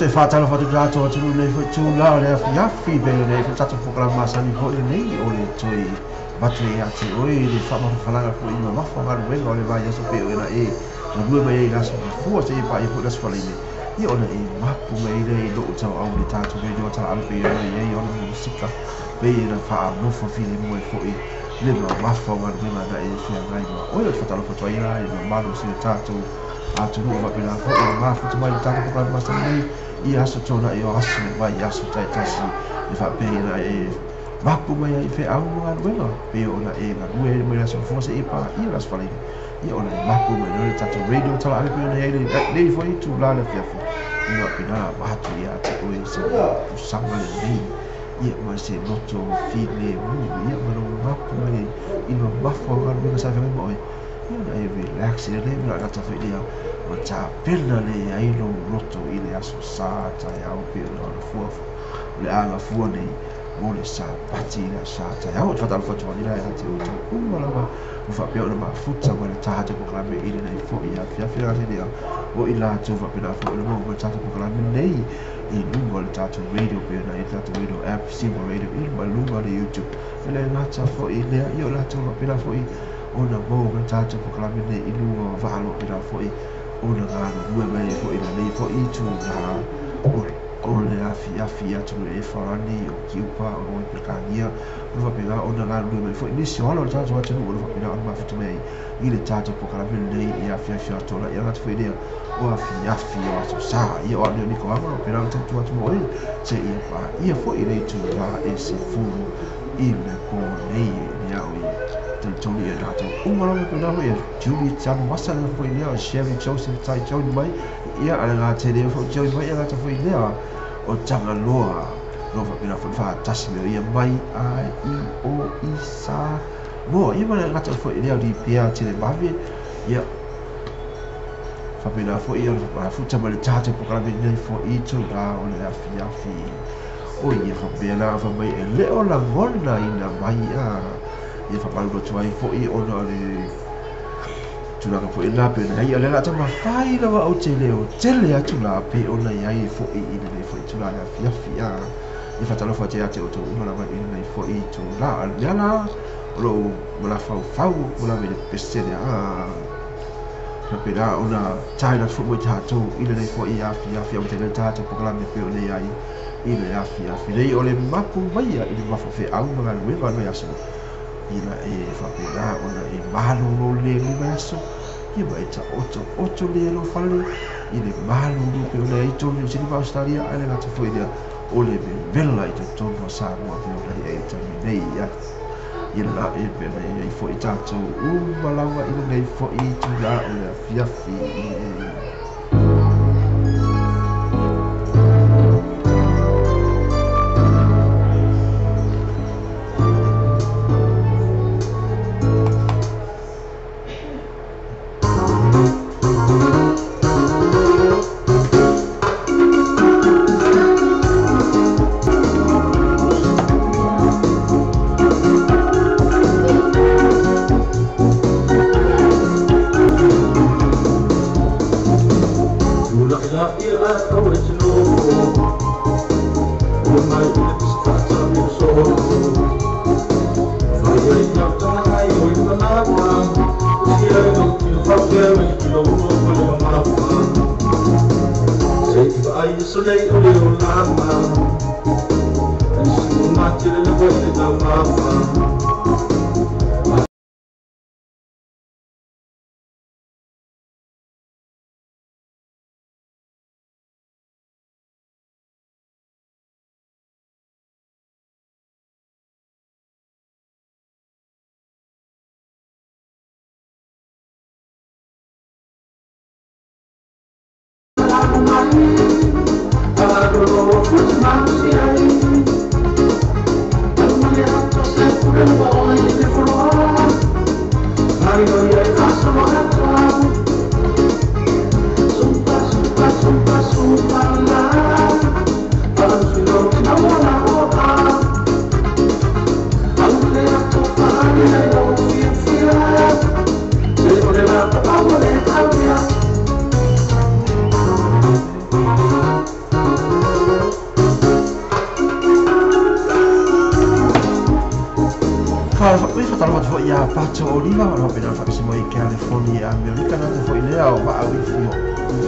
Te whātalo whatu rātou atu nei foi tū la o le afiafi pe nei foi tatou polokalame masani foi lenei o le toe avatu ia te oe le faamafafalaga foi i mamafa galuega o le vaiaso pe oe na e galue mai ai i le aso mafua seia paia foi le aso falaine ia ona e mapu mai lea i lou tauau le tatou radio talaaga pei ona i ai ona musika pei ona faanofo filemu ai foi le mamafa o galuega na e feagai ma oe. O le faatalofa atu ai la i le mamalu o si o tatou atunuu faapena foi o le mafuta mai le tatou polokalame masani nei i aso tuanai o aso mai aso taitasi e faapea na e mapu mai ai feau ma galuega pei ona e galue mai le aso mafua seia paia le aso falaine ia ona e mapu mai loa le tatou radio talaave pei ona i ai lenei foi itulā le afiafi ia faapena avatu ia te oe se pusaga lenei ia ma se loto filemu ia ma lou mapu mai i mamafa o galuega sa feagai ma oe ia ona e relax i lenei ma lata foi lea ma tapena le ai lou loto i le aso sa taeao pei ona gafua o le agafua nei mo le Sapati i le aso sa taeao. O te faatalofa atu ai la ia te outou uma lava ua faapea ona mafuta mai le tatou polokalame i lenei foi afiafi lea o i latou faapena foi ona maua mai le tatou polokalame nei i luga o le tatou radio pei ona i le tatou radio app Samoa Radio i ma luga o le YouTube. E le gata foi lea ia o latou faapena foi ona maua mai le tatou polokalame nei i luga o vaa o lo o faapena foi ona galulue mai ai foi i lenei foi itulā o le afiafi atunuu e Farani o Kiupa o Roe Peretania o le faapena ona galulue mai foi nisi o alo o le tatou atunuu o le faapena ona mafuta mai ai i le tatou polokalame lenei i afiafi atoa ia gata foi lea o afiafi o aso sa ia o au nei o Niko Ava o faapena ona tautua atu mo oe seia paia foi le itulā e 10 i le po nei i au i talitonu ia latou uma lava pena foi ia Julie Tanumasa lea foi lea o Sherry Joseph Tai join mai ia ale gatele foi join mai ia gata foi lea o Tagaloa lo faapena foi faatasi me ia mai a i o i sa moa ia ma le gata foi lea o Lipia Televave ia faapena foi ia mafuta mai le tatou polokalame nei foi itulā o le afiafi o ia faapena fa mai e le o lagona ina mai a ia faamalu atu ai foi ona o le tulaga foi la pe ona ai o le la taumafai lava ou te leo tele atu la pe ona i ai foi i lenei foi itulā le afiafi a ia faatalofa atu ia te outou uma lava i lenei foi itulā. A le mea la o lou malafaufau ua lava i le pese lea a faapena ona taina atu foi mo i tatou i lenei foi afiafi amataina le tatou polokalame pe ona i ai i le afiafi nei o le mapu maia i le mafafeau ma galuega o le vaiaso ina e faapena ona e malolo le le vaiaso ia ma e taoto oto le lou fale i le malolo pe ona ai tonu New Zealand ma Australia ae le gata foi lea o le vevela i totonu o Samoa pe ona i ai le taimi nei ia ia la e pe ona i ai foi tatou uma lava i lenei foi itulā o le afiafi. Thank Faatalofa atu foi ia Pato Oliva o lo o faapena ona faatasi mai i California Amerika na te foi lea o vaa uifi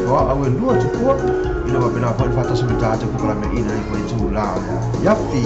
au e lua tupua ina faapena foi le faatasi mai tatou polokalame i lenei foi itulā o le afiafi.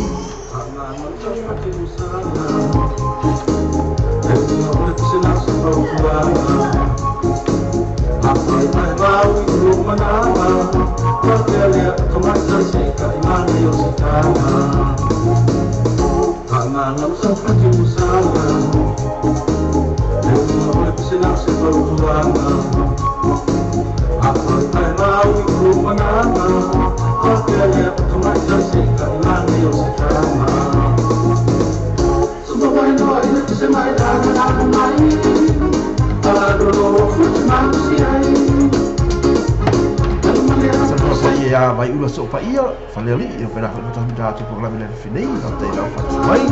Faatalofa foi ia mai ula soo paia falealii o pena foi le faatasi mai tatou polokalame le afiafi nei faafetai lau faatasi mai.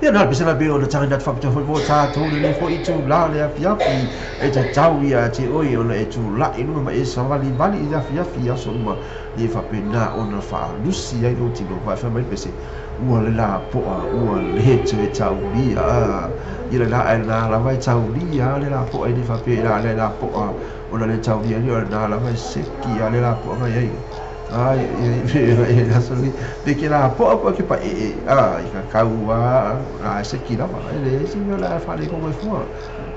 Ia na pese la be o le tagi nat faapitoa foi mo tatou lenei foi itulā le afiafi e tatau ia te oe ona e tula'i luga ma e savalivali i le afiafi i aso uma ia faapena ona faalusi ai lou tino vae fai mai le pese ua le lapoa ua lē toe taulia ia le la ae lena lava e taulia le lapoa e le faapea la le lapoa ona le taulia ai o lena lava e seki a le lapoaga iai ai e aso nei pe ke lapoa po ke pae'e a i ka kau a la e seki lava e leai se mea o le a faalekogo ai fua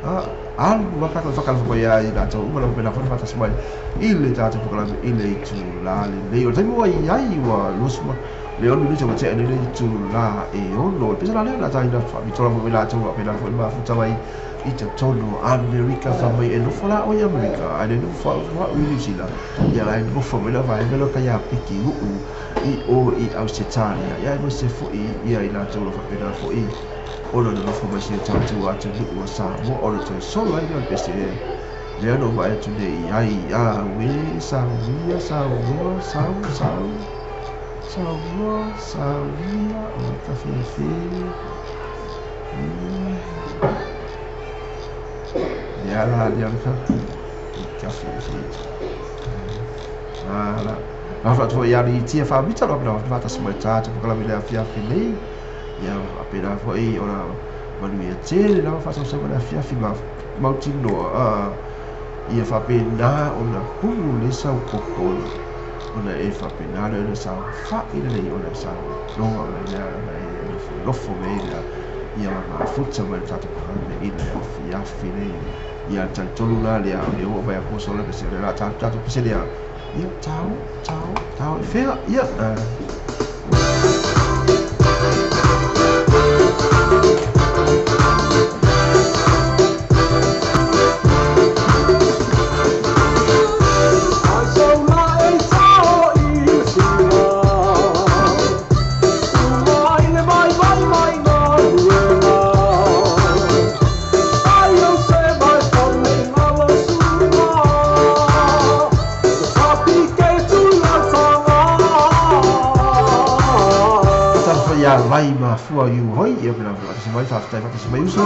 a alu a tatou faatalofa mai ai latou uma lava pena foi faatasi mai i le tatou polokalame i le itulā lenei o le taimi ua iai ua 26 minute ua tea nei le itulā e 6 pesa la lea la taina faapitoa lava mai latou faapena foi mafuta mai i totonu o Amerika fai mai e nofo la oe i Amerika ae le nofo au i Niu Sila ia la e nofo mai la vaega lea o Kaiapiki uu i o i Ausetalia ia aemaise foi ia i latou o lo o faapena foi ona nonofo mai si o tatou atunuu o Samoa ona toe solo ai lea o le pese lea na ou vaai atu nei ai a ue sauia saua sau sau saua sauia o kafefe ia la lea o le kafe la la faatu foi ia litia faamita lo pena faatasi mai tatou polokalame le afiafi nei ia faapena foi ona manuia tele lava faasausauga le afiafi ma mautinoa ia faapena ona pulu le saukoko ona e faapena le ona saofa'i lelei ona sauloga ona lea ona e nofonofo mea lea ia mafuta mai le tatou polokalame i le afiafi nei ia talitonu la lea o le ua vai aposo le pese le la tatou pese lea ia tau tau tau e fea ia. Ia vai mafua iu hoi ia pena faatasi mai faafetai faatasi mai uso.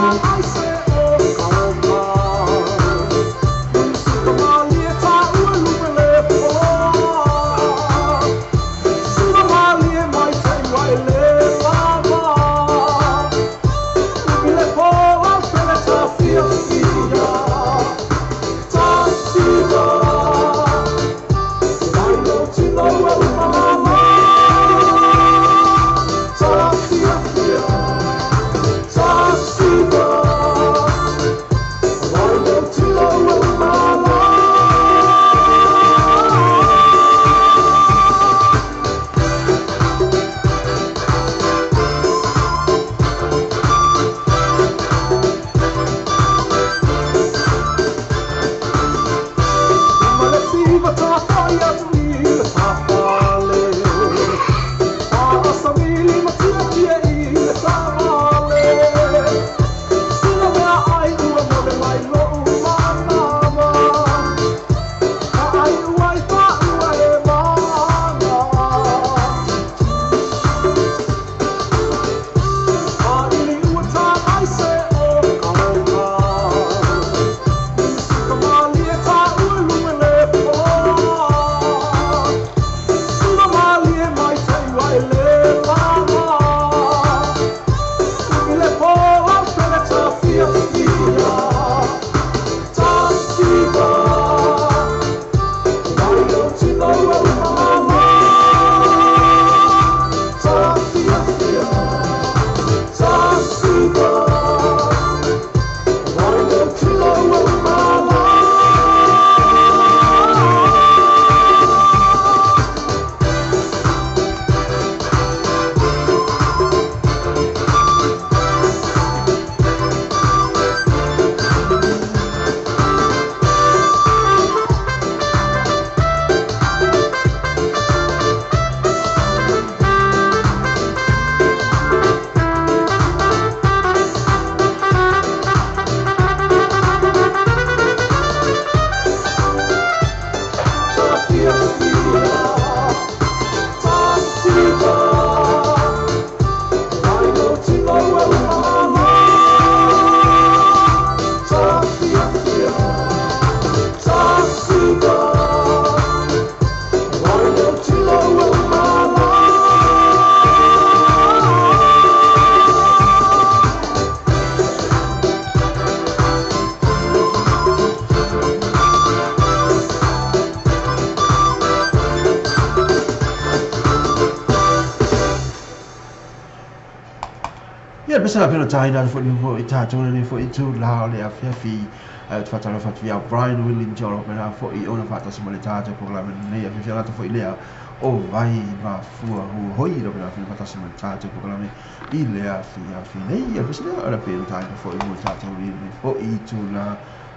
Aemaise la pena taina atu foi mo i tatou lenei foi itulā o le afiafi. Ae ou te faatalofa atu ia Brian William Jolo faapena foi ona faatasi ma le tatou polokalame lenei afiafi agata foi lea o vai mafua huhoi lo pena foi faatasi ma le tatou polokalame i le afiafi nei. Aemaise lea o le pena taina foi mo tatou i lenei foi itulā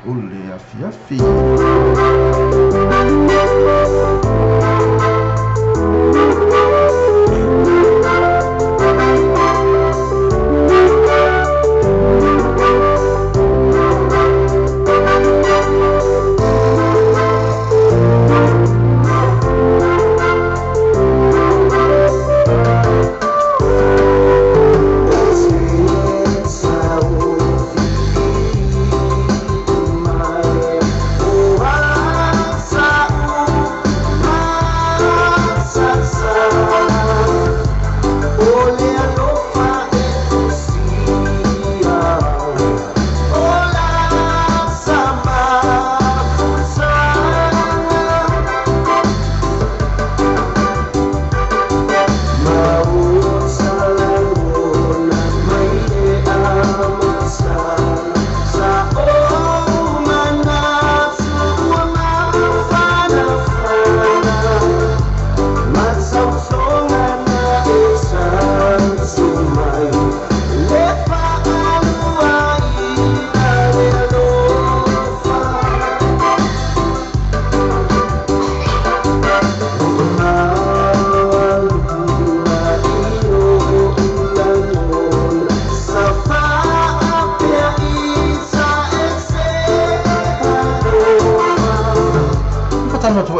o le afiafi.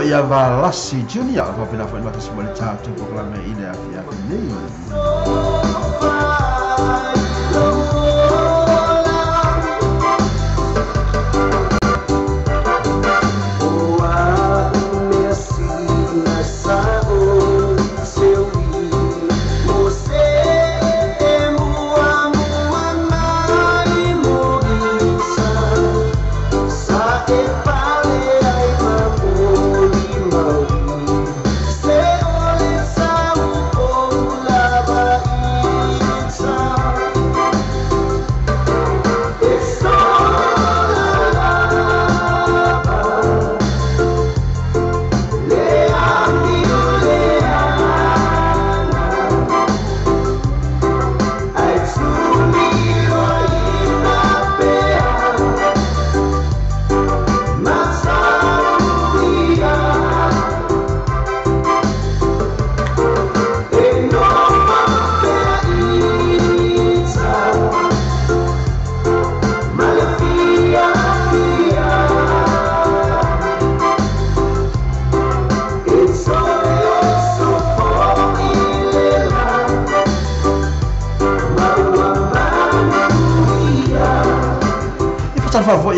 Ia Valasi Junior, faapena foi faatasi ma le tatou polokalame i le afiafi nei.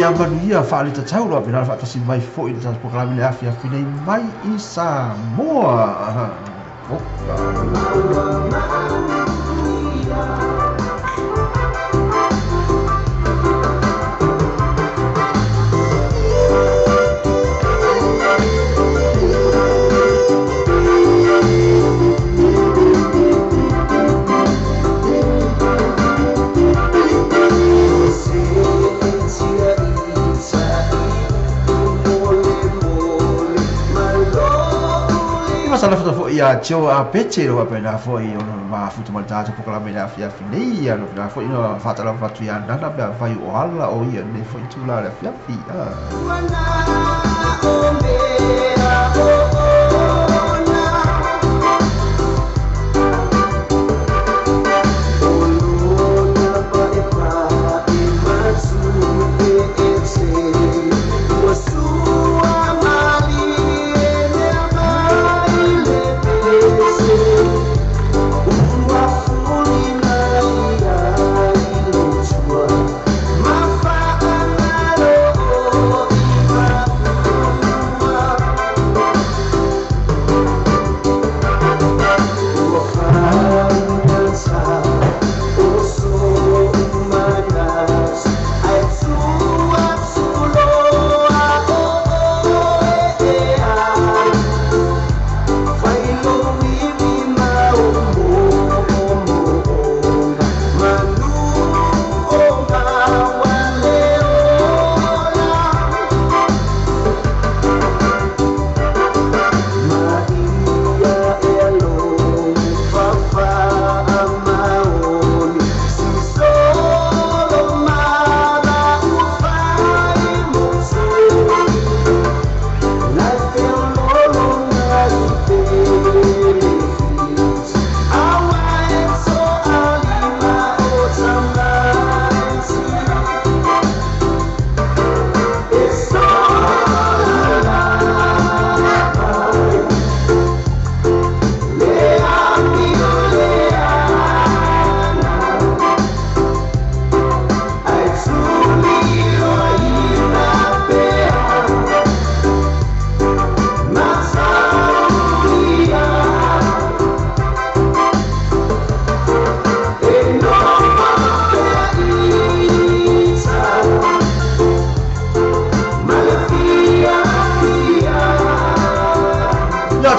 Ia manuia faaletatau loa pena faatasi mai foi le tatou polokalame le afiafi nei mai i Samoa. Oka. Faatalofa foi ia Joe Apete lo faapena foi ona mafuta ma le tatou polokalame le afiafi nei. Ia faapena foi ona faatalofa atu ia Nana pe afai o ala o ia nei foi itulā le afiafi.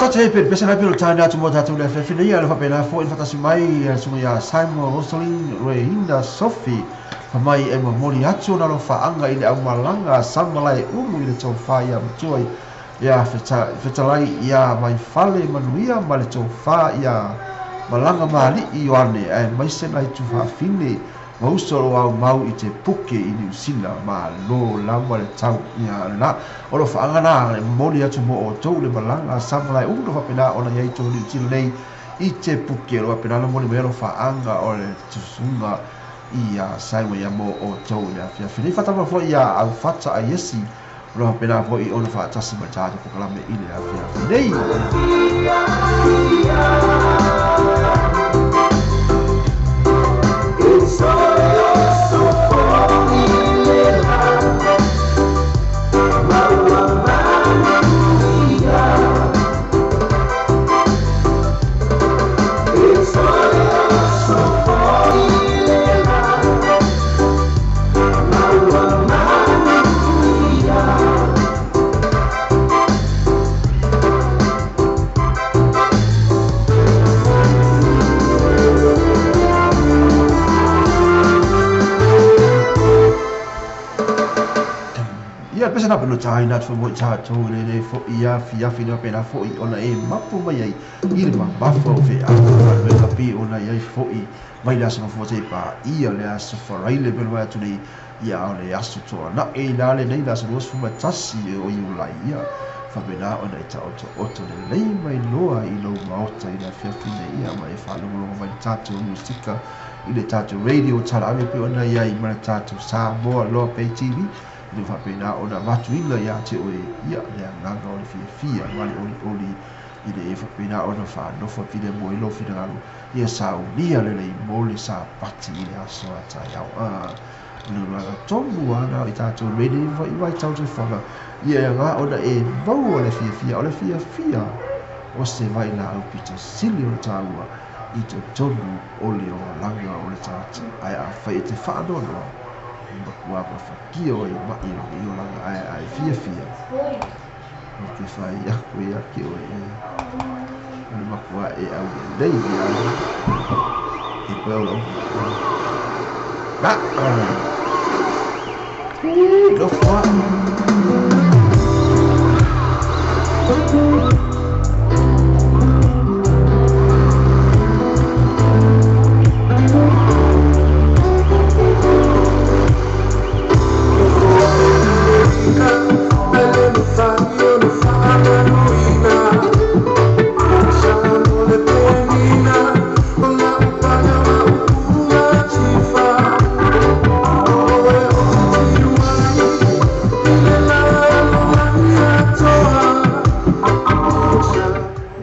Fatate pe pese na pe o tane atu mo tatou le afiafi nei, ale faapena foi faatasi mai susuga ia Simon Rosalyn Reina Sophie fa mai e momoli atu ona alofaaga i le aumalaga a Samalaeulu i le tofā ia matua ia fetalai ia Vaifale Manuia ma le tofā ia Malaga Maali'i Ioane aemaise nai tufaafine ma uso o lo o aumau i te puke i Niu Sila. Malo lava le tau ia la o lo faaga na e momoli atu mo outou le malaga a Samalaeulu faapena ona i ai tou Niu Sila nei i te puke o lo faapena ona momoli mai ai alofaaga o le susuga ia Simon ia mo outou i le afiafi nei. Faatama foi ia Aufata a Iesi o lo faapena foi ona faatasi ma le tatou polokalame i le afiafi nei. Ia pese na pelo tai na tfu mo tatou le le fo ia fiafi na pena fo i ona e mapu mai ai i le mamafa o fe a le ka pi ona i ai fo i mai le aso mafua te pa ia le aso faraile pelo mai atu nei ia o le aso toa na e la le nei le aso 21 o Iulai ia faapena ona e taoto oto le lei mai loa i lou maota i le afiafi nei ia ma e faalogologo mai le tatou musika i le tatou radio talaave pe ona i ai ma le tatou Samoa Loa Pay TV i le faapena ona avatuina ia te oe ia le agaga o le fiafia ma le olioli i le e faapena ona faanofo pile mo i lou finagalo ia saunia lelei mo le sapati i le aso a taeao. O le agaga tonu ana i tatou radio i vaitau soifuaga ia e aga ona e maua le fiafia o le fiafia o se vailaau pito sili o le taua i totonu o le olaga o le tagata ae afai e te faanoanoa e matua mafatia o e mai o le olaga ae ae fiafia o te fai aku ia te oe o le matua e au lelei ia e koe o lau la nofo.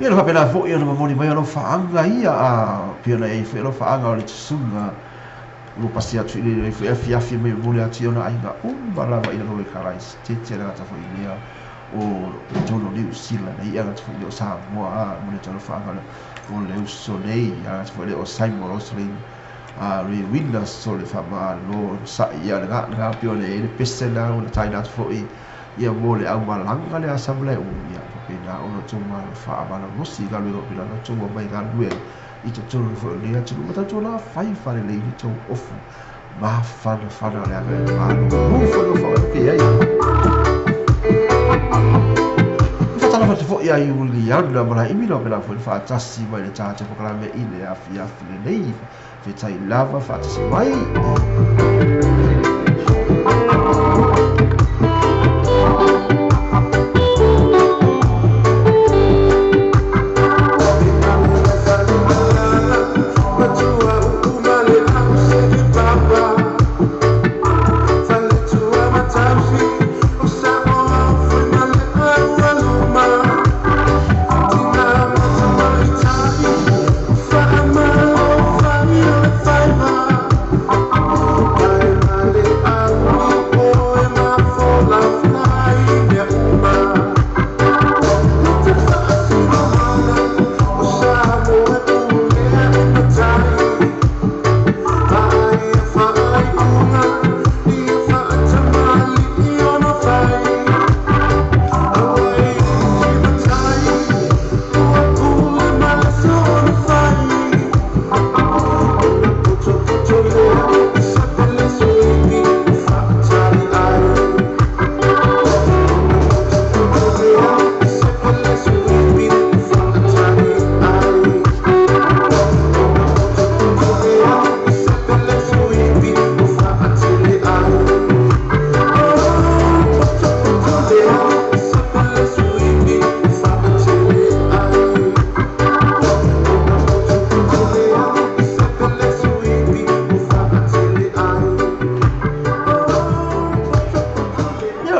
Ia le faapena foi ona momoli mai alofaaga ia a pei ona i ai foi alofaaga o le susuga ua pasi atu i le foi afiafi mai momoli atu i ona aiga uma lava i lalo le Karaisitete le gata foi lea o totonu o Niu Sila nei ia gata foi lea o Samoa a momoli atu alofaaga o le uso nei ia gata foi lea o Simon Roslin a Rewina so le faamalo sa'i ia le ga pei ona i ai le pese na ona taina atu foi ia mo le aumalaga le a Samalaeulu ia faapena ona outou faamalolosi i galuega o pei ona outou mai galulue ai i totonu foi o lenei atunuu ma tatou lafai faalelei le tou ofu mafanafana o le aga e malulu foi o faaoke ai. Faatalofa atu foi ia Iuliana Malaimi lau pena foi faatasi mai le tatou polokalame i le afiafi lenei fetai lava faatasi mai.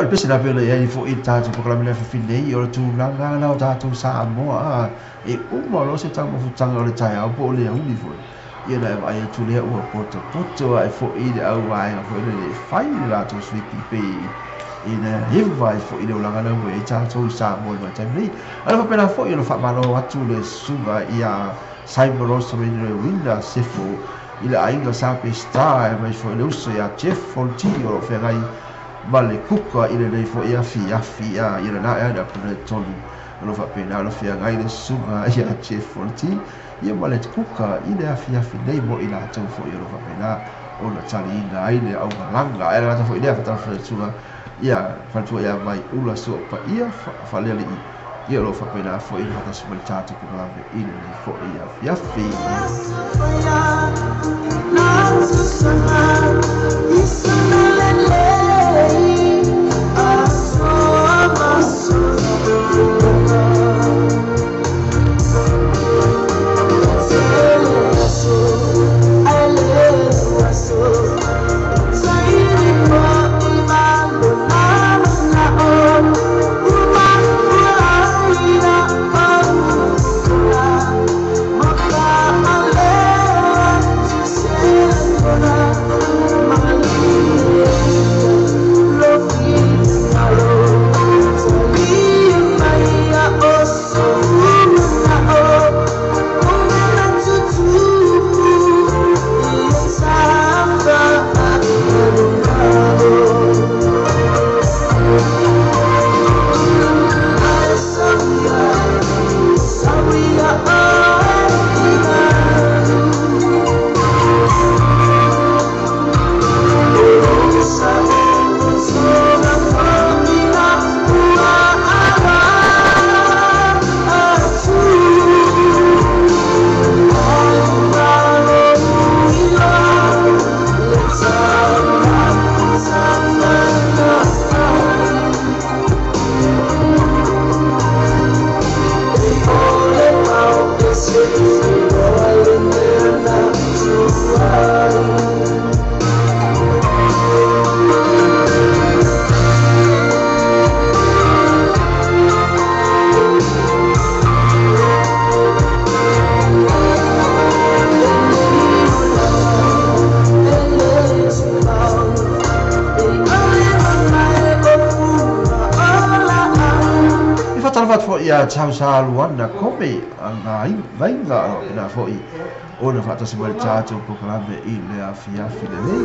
o le pese la pele ia foi i tatou polokalame le afiafi nei o le tulaga la o tatou Samoa e uma loa se taumafataga o le taeao po o le auli foi ia na e vaai atu lea ua potopoto ae foi le au vaega foi lele e fai le latou sui pe ina hiva ai foi le olaga lea ua i ai tatou i Samoa i le vaitaimi nei. Ae faapena foi ona faamalo atu le susuga ia Simon Rosemary Rewina Sefo i le aiga sa Peseta e mai foi le uso ia Jeff Fonti o lo o feagai ma le kuka i lenei foi afiafi ia lena ea le apuna tonu o lo o faapena ona feagai le susuga ia Jeff Fonti ia ma le kuka i le afiafi nei mo i latou foi o lo o faapena ona taliina ai le augalaga. Ae le gata foi lea faatalofa le susuga ia faletua ia mai ula soa paia faalealii ia o lo o faapena foi ona faatasi mai le tatou polokalame i lenei foi afiafi. Ia tausa luana kome ngā vainga o pena foi ona faatasi mai le tatou polokalame i le afiafi lenei.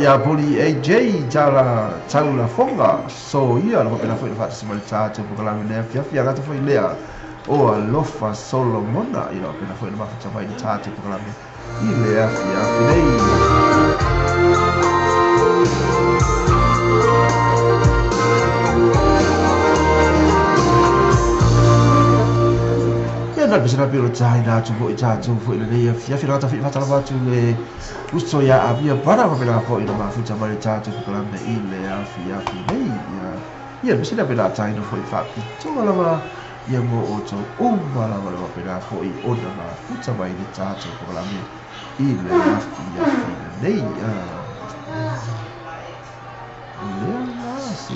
Ia Poli AJ tala taula fonga so ia lo pena foi faatasi mai le tatou polokalame le afiafi a gata foi lea o Alofa Solomona i lo pena foi mafuta mai le tatou polokalame i le afiafi nei. Ia na pese la pio tai na tu foi tatou foi lenei afiafi la tafi faatalofa atu le uso ia Avia Para faapena foi na mafuta mai le tatou polokalame i le afiafi nei. Ia pese la pela taina foi faapitoa lava ia mo outou uma lava le faapena foi ona mafuta mai le tatou polokalame i le afiafi lenei. Lea la se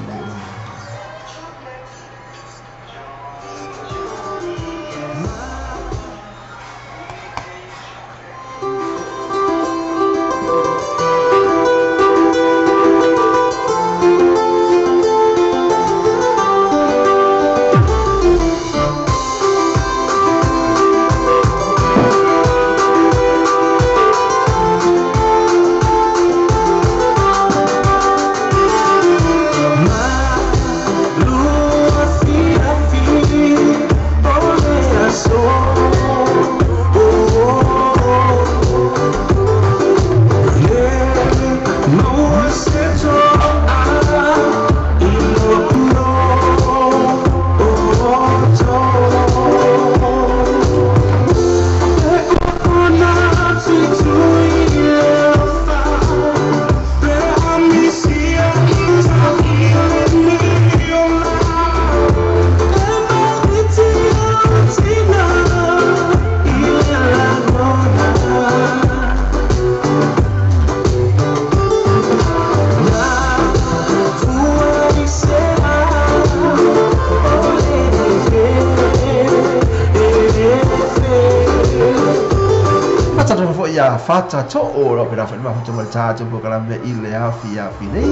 Fata to o la pena fa ma to tatou polokalame i le afiafi nei.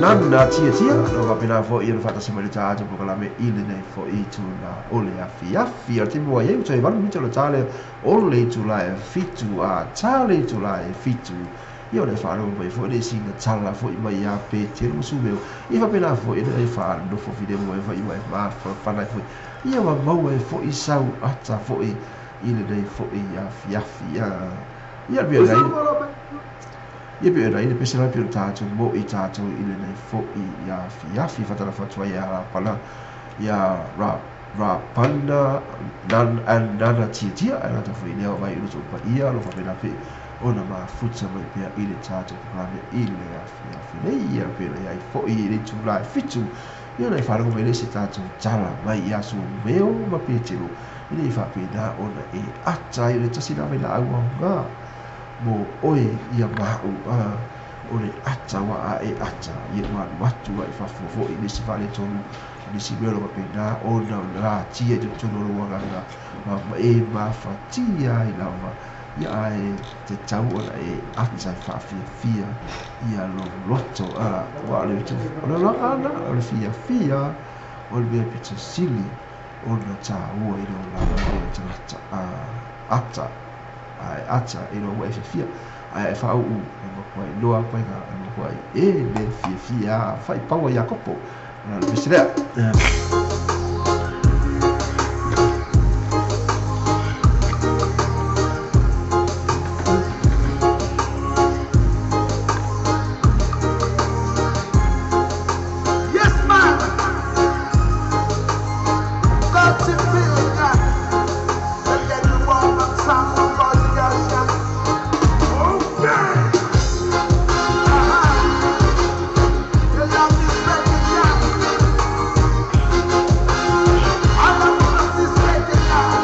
Nana tia tia no faapena foi ia faatasi mai le tatou polokalame i lenei foi itula o le afiafi. O le taimi ua i ai ua toe 8 minute o le tale o le itula e 7 a tale itula e 7. Ia o le faalogo mai foi le sina tala foi mai ia Petero ma Sumeo. Ia faapena foi le faanofo filemu ai foi ma e mafanafana foi. Ia ua maua ai foi sau ata foi i lenei foi afiafi. Ia pei ona ia pei ona i le pese la pei o tatou mo i tatou i lenei foi afiafi. Faatalofa atu ai ia Rapana ia Rapana nana tiatia ae gata foi lea o vai ulo paia lo faapena pe ona mafuta mai pea i le tatou polokalame i le afiafi nei. Ia pei ona i ai foʻi i le itulā e 7 ia ona e faalogo mai lea se tatou tala mai ia Sumeo ma Petelo ina ia faapena ona e ata ai o le tasi lava i laau aoga mo oe ia ma'u o le ata ua a e ata ia ua alu atu ai fafo foʻi i nisi faaletonu nisi mea o lo faapena ona latia i totonu o lou agaga ma e mafatia ai lava ia ae tatau ona e ata e faafiafia ia lou loto ua o le olaga ana o le fiafia o le mea pito sili ona tāua i le olaga o le tagata ata ae ata i lou ua e fiafia ae e faauu e makuai loa paiga e makuai e le fiafia faipaua Iakopo o le pese lea. Yes, man. Got to feel that. And then you want to sound the body, yeah. Okay. Your love is breaking down. All of us is breaking down.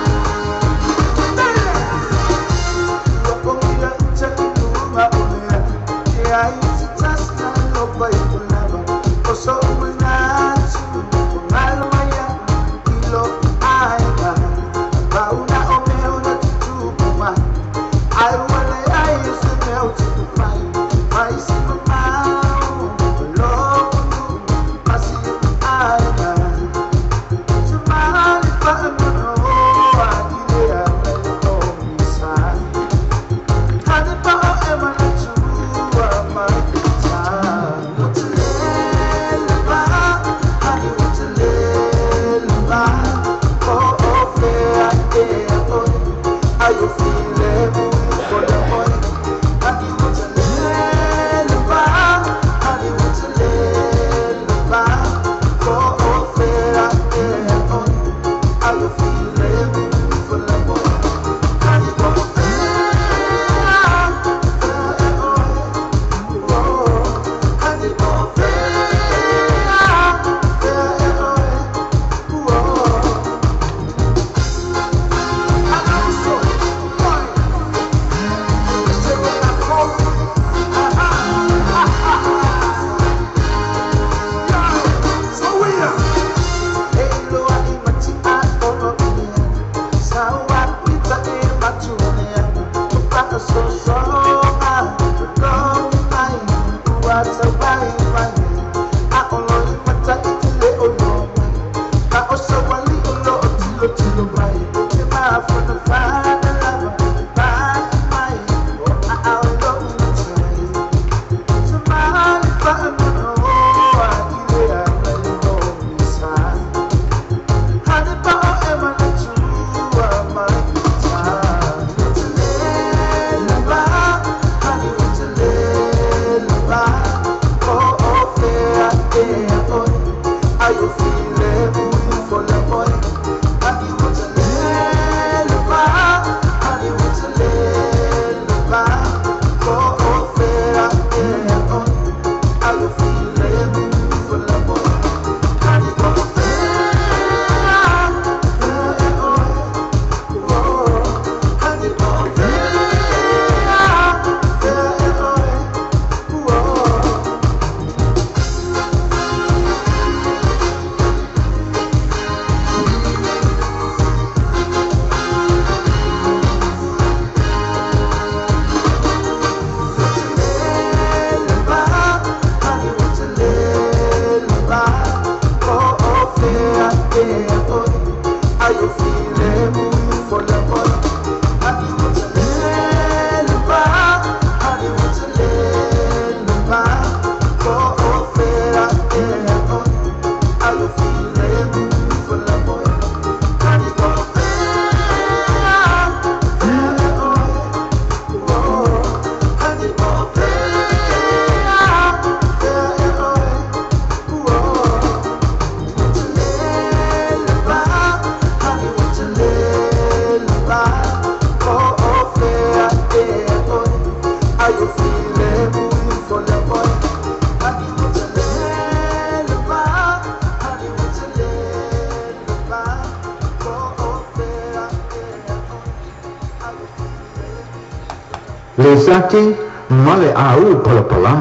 Lisati ma le au palapala.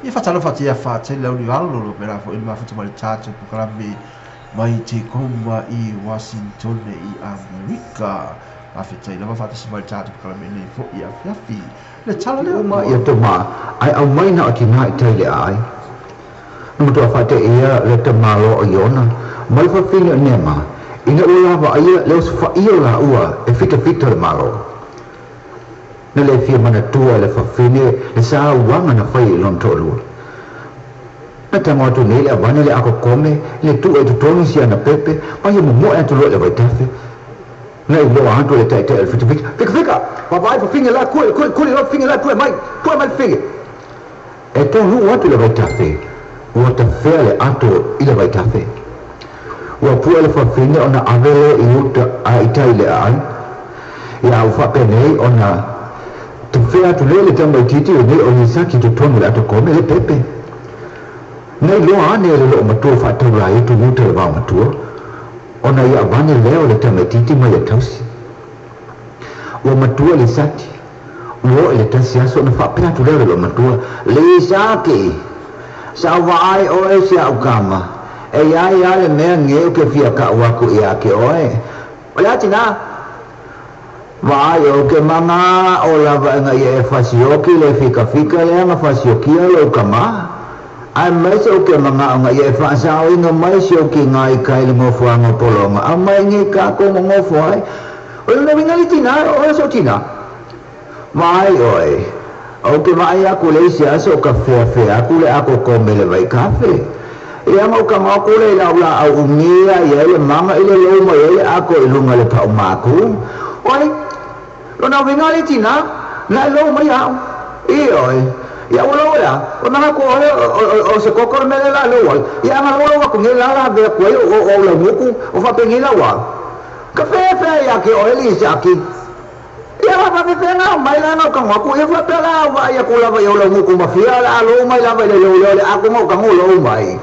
Ia faatalofa atu ia faatele au alo lo pela foi le mafuta ma le tatou polokalame mai te koma i Washington i Amerika. Faafetai lava faatasi mai le tatou polokalame nei foi afiafi. Le tala lea Uma ia tama ai aumai na o tinā i tai le aai. Na matua faateia le tamāloa o Iona ma le fafine o Nema ina ua lavaaia le osofaia o laua e fitafita le Malo. Na le fia manatua e le fafine le sauaga na faia i lona toalua. Na tago atu nei le avane le akokome le tuʻa i totonu si ana pepe ma ia momoe atu loa i le vaitafe. Na iloa atu e le taʻitaʻi o le fitafita, Fikafika! Vaavaai fafine la kue, kue, kuli loa fafine la pue mai, pue mai le fafine! E taunuu atu i le vaitafe, ua tafea le ato i le vaitafe. Ua pue le fafine ona ave lea i uta a i tai i le aai. Ia ua faapenei ona tafea atu lea le tamaitiiti lenei o Isaki i totonu o le atokome le pepe. Na iloa ane e le loomatua faataulai atu i uta le vaomatua, ona ia avane lea o le tamaitiiti mai ia tausi. Ua matua le Isaki, ua oo i le tasi aso ona faapea atu lea o le loomatua, Le Isaki! Sa ou vaai oe si a'u kama, e iai a le mea geu ke fia ka'u aku ia ke oe. O le a tinā? Vaai ou ke maga o lava e nga ia e fasioki le fikafika lea nga fasiokia lou kama. Aemaise ou ke maga o nga ia e faasaoina mai si ou kiga i kai le gofoaga o pologa aumai nge kako gogofo ai. O lona uiga le tinā, o oe sou tinā. Vaai oe, ou te vaai aku le isi aso o ka feafea aku le akoko me le vaikafe. Ia nga o ka ngao ku le i lau laau umia i ai le maga i le lou mai ai le ako i luga le pau maku. Oi, lona uiga le tinā, na e lou mai au. Ioe, ia ua lou ea, o maga ku oe o se koko le mea le la lou ai. Ia anga lou lou aku nge la la vea ku ai o o lau muku, o faapenge lau a. Ka feafea ia ke oe li Isaki. Ia la faafefea au mai la ngau kago aku ia faapea la au vaai aku lava i ou lauguku ma fia o le a lou mai lava i le lou lea o le aku ngau kago lou mai.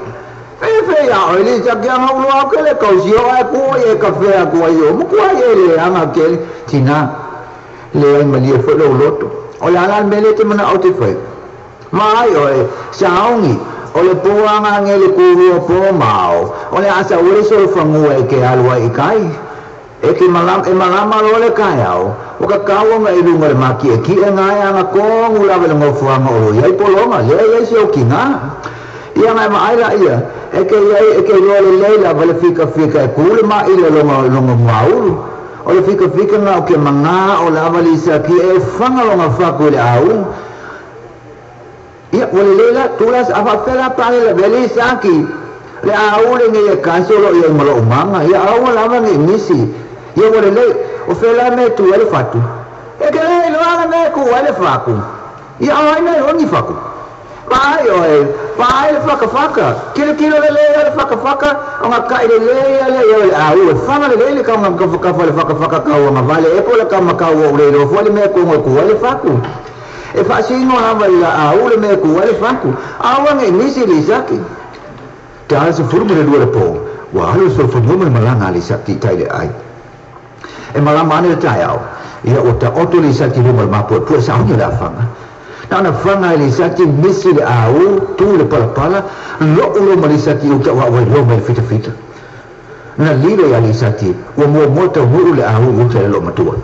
Fefe ia oe li sa kia ngau loa ke le kausi o ae ku oi e ka fea aku ai o muku ai e le anga ke le tina le ai malie foi lou loto. O le a la le mea le te manao te fai. Ma ai oe, saogi, o le poaga nge le kulua po mao, o le a sa ue solofagua e ke alu ai i kai. E ke malama, e malama loa le kaeao, o ka kauaga i luga o le makiekie nga e aga kogu lava i le gofoaga o lo iai pologa, lea iai se okiga. Ia nga e vaai la ia, e ke iai, e ke iloa lelei lava le fikafika e ku le maʻili o longa, longa muaulu. O le fikafika nga o ke maga o lava le Isaki e faga longa faku i le au. Ia, ua lelei la, tula a faapefea la pe a le lavea le Isaki, le aule nei e kasi o loo iai ma lou maga. Ia aua lava nei misi. Ia ua lelei, o fea la mea e tu ai le fatu? E ke le iloa le mea e ku ai le faku. Ia o ai mea iloa ni faku? Vaai oe, vaai le fakafaka, kilokilo lelei ai le fakafaka, o gakaʻi lelei a lea ia o le au e faga lelei le kauga kafakafa le fakafaka kauaga vale e po le kamakau o le iloa foi le mea e kogo e ku ai le faku. E faasino lava i la au le mea e ku ai le faku. Aua nei nisi le Isaki. Tala 12 le po, ua alu le solofanua ma le malaga a le Isaki i tai le ai. E malama ane le taeao, ia ua taoto le Isaki i luma o le mapuepue e saogi o le afaga. Na ona faga e le Isaki misi le au, tu le palapala, lou lo ma le Isaki i uta ua auai loa mai le fitafita. Na lilo ia le Isaki, ua muamua taunuu le au i uta i le loomatua.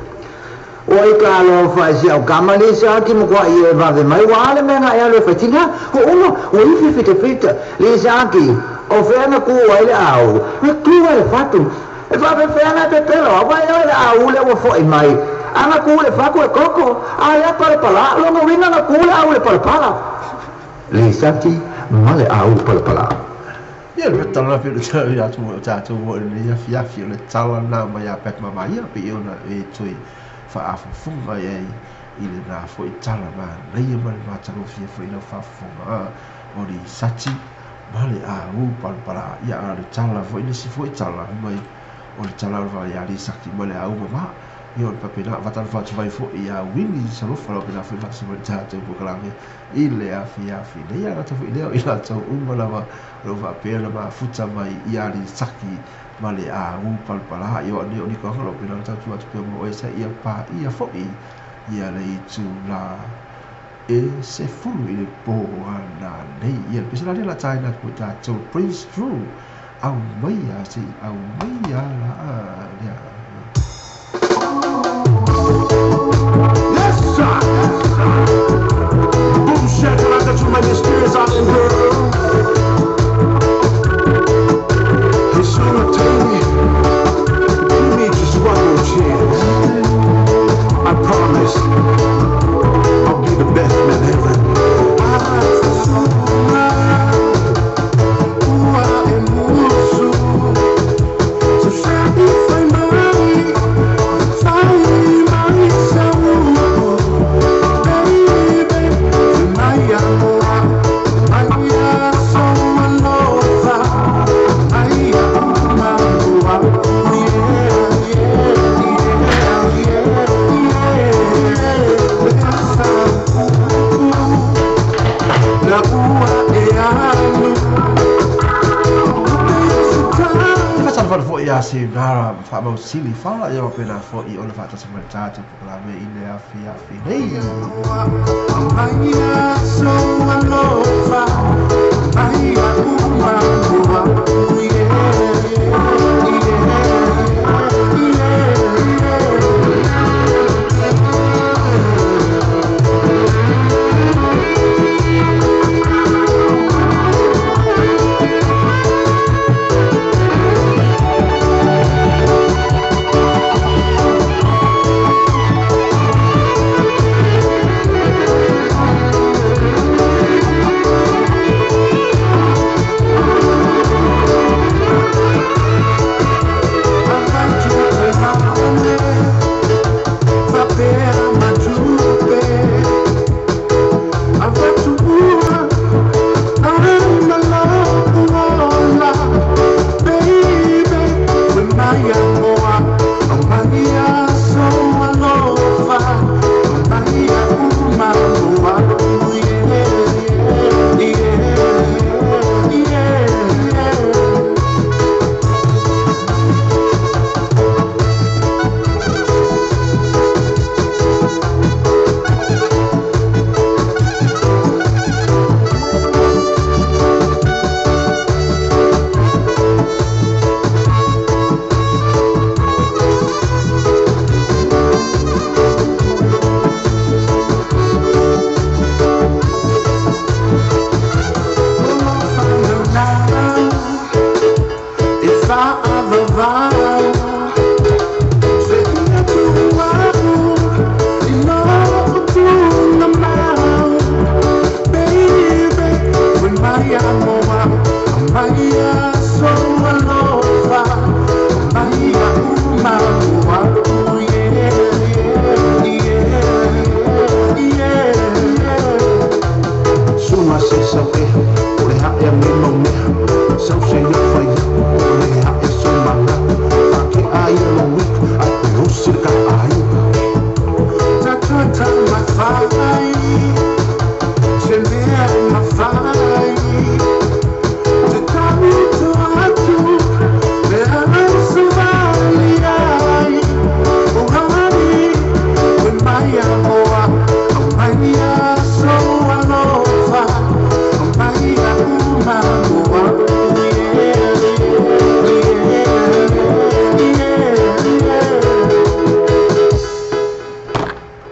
Oi ka alofa e si au kama le Isaki ma kua ia e vave mai ua a le mea na e alu e fai tina ho uma ua ifi fitafita le Isaki o fea na ku ai le au na tu ai le fatu e faafefea na e pepelo au vai oe le au lea ua foʻi mai a na ku le faku e koko a lea palapala lona uiga na ku le au le palapala le Isaki ma le au palapala. Ia le tala pe le tau ia tu o tatou mo le afiafi o le tala na mai a pet mama ia pe ona e toe faafofoga i ai i lena foi tala manaia ma le matagofie foi i lau faafofoga o le Isati ma le au palapala. Ia a o le tala foi le isi foi tala fai mai o le tala o le ia le Isaki ma le au mama. Ia o le faapena faatalofa atu mai foi ia Wini Salofa lau pena foi faatasi mai le tatou polokalame i le afiafi nei. Ia gata foi lea o i latou uma lava o lo o faapea ona mafuta mai ia le Isaki ma le au palapala. Ia o nei o Niko Anga lau pena o le tatou atu pea mo oe sa ia paia foi Ia le itulā e 10 i le pō ananei. Ia le pese la lea o le a taina atu i tatou Prince Drew, aumaia se i aumaia la lea. Yes, sir. Boom shakalaka to my mysterious island girl. Hey, Sooner, take me. Give me just one more chance. I promise I'll be the best man ever. E faatalofa atu foi ia Sinara Faamausili Fala ia faapena foi ona faatasi mai le tatou polokalame i le afiafi nei.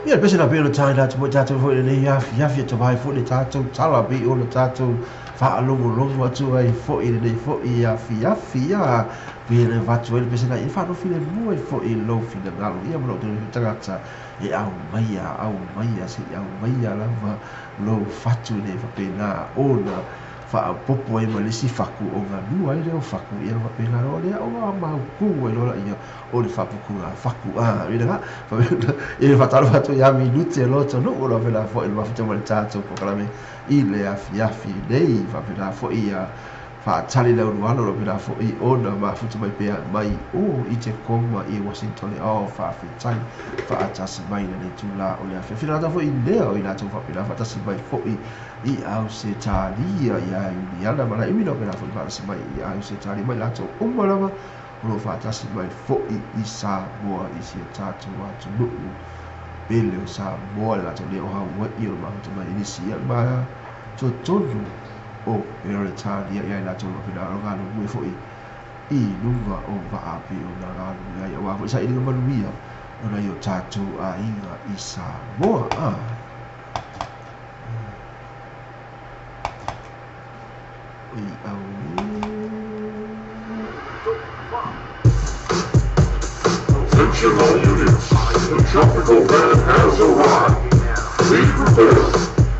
Ia, pese la pei ona taina atu foi tatou foi i lenei afiafi e tavae foi le tatou tala pei ona tatou faalogologo atu ai foi i lenei foi afiafi. Ia, pei ona avatu ai le pese na ia faalofi le mua ai foi i lou finagalo ia ma lou tagata e aumaia, aumaia, se i aumaia lava lou fatu ina ia faapena ona faaopoopo ai ma le isi faku o galua ai lea o faku ia faapena loa lea ona mautu ai loa laia o le faaputuga faku a ina ga e faatalofa atu ia minute loa atunuu o faapena foi le mafuta ma le tatou polokalame i le afiafi nei faapena foi ia faatali le ulualo o faapena foi ona mafuta mai pea mai o i te koma i Washington o faafetai faatasi mai lenei tula o le afiafi lata foi lea o i latou faapena faatasi mai foi i Ausetalia ia Iuliana ma Laiwi faapena foi faatasi mai i Ausetalia mai latou uma lava o lo o faatasi mai foi i Samoa i si o tatou atunuu pele o Samoa le latou nei o Hawai'i o le mafuta mai nisi ia ma totonu o Peretania ia i latou faapena ona galulue foi i luga o vaa pei ona galulue ai aua foi sailiga manuia o nai o tatou aiga i Samoa. Attention all units, the tropical band has arrived. Be prepared.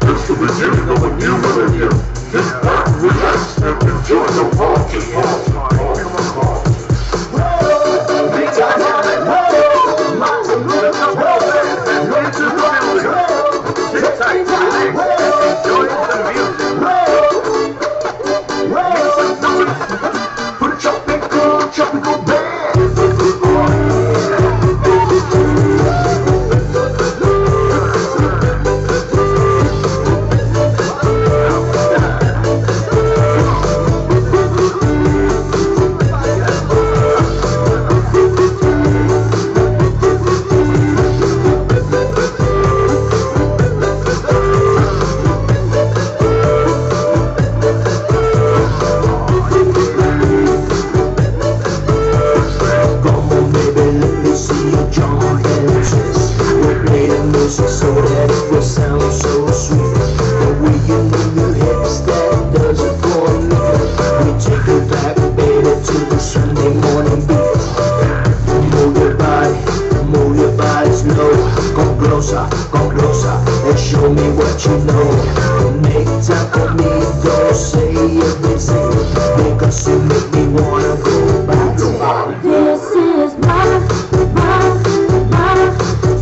It's the beginning of a new millennium. Get back, relax, and enjoy the party. Party, party, party. Tropical band. Show me what you know. Make time for me, don't say you're busy, because you make me wanna go back to This is my, my, my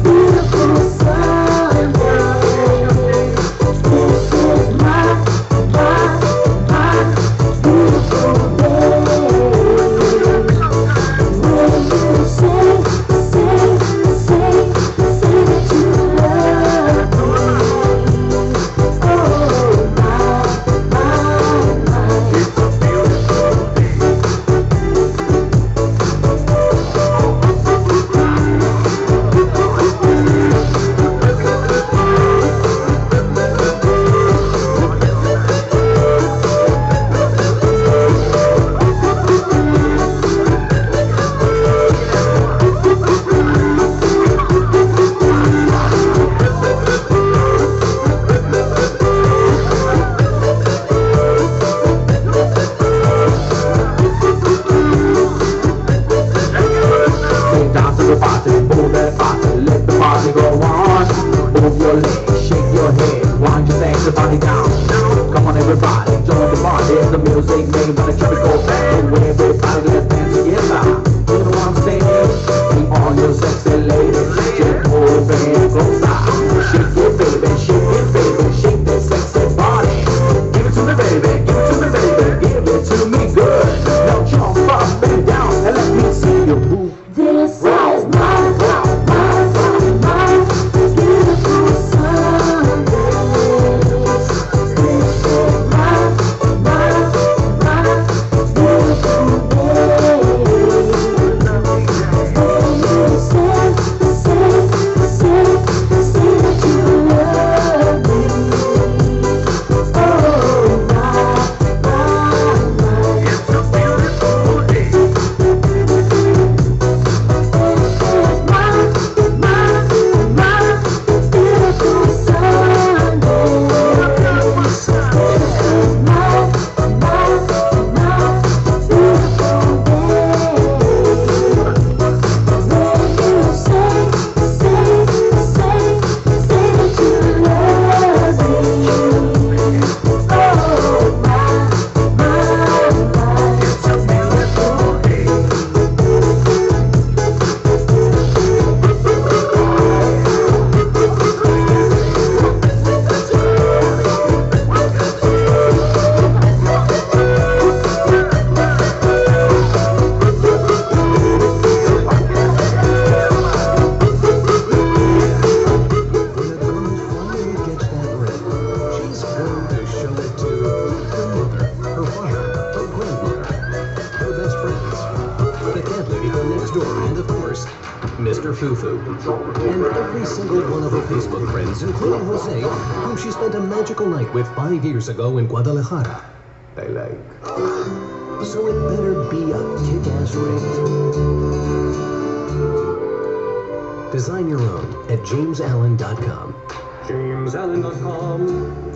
beautiful Sunday. This is my, my, my beautiful day. When you say, say, say, say that you love me. Oh, my, my, my. It's a beautiful day. Down to the party, move that body, let the party go on. Move your legs, shake your head, wind your sexy body down. Come on everybody, join the party. The music made by the tropical band. Everybody, let's dance together. You know what I'm saying? We all your sexy ladies, just move in closer. Shake it, baby, shake it, baby, shake that sexy body. Give it to me, baby, give it to me, baby, give it to me good. Now jump up and down and let me see you move. This is my, my, my beautiful Sunday. This is my, my, my Khufu. And every single one of her Facebook friends, including Jose, whom she spent a magical night with 5 years ago in Guadalajara. I like. So it better be a kick-ass ring. Design your own at jamesallen.com. jamesallen.com.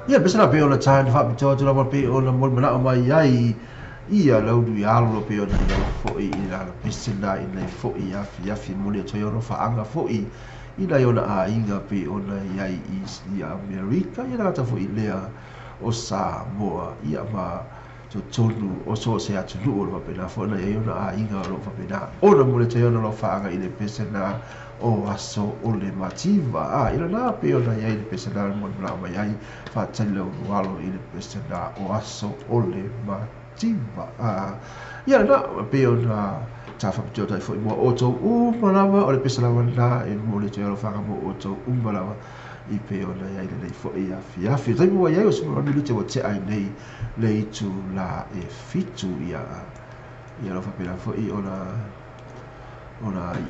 Ia, pesa na pe o le time wha pito atu lava pe o na mol mana o mai ai. Ia lau nui alo pe ona iai fo'i i lana pese na i nei fo'i afiafi momoli atu ai ona faaga fo'i i nai ona aiga pei ona iai i Amerika ia le gata fo'i lea o Samoa ia ma totonu o so o se atunuu o lo faapena foi ona iai ona aiga o lo o faapena ona momoli atu ai ona alofaaga i le pese na o aso o le mativa. A i lena pei ona iai le pese na molimolao mai ai faatali lau alo i le pese na o aso o le mativa. A ia lena pei ona sa faapitoa atu ai foi mo outou uma lava o le pese lava lena e momoli atu ai alofaga mo outou uma lava i pei ona iai lenei fo'i afiafi. Taimi ua iai o se minute ua tea ai nei le itu la e 7 ia ia lo faapena fo'i ona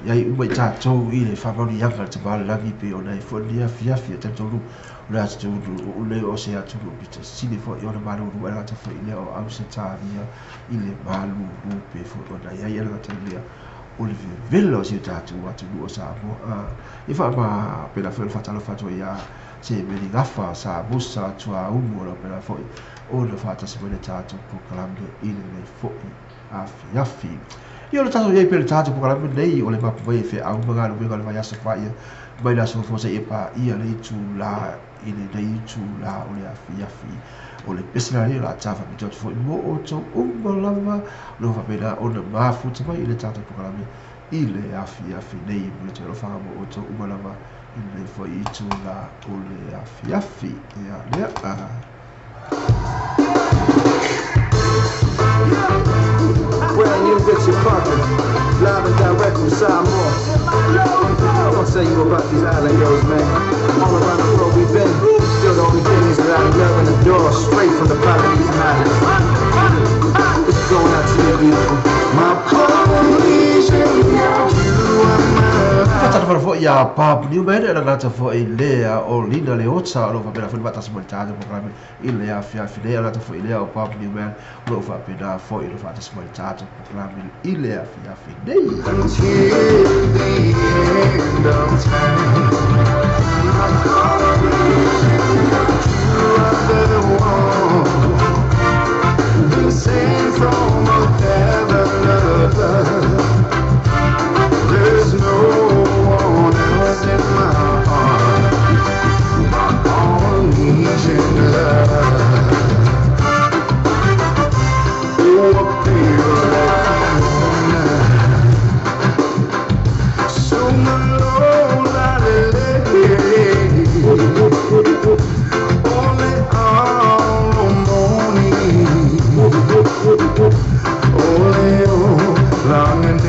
iai uma i tatou i le faamanuiaga le tamalelagi pei ona iai fo'i lenei afiafi e talitonu o le atunuu le o se atunuu pito sili fo'i ona malulu ai le gata fo'i lea o Ausetalia i le malulu pe fo'i ona iai le gata lea o le vevela o si o tatou atunuu o Samoa. I faama pena fo'i o le faatalofa atu ai ia se meli gafa sa musa tuaumu o lo pena fo'i ona faatasi mai le tatou polokalame i lenei fo'i afiafi. Ia o le tatou iai pe le tatou polokalame nei o le mapu mai e feau ma galuega o le vaiaso faia mai le aso fo seia paia le itula i lenei itula o le afiafi o le pese la lea o le a tafaapitoa atu fo'i mo outou uma lava o lo o faapena ona mafuta mai i le tatou polokalame i le afiafi nei mo le toe alofaga mo outou uma lava i lenei fo'i itula o le afiafi. Ia lea Brand new Richard Parker, live and direct from Samoa. I'm gonna tell you about these island girls, man. All around the world we've been. Still the only thing is that I love and adore, straight from the Polynesian Islands. This is going out to you, beautiful. My Polynesian girl, you are my Faatalofa fo'i iā Bob Newman e lagata fo'i lea o Lina Leota o lo o faapena fo'i le faatasi mai le tatou polokalame i le afiafi nei. Lagata fo'i lea o Bob Newman o lo o faapena fo'i le faatasi mai le tatou polokalame i le afiafi nei. Until the end of time. My Polynesian girl, you are the one. Been sent from a heaven above. There's no one else in my heart. My Polynesian love. Oh, I feel like so Only harmony. Only longing.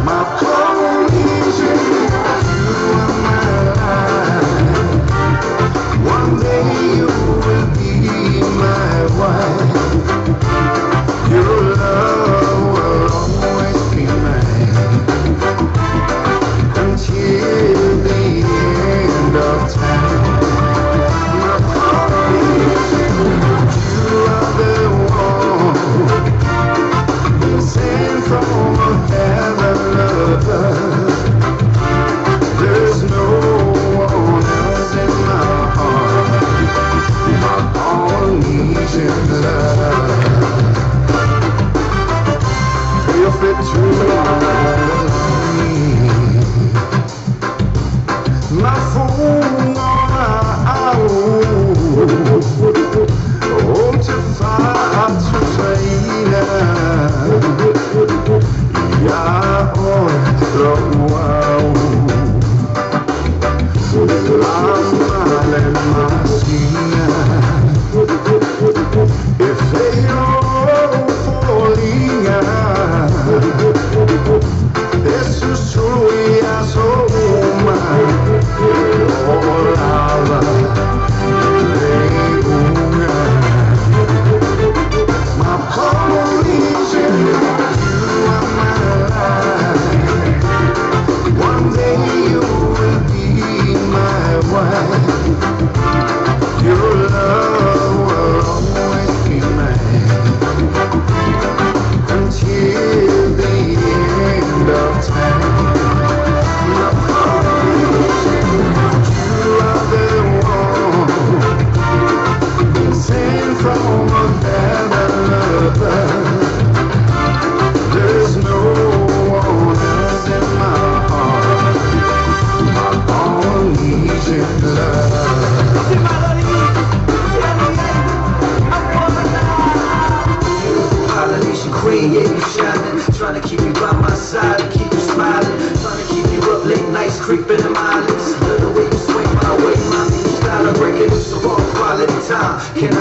My Polynesian, you are my life. One day you will be my wife. Your love will always be mine until the end of time. My Polynesian, you are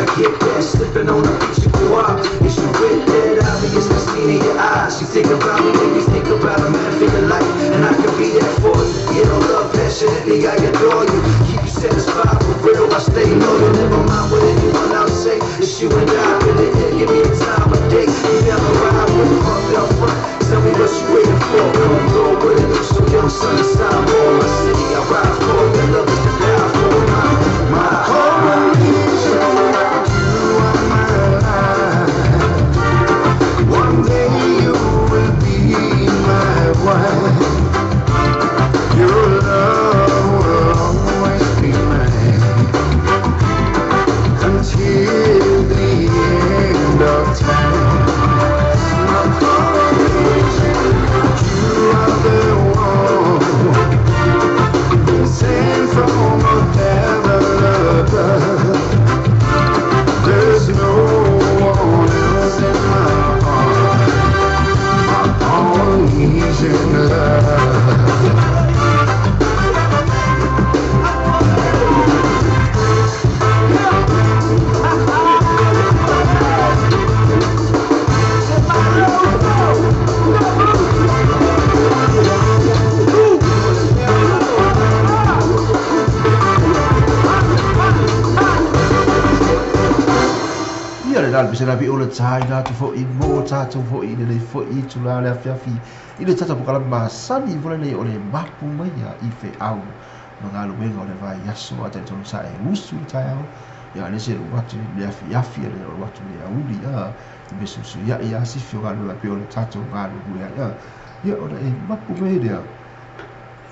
I get that? Slipping on the beach of Kauai. Is you with that? Obvious, I seen in your eyes. You think about me, make me think about a man for your life, and I can be that for you. You don't love passionately, I adore you. Keep you satisfied for real, I stay loyal. Never mind what anyone else say. It's you and I, really, yeah, give me the time of day. You never ride with the parked out front. Tell me what you waiting for. Come roll with it, so young son of Samoa. My city, I ride for. Your love is to die for. My Coalition, you are my life. One day you will be my wife. Your love will always be mine until the end of time. My coalition, you are the one sent from heaven above. There's no one else in my heart. My Polynesian love. Ia le lale pese lapi o le taina atu fo'i mo tatou fo'i i lenei fo'i itulā le afiafi i le tatou pokalame masani foi lenei o le mapu maia i feau ma galuega o le vaiaso a talitonu sa e usu le taeao ia aemaise lou atu i le afiafi le lou atu i le auli i mesusuia'i a sifi o galuega e pei o le tatou galulue ai ia ona e mapu mai lea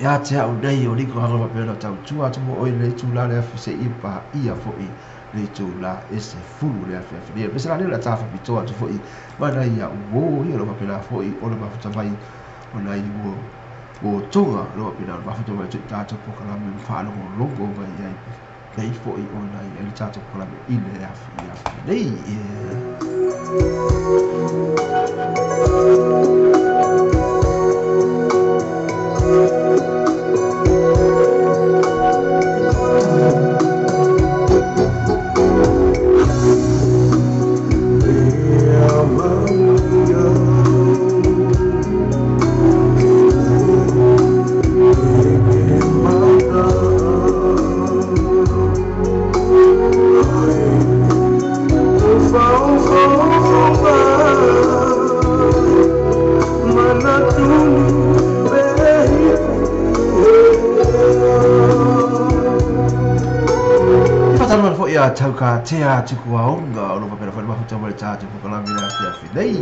ia te a'u nei o Niko Hanga faapea ona tautua atu mo oe i lenei itulā le afi seia paia fo'i le itulā e 10 le afiafi nei. Aemaise la lea o le a tafapitoa atu fo'i ma nai a'u uō ia o lo o faapena fo'i ona mafuta mai o nai uō toga o lo o faapena ona mafuta mai atu i tatou pokalame ma faalogologo mai ai nei fo'i ona i ai le tatou pokalame i le afiafi nei. Faatalofa atu foi ia taukatea tuku aoga o lo o faapena foi le mafuta mai le tatou pokalame i le afiafi nei.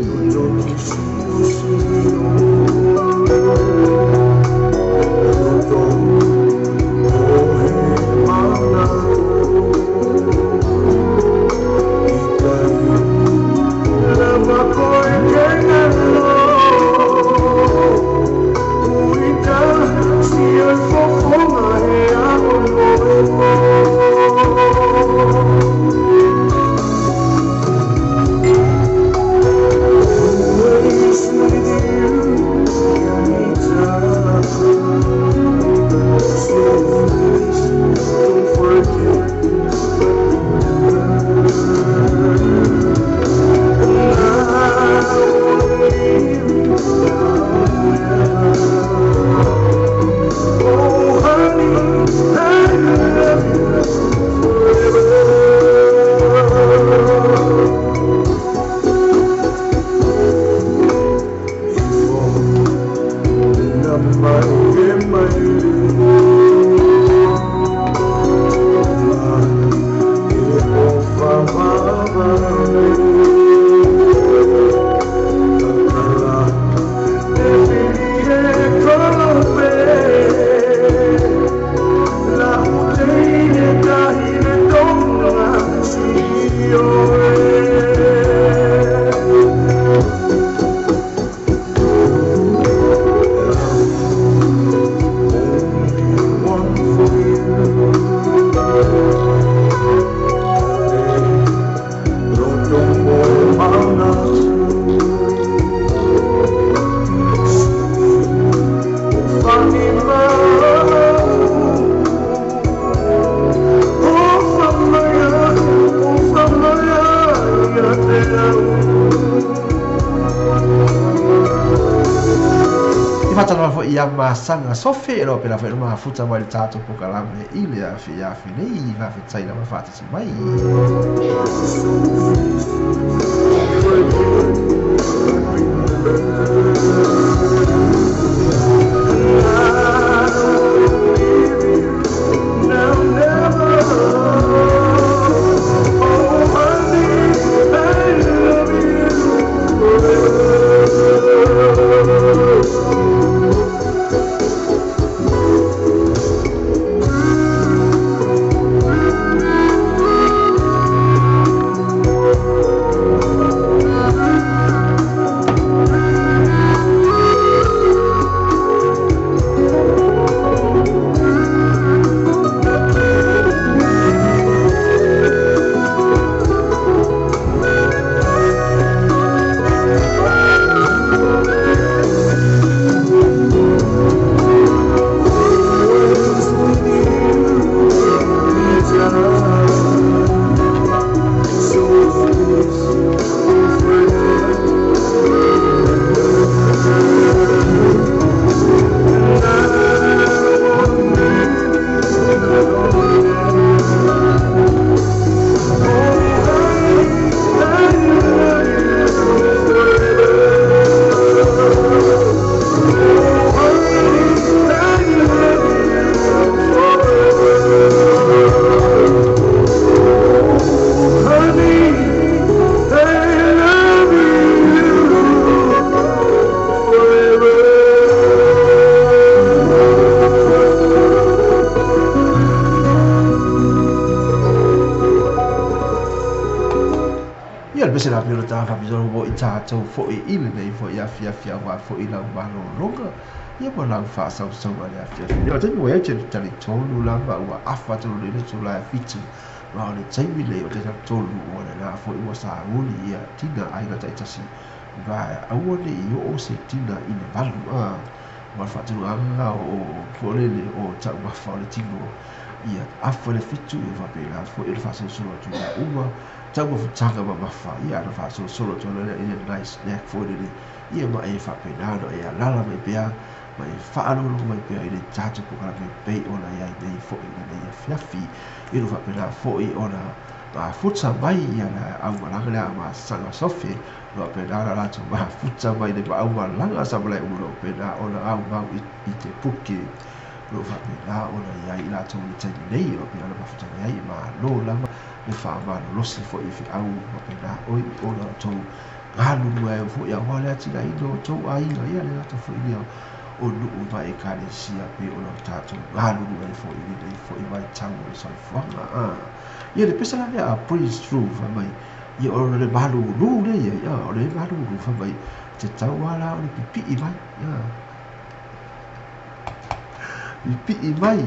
amasaga sofe e loa pela foi mafuta mai le tatou pokalame i le afiafi nei faafetai lava faatasi mai. Ia le pese la pio ta fa biso mo i tatou foi i lenei foi afiafi auā foi lau malōloga ia ma lau faasausauga le afiafi nei. O le taimi ua iai te talitonu lava ua afa atu nei le itulā e 7 ma o le taimi lenei o te talitonu ua lena foi ua sauli ia tina aiga taitasi ma aua nei oo se tina i le 8 ma le faatulagaga o polele o taumafa o le tino ia afa le 7 ia faapena foi o le faasolosolo atu ia uma taumafataga mamafa ia ana faasolosolo atu lea i le nice snack foi lele ia ma e faapena ona e alala mai pea ma e faalogologo mai pea i le tatou pokalame pei ona iai nei foi i lenei afiafi i lo faapena foi ona mafuta mai ia le aumalaga le amasaga sofe lo faapena ona latou mafuta mai le aumalaga sa malae uma lo faapena ona aumau i te puke lo faapena ona iai i latou i le taimi nei lo faapena ona mafuta mai ai malo lava le faamalolosi foi i feau faapena oi ona outou galulue ai foi auā le atinaeina o outou aiga ia le gata foi lea o nuu ma ekalesia pei ona tatou galulue ai foi i lenei foi vaitau o le soifuaga. Ia le pese la lea a Prince True fai mai ia o le malulu lea ia ia o le malulu fai mai te tau ala o le pipii mai ia pipii mai.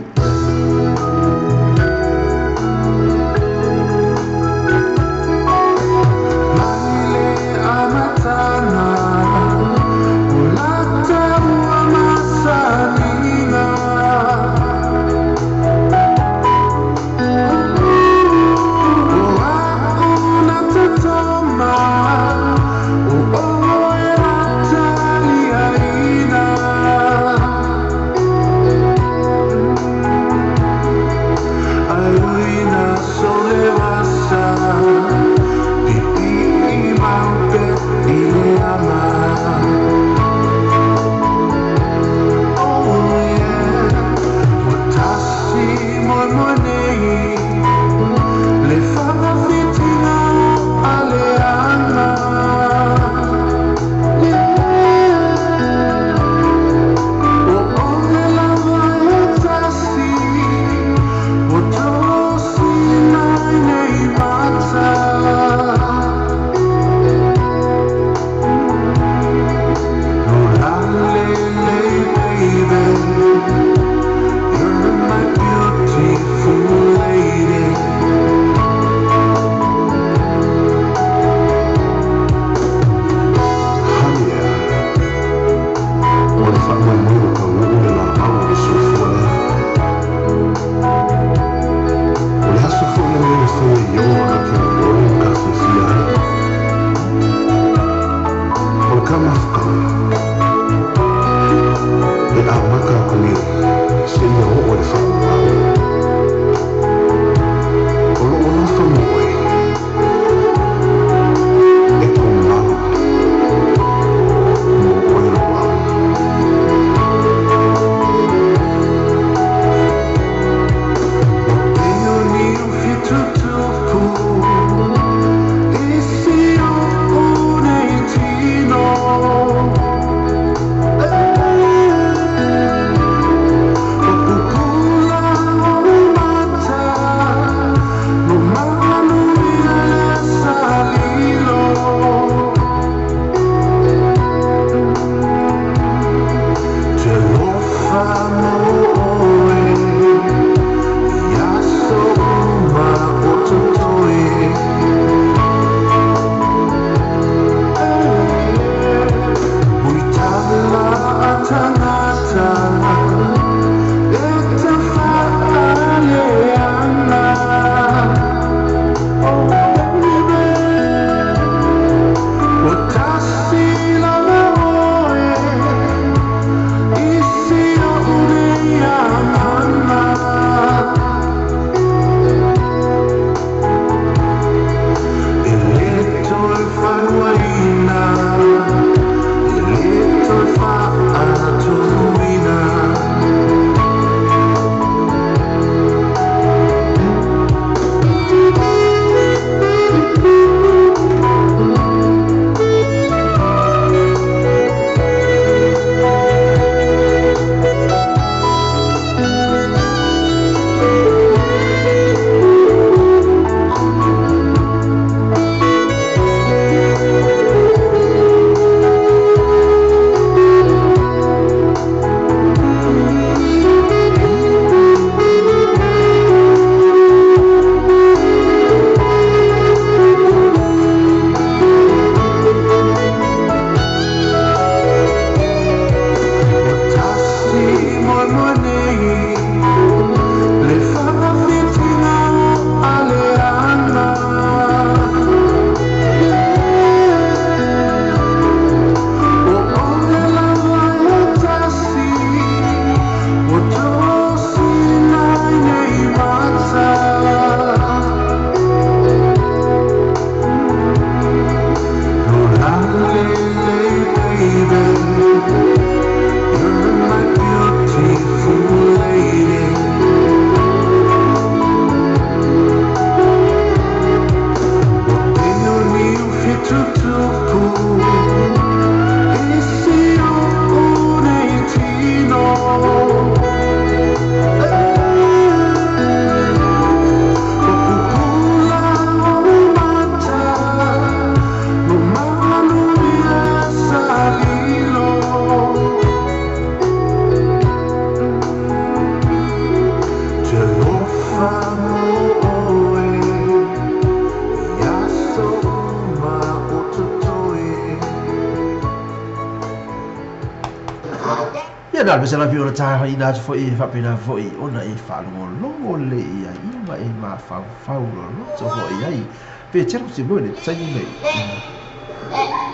Ia na le la viola ta ina atu foi e faapena foi ona e faalogologo lelei ai ia ma e mafaufau loloto foi ai pe tele se mo le taimi nei.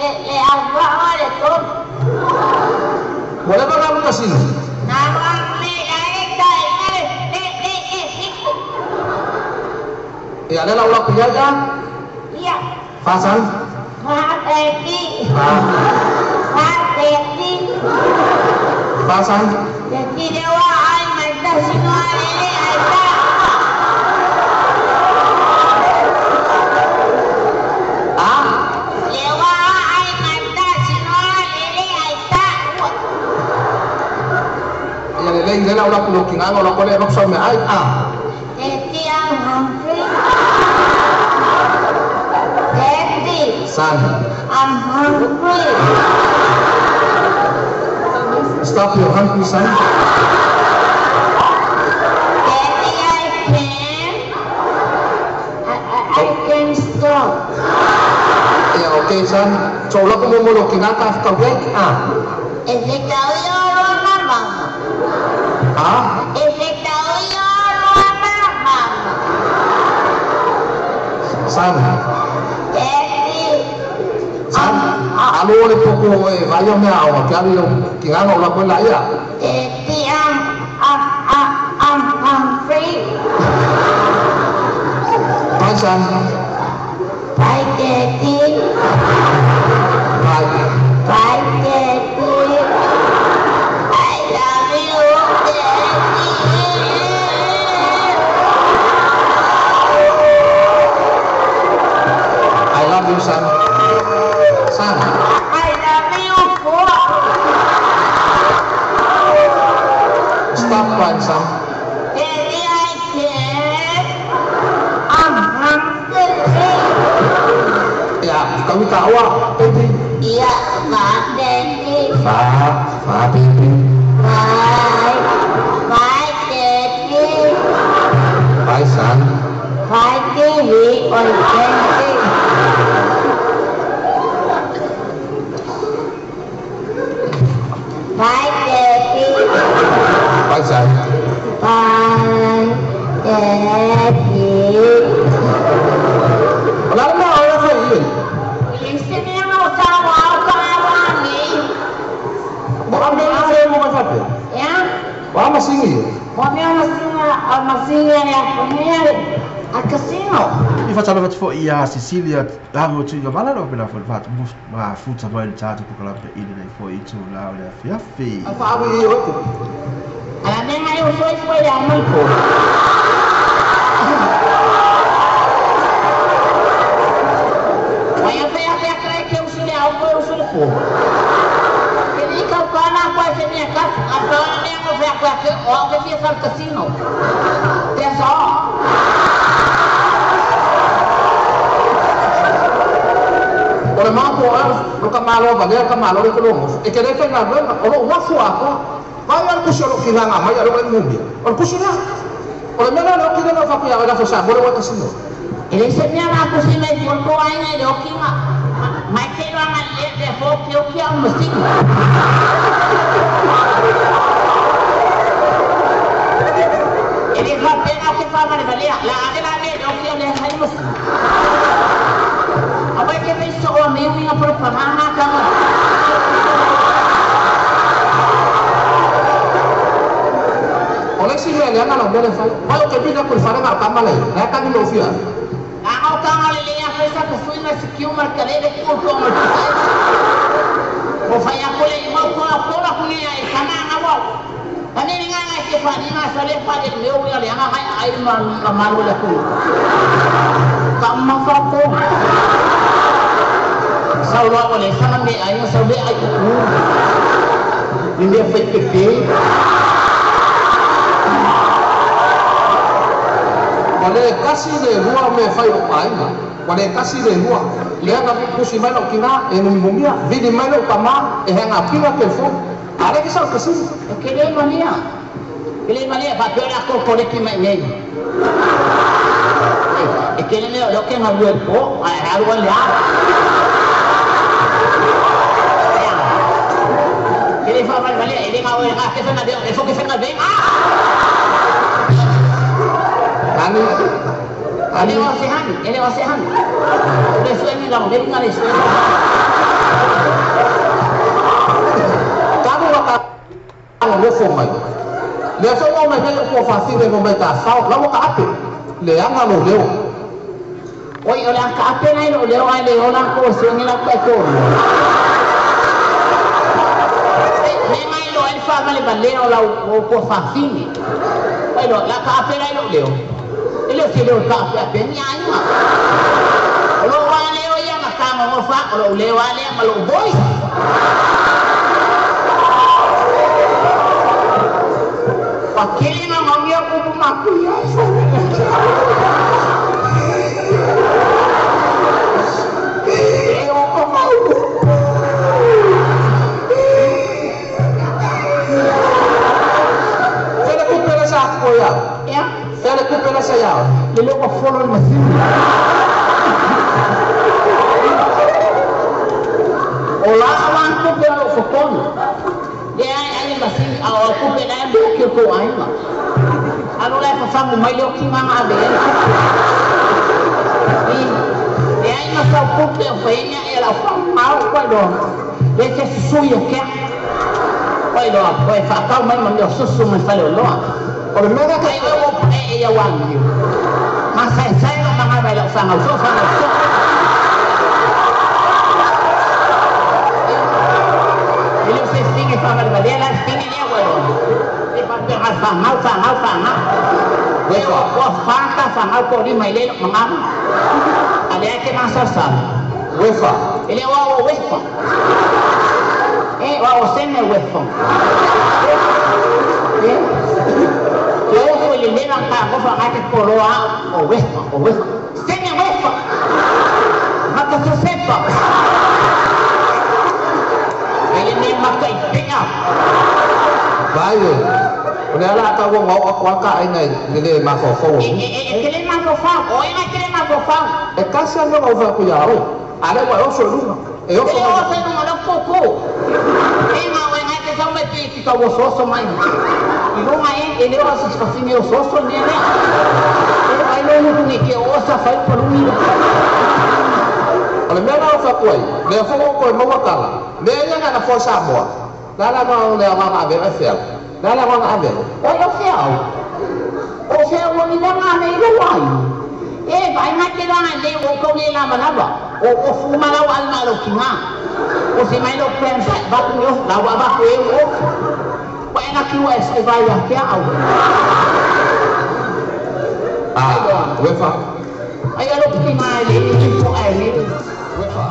Le awa le to. Wala ba nga kasino? Na wa me ai tai le le le le. Ya le la ula kuya ya. Ya. Fasan. Fa ti. Fa ti. Fasan. Ti le wa ai manda sino ai le ai ta. Ah. Le wa ai manda sino ai le ai ta. Ya le le la ula kulo kinga ula kole ba so me ai ah. Ti am hungry. Daddy. Son. I'm hungry. Stop your hungry, son. Daddy, I can. I can stop. Yeah, okay, son. So, lo como mo lo kinaka ka wake ah. Ese cabello no mama. Ah? Ese cabello no mama. Son. Daddy. Son. Alo le poko e vai o mea o ke ali o kinga o la kola ia. Daddy, I'm hungry. Bye, son. Bye, Daddy. Bye. Bye, Daddy. I love you, Daddy. I love you, son. Son. I love you, boy. Stop crying, son. Daddy, I can. I'm hungry. Ya, kami tahu ah, baby. Yeah, bye, Daddy. Bye, bye, baby. Bye. Bye, Daddy. Bye, son. Bye, Daddy. Or Daddy. Bye, Daddy. Bye, son. Bye, Daddy. Wala na wala fa yun. Ya? Wa masingi. Wa me masingi a casino. I whatana watu fo ia Cecilia hango tuinga mala no pena fo fat ma futa mai le tatu pokala pe ile nei fo itu la o le afiafi. A fa awi o ko. Ala me ngai o foi foi a mai ko. Vai a pe a pe krai ke o sule au ko o sule ko. Ke ni ka kana ko se minha casa, a pa me ngo fe ko ke o ke fia sal casino. That's all. O le mapo a lo ka malo va le ka malo le kolongo. E ke le fenga lo o lo wafu a ko. Vai al kusi lo kinga mai a lo le mumbi. O kusi na. O le mena lo kinga fa ku ya ga fo sa bo lo kasino. Ele se me ama kusi mai por ko ai ngai lo kinga. Mai ke lo nga le le fo ke o kia mo sing. Ele fa pena ke fa ma le la la le lo kia le hai mo sing. Apa que me hizo a mí una propaganda kama. Oleh si me le ana lo le fa. Wa ke bina kul fara nga kama le. Na ka ni lo fia. A o kama le le ya fesa que fui na sikiu marcale de kul ko mo. O fa ya kule mo ko ko la kuni ya kama nga wa. Ani nga nga ke fa ni ma sa le fa de meu ya le nga ai ai ma ma lo le ku. Kama fa ko. Sau lo ole sama me ai sau le ai ku. Ni me fa ke. Wale kasi le rua me fai o painga. Wale kasi le rua. Le anga kusi mai lo kinga e ngumumia. Vidi mai lo kama e hanga pinga ke fo. Are ke sau kasi. E ke le mania. Ke le mania pa pe la ko ko le ki mai nei. E ke le me lo ke nga lu ko a a lu le a. Ke le fa mal vale e le nga Nga ke whenga leo, e foke whenga venga. Ani. Ele o se hani, ele o se hani. Le sueni la le nga le sueni. Talu waka lofo mai. Le so mo mai le ko fa si le mo mai ta fa la waka ape. Le anga lo leo. Oi o le anga ape nai lo leo ai le ona ko sueni la ko ko. Le mai lo el fa ma le baleo la o ko fa fini. Oi lo la ka ape nai lo leo. Ele se leo ka ape ape ni ai ma. O lo wa leo ia ma ka mo fa o lo leo ale ma lo boy. Wakili na mamia kupu makuya. Fela kupela sa ako ya. Ya. Fela kupela sa ya. Lelo ko follow masini. Ola awan kupela fokon. Le ai ai masini au kupela e mo ke ko ai ma. Alo lai fa fangu mai le ki manga ave. Le ai ma sa kupe o fenya e la fa mau ko do. Le se suyo ke. Oi lo ko fa ka mai ma me susu mai fa le lo. O le mea ka i o e ia wan ni. Ma sa sa no manga mai la fa ngau so fa ngau so. Ele se finge fa mal valer la finge le bueno. E fa per fa ngau fa ngau fa ngau. Wefa wa fa ka fa ngau ko ni mai le manga. Ale ke ma sa sa. Wefa. Ele wa o wefa. E wa o sene wefa. E Yo fui le leva ka ko fa ka ko lo a o wefa o wefa. Sene wefa. Mata se sepa. Ele ne mata i penga. Vai. O le ala ka wo ngau akwa ka ai ngai le ma fo fo. E ke le ma fo fa, o e ke le ma fo fa. E ka sa no ngau fa ku ya o. Ale wa o so lu. E o so o se no lo ko ko. E ma o ngai te sa me ti ka wo so so mai. I lo ngai e le o sa fa ni o so so ne ne. E ai lo no ni ke o sa fa por mi. O le mea na fa ku ai. Le fo ko mo wa kala. Le ia na fo sa mo. La la ma o le ma ma ve fe. La la ma ave. O lo feau. O feau o ni la ma le wai. E vai na te la le o ko le la manaba. O o fu ma la al ma lo kinga. O se mai lo pensa ba ku yo la wa ba ku e o. Wa na ki wa se vai ya ke au. Ah, wefa. Ai lo ki mai le ni ko ai le. Wefa.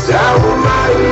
Down my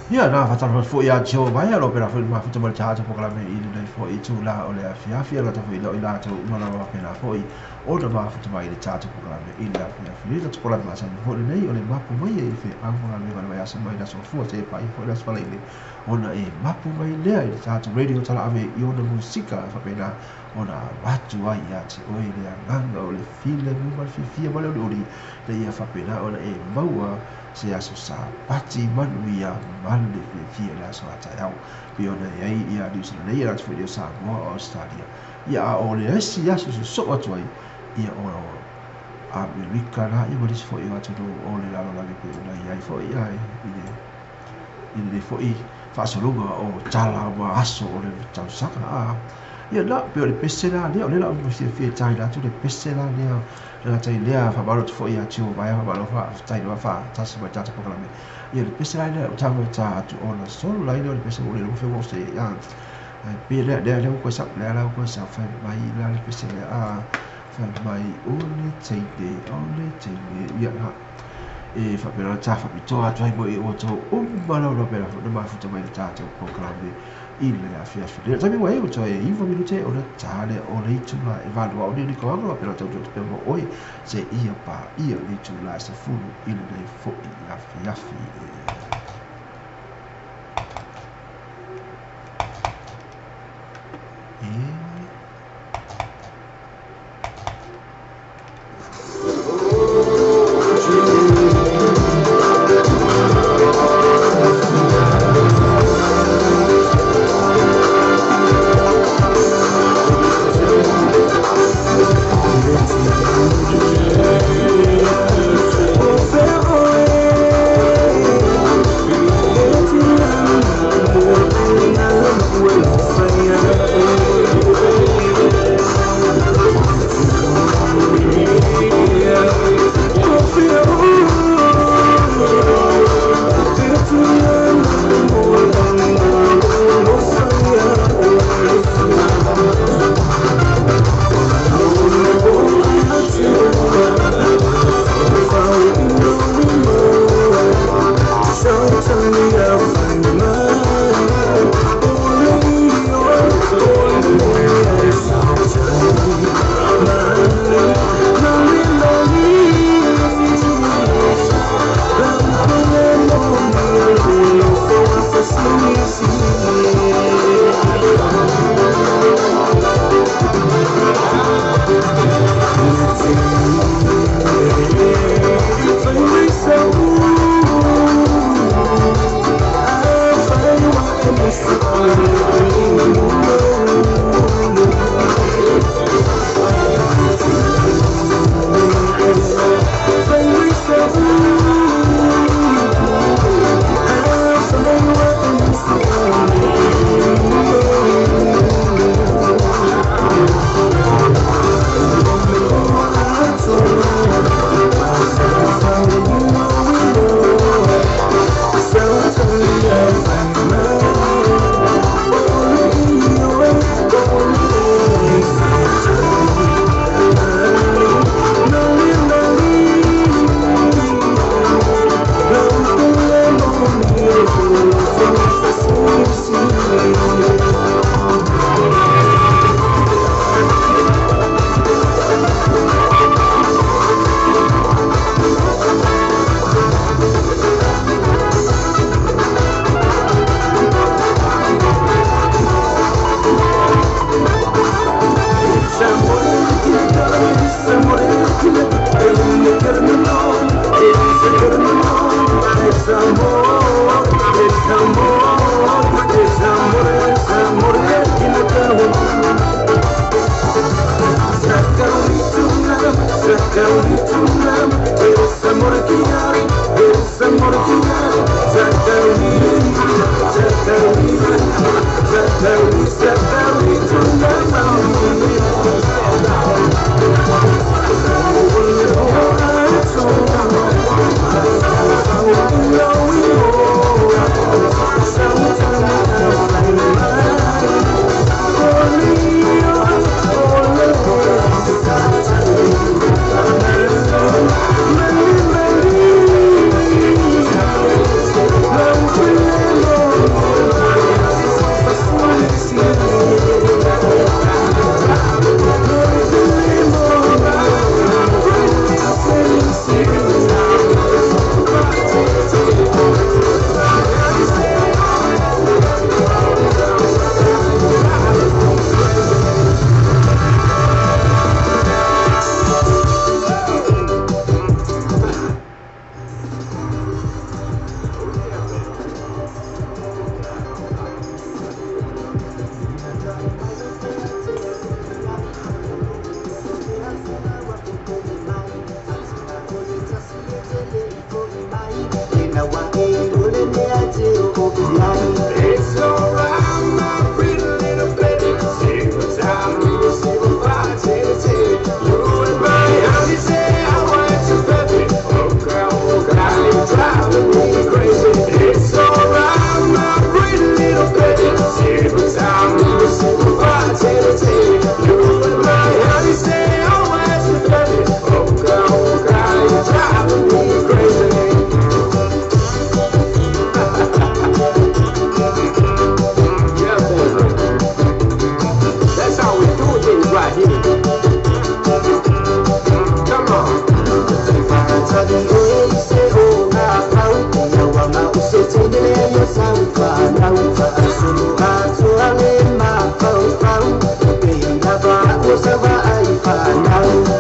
Ia na faatalofa atu foi ia te oe mai o lo o pena foi le mafuta ma le tatou polokalame i lenei foi itulā o le afiafi a lata foi i latou uma lava faapena foi ona mafuta mai i le tatou polokalame i le afiafi. Le tatou polokalame masani foi lenei o le mapu mai e i feau ma galuega o le vaiaso mai le aso Gafua seia paia foi le aso Faraile ona e mapu mai lea i le tatou radio talaave i ona musika faapena ona avatu ai ia te oe le agaga o le filemu ma le fiafia ma le uliuli ina ia faapena ona e maua se aso Sapati manuia ma le fiafia i le aso a taeao pei ona i ai ia Niu Sila nei, e latou foi nei o Samoa o Ausetalia. Ia a o le isi aso sosoo atu ai, ia o Amerika la, ia ma nisi foi o atunuu o le lalolagi pei ona i ai foi ia i le i lenei foi faasologa o tala ma aso o le tausaga. A ia na pei o le pese la lea o lea la ua fiafia e taina atu le pese la lea le gata i lea faamalo atu foi ia tio vaea faamalo faafetai lava faatasi mai tatou polokalame ia le pese la lea o tau e ta atu ona solo la lea o le pese ua le iloa fe ua se a ai pe lea lea lea ua koe sau lea la ua koe sau fai mai la le pese lea a fai mai o le teine o le teine ia na e faapena ona ta faapitoa atu ai mo i outou uma lava faapena foi ona mafuta mai le tatou polokalame i le afiafi lea. Taimi ua e ua toe 9 minute ona ta lea o le itula e 8 a o nei anga faapena ona tautua atu pea mo oe seia paia le itula e 10 i lenei foi afiafi. E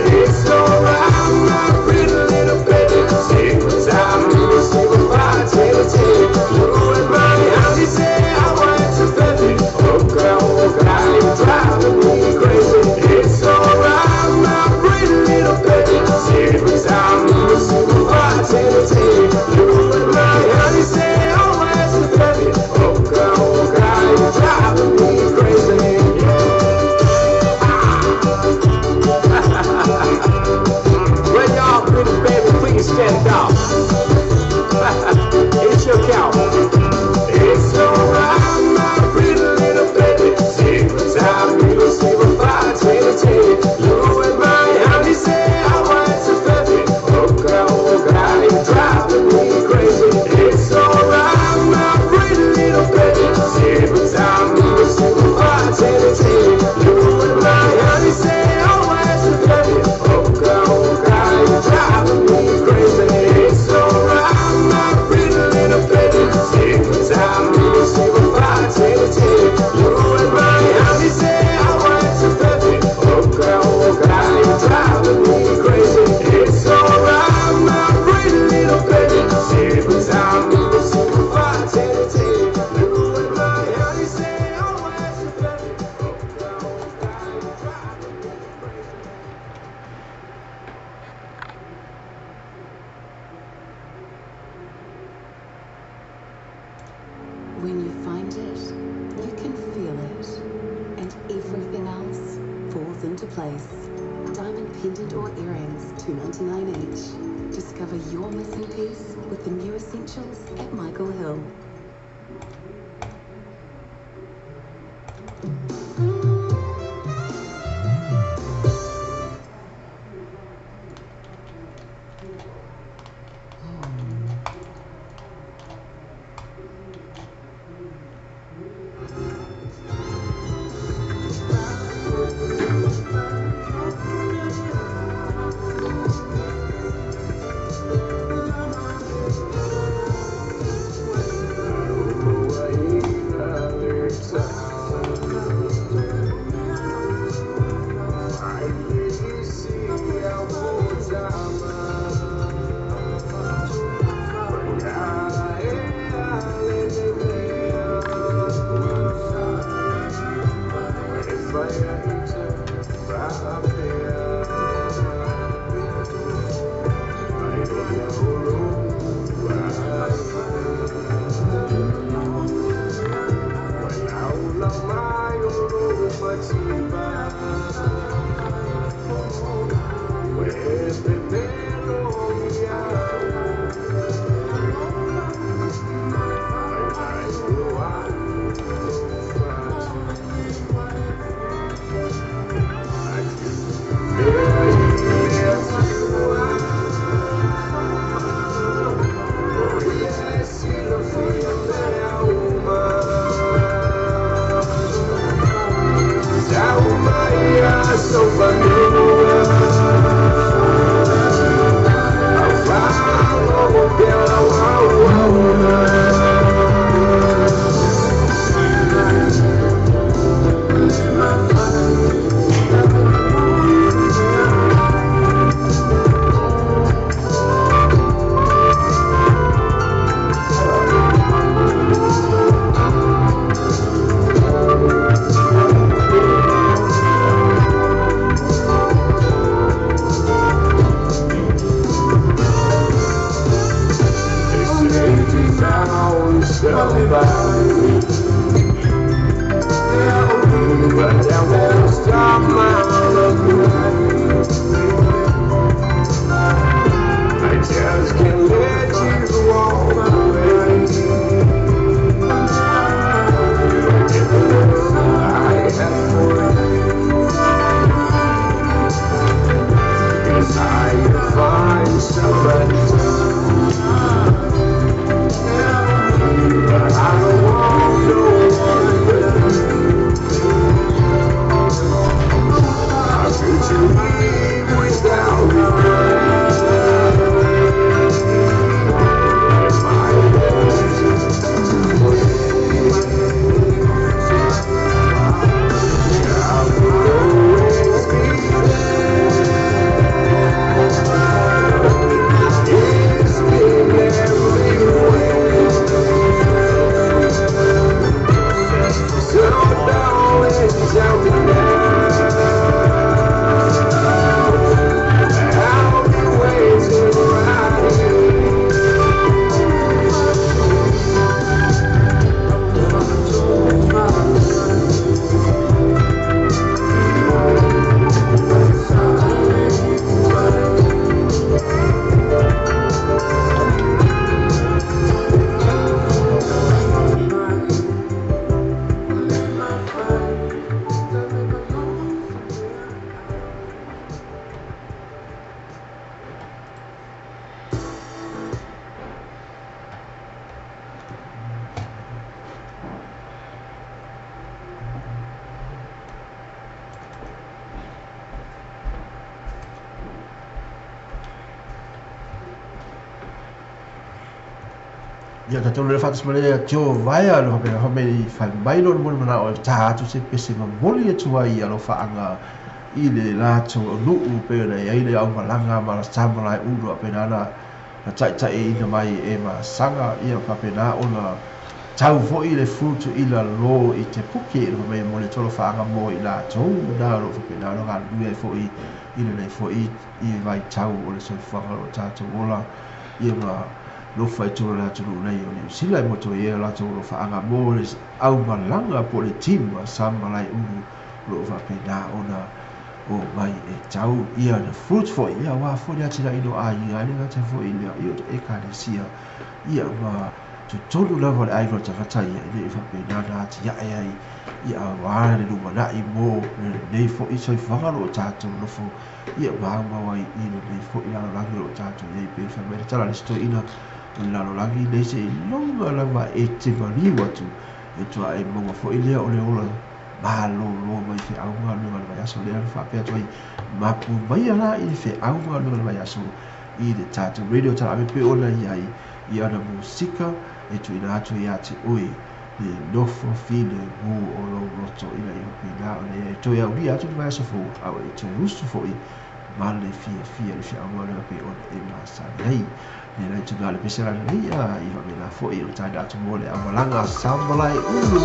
It's alright, my pretty little baby. Take my time, you see my vitality. You and my auntie say I want to baby. Oh girl, you driving me crazy. It's alright, my pretty little baby. Take my time, you see my vitality. You and my auntie say I want to baby. Oh girl, you driving me crazy. Well, y'all pretty baby, please stand up. It's your count. It's alright, my pretty little baby. Take my time, you see my vitality. You and my auntie say I want to baby. Oh girl, you driving me crazy. It's alright, my pretty little baby. Take my time, you see my vitality. You and my auntie say I want to baby. Oh girl, you driving me crazy. It's alright, my pretty little baby. Take my time, you see my vitality. You and my auntie say I want to baby. Oh girl, you driving me crazy. It's alright, my pretty little baby. Take my time, you see my vitality. You and my auntie say I want to baby. Oh girl, you driving me crazy. When you find it, you can feel it, and everything else falls into place. Diamond pendant or earrings, $2.99 each. Discover your missing piece with the new essentials at Michael Hill. Without regret. Ia tatou le faatas ma le tio vaea lo faapena fa mai fai mai lo mo mana o ta atu se pese momoli atu ai ia alofaaga i le latou nuu pe ona i ai le aumalaga ma la Samalaeulu faapena na na taitaiina mai e masaga ia faapena ona tau foi le fruit i lalo i te puke i le mai mo le tolo faaga mo i latou na o lo o faapena ona galulue ai foi i lenei foi i vaitau o le soifuaga o lo o tatou ola ia ma lofa i totonu o le atunuu nei o Niu Sila e motu ai e latou alofaaga mo le aumalaga po o le team a Samalaeulu o lo o faapena ona o mai e tau ia na fruit foi ia aua foi le atinaeina o aiga e le gata foi i le i o ekalesia ia ma totonu lava o le aiga o le tagata ia ina ia faapena ona atiae ai ia aua le lumanai mo lenei foi soifuaga o lo o tatou nofo ia maumau ai i lenei foi lalolagi o lo o tatou i ai pei fai mai le tala a le isi toeaina o le lalolagi lenei seiloga lava e te maliu atu e toa e maua foi lea o le ola malōlō mai feau ma galuega o le vaiaso lea na faapea atu ai mapu maia la i le feau ma galuega o le vaiaso i le tatou radio tala ave pei ona i ai i ana musika e tuuina atu ia te oe le nofo filemu o lou loto ina ia faapena ona ia e toe aulia atu le vaiaso fou a ua e toe usu foi ma le fiafia i le feau ma galuega pei ona e masani ai. Lea la tuna le pese la nei a i faapena foi o le taina atu mo le aumalaga a Samalaeulu.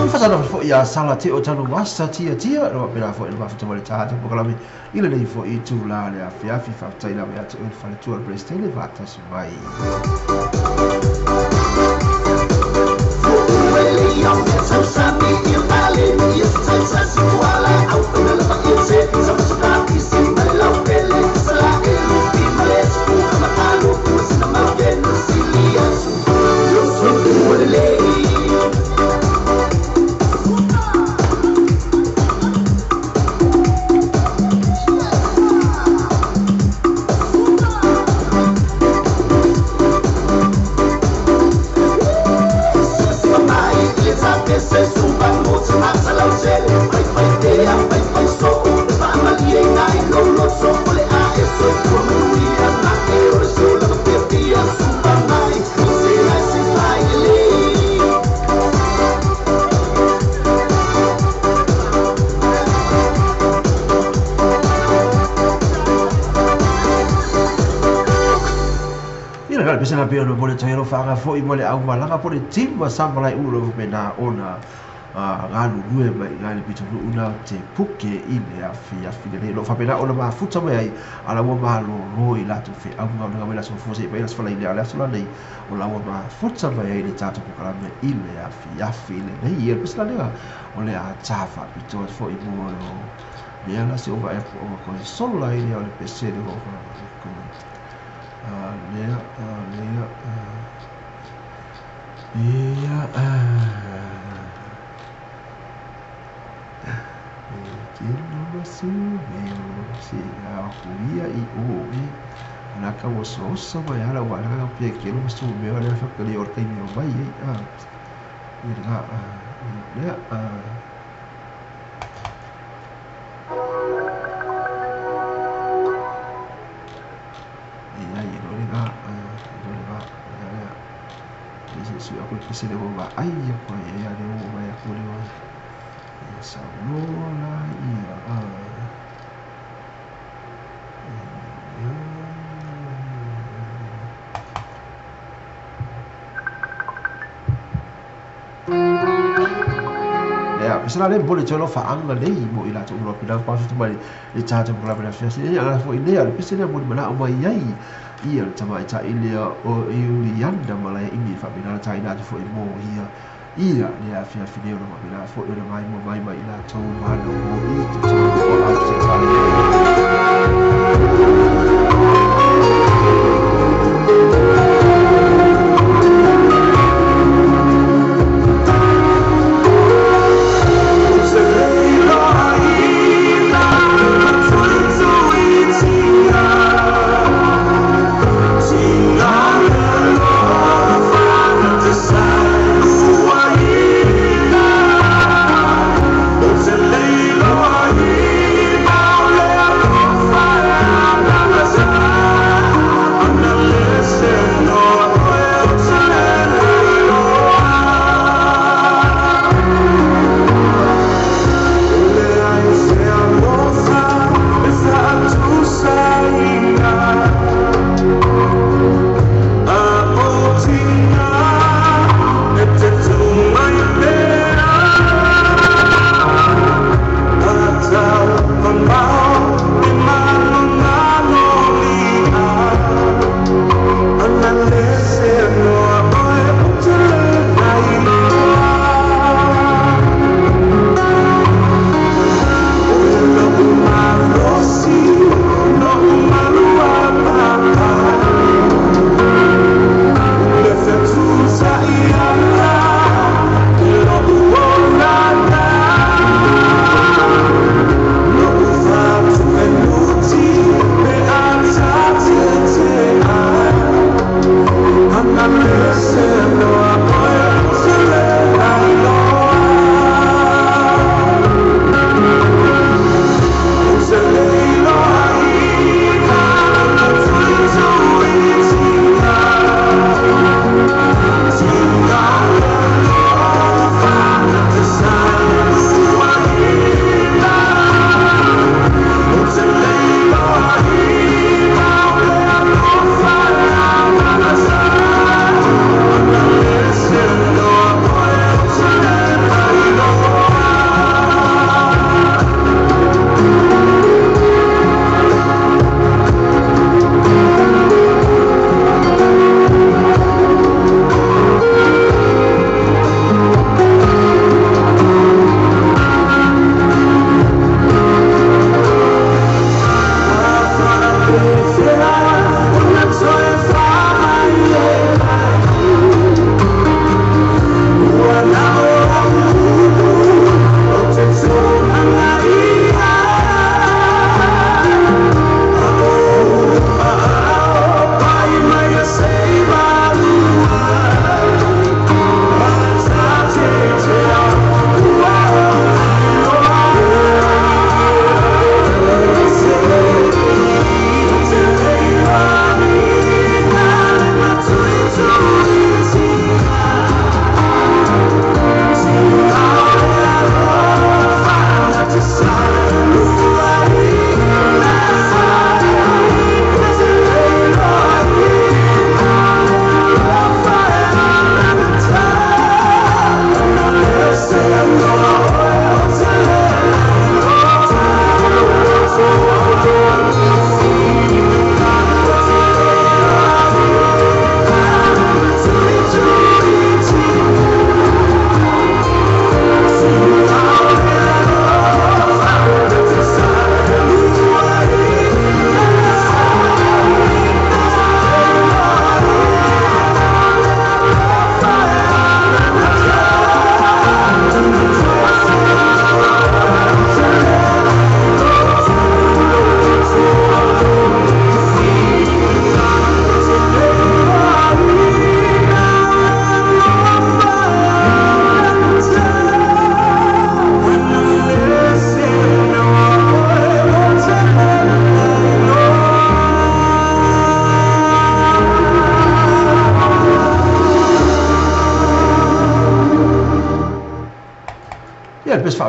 Faatalofa foi ia Sala Teo Tanumasa Tia Tia, no faapena foi le mafuta ma le tatou polokalame i lenei foi itula le afiafi. Faafetai lava ia te oe le faletua o le Peresetene faatasi mai. Ia le pese la pei ona momoli atu ai alofaaga foi mo le aumalaga po o le team ma Samalaeulu o lo o faapena ona galulue mai i le pitonuu na te puke i le afiafi lenei. O lo o faapena ona mafuta mai ai a la ua malōlō i latou feauga ona mai le aso fua seia paia le aso Faraile a o le aso lenei o la ua mafuta mai ai le tatou polokalame i le afiafi lenei. Ia le pese la lea o le a ta faapitoa foi mo lea la se o vaai atu o koe sola i lea o le pese le o lea lea ia e kino masu meo se a huia i o e la ka oso oso mai ala wa la ka pie kino masu meo le fa ka le o taimi o mai ai a i la Lea ia ia lo le va lo le va ia lea ia se sui aku le pese le va ai ia ko ia le o mai aku le o ia saunoa la ia Ia, pese la le mo le tolo faanga nei mo i latou lo pina pa su mai le cha mo la pina fia ia la fo ile le pese le mo mana o mai ai ia le tama i le o i uli anda ma la ini fa pina ta ina fo i mo ia ia le afia fi le o pina fo le mai mo mai mai la to ma no mo i te to o a se ta le.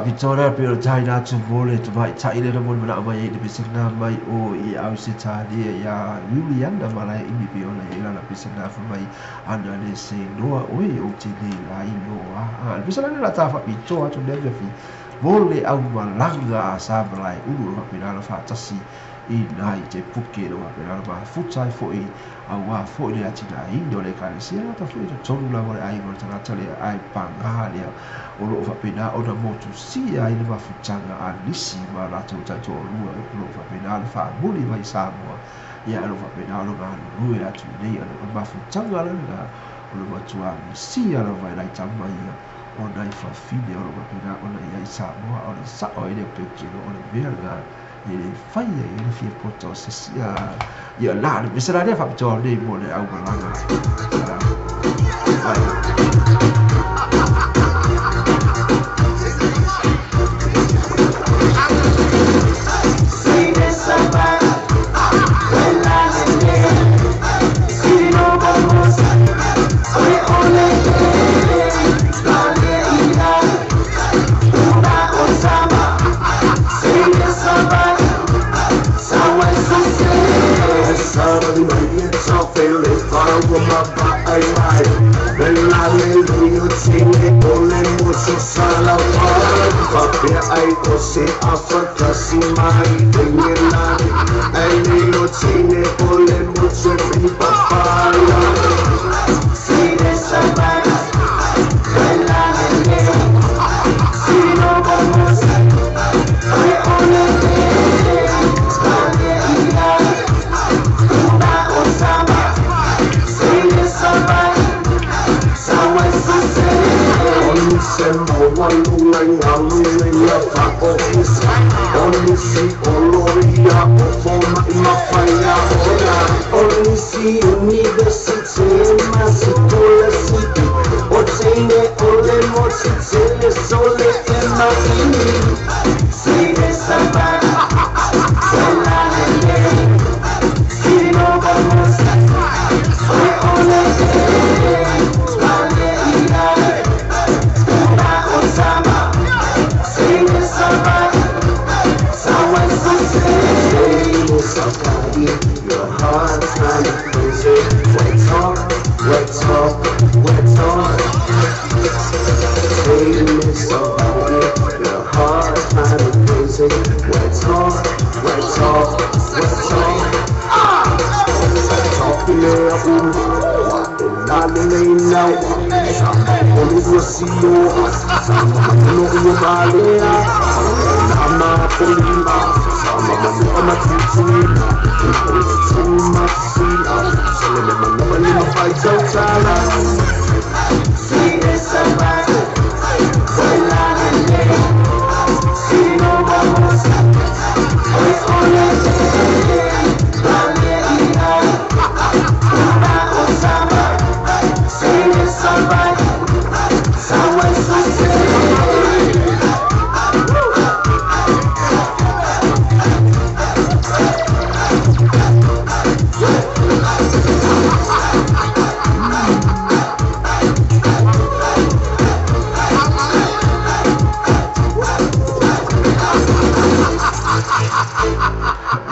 faapitoa lea pei o le taina atu mo le tamaitai lea na molimanaʻo mai ai i le pesena mai o i Ausetalia iā Iuliana Malaeimi pei ona i ai lana pesena fai mai ana le se iloa oe ou te le lailoa. A le pese la lea o le a ta faapitoa atu lea afiafi mo le aumalaga a sa Malaeulu o lo faapena ona faatasi i nai te puke o lo faapena ona mafuta ai foi auā foi le atinaeina o le Ekalesia ata foi i totonu lava o le aiga o le tagata lea ae pagā lea o lo o faapena ona motusia ai le mafutaga a nisi ma latou taitoalua o lo o faapena ona faamuli mai i Samoa ia o lo o faapena ona galulue atu i nei o le mafutaga la lena o le matua misia lava e nai tama ia o nai fafine o lo o faapena ona i ai i Samoa o le sao ai lea peutilo o le mea lena e le fai ai le fia poto o se isi ia la le mea la lea faapitoa nei mo le aumalaga ai.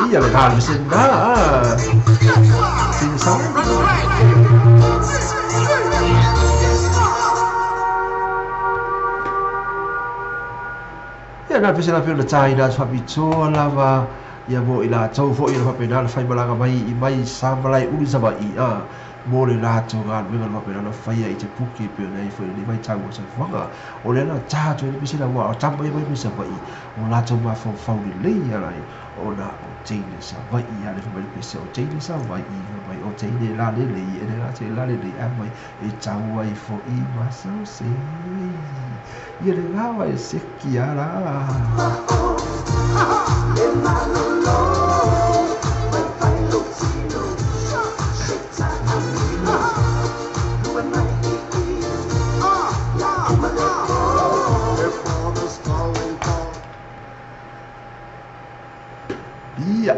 Ia le lana pesena sing song. Ia na pesena pe o le taina atu faapitoa lava ia mo i latou foi o le faapena ona faimalaga mai i mai sa Malaeulu i Savaii a mo le latou galuega le faapena ona faia i te puke pei ona i ai foi i lenei vaitau o le soifuaga o lea na ta atu ai le pesena ua o tama ia mai mai Savaii o latou mafaufau lelei ala ai ona o teine Savaii a le fai mai le pese o teine Savaii fai mai o teine lalelei e le gata i lalelei ae mai e tau ai foi ma sausei ia le gawa e seki ala. Ia.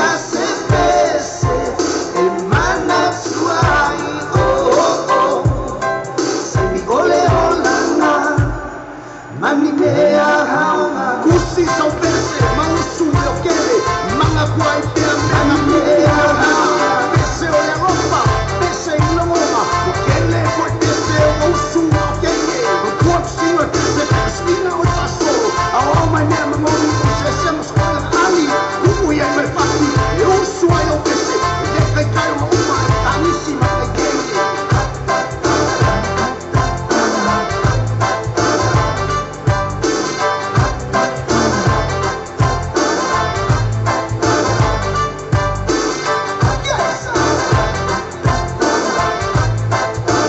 ia se pese e manatua ai oh oh saimi ole olana mani mea haoga Kusi sau pese mausu e o kele manga kua i pea mea mea pese o le alofa pese i logona o kele foi pese o usu o kele o kuakusina pese pesina o pasoro ao au mai mea mangoni o se se maskola ali uu ia mai fati e usu ai o pese e le kai kai o uma e tanisi ma kai kele. Yes!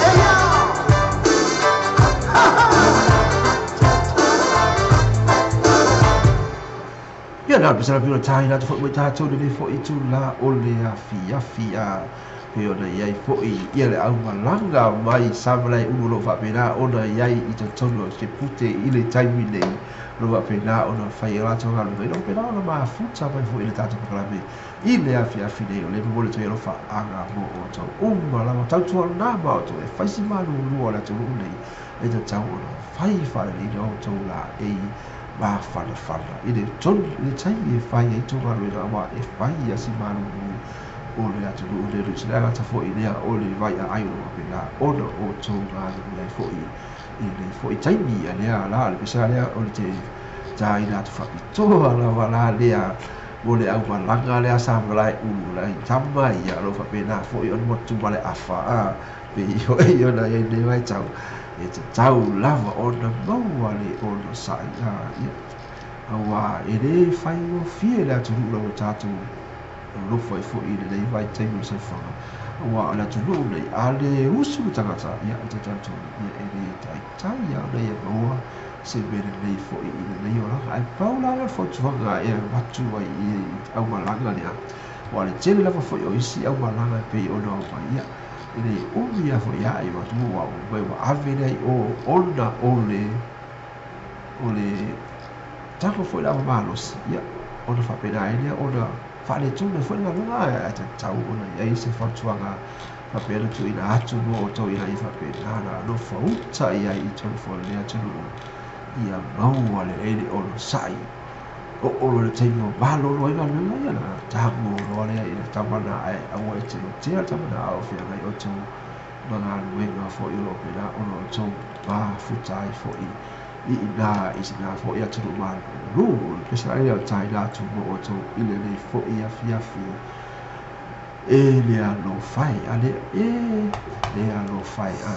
Hey, yo! Ia na pesa la pio tai na foi mo tatou le foi tu la o le afiafi a pe ona iai foi ia le au malanga mai sa malae ulu o loo faapena ona iai i totonu o se pute i le taimi nei o loo faapena ona fai e latou galuega ina faapena ona mafuta mai foi i le tatou pakalame i le afiafi nei o le momoli atu ai alofaaga mo outou uma lava tautuana ma outou e faisi malulua o le atunuu nei e tatau ona fai faaleleina outou laei mafanafana i le tonu i le taimi e fai ai tou galuega auā e fai ia si malulu o le atunuu le le le agata foi lea o le vaiaai o loo faapena ona outou galulue ai foi i lenei foi taimi a lea la le pesa lea o le te taina atu faapitoa lava la lea mo le aumalaga lea sa malae ulu lai tama ia o loo faapena foi ona motu ma le afa a pei foi ona iai nei vaitau e tatau lava ona maua le ona sa'i a ia auā e lē faigofie le atunuu lau tatou nonofo ai foi i lenei vaitaimi o le soifuaga auā o le atunuu nei a le usu le tagata ia e tatau ia e lē taitai a ona ia maua se mea lelei foi i lenei olaga ae pau la le fautuaga e avatu ai i aumalaga lea ua le tele lava foi o isi aumalaga e pei ona omai ia e le umi a foi ae atu ua mai ua ave lea i o ona o le tago foi le ava malosi ia ona faapena ai lea ona faaletonu ai foi le galuega ae tatau ona iai se fautuaga faapea na tuuina atu mo outou ina ia faapena na nofo uta i ai i totonu foi o lenei atunuu ia maua lelei le onosai oo loa le taimi ua malolo ai galuega ia na tago loa lea i le tama na ae aua e te lotea le tama na a o feagai outou ma galuega foi o loo pena ona outou mafuta ai foi i ina i sina foi atunuu malulu o le pesa lea o taina atu mo outou i lenei foi afiafi e le alofa e ale e le alofa e a.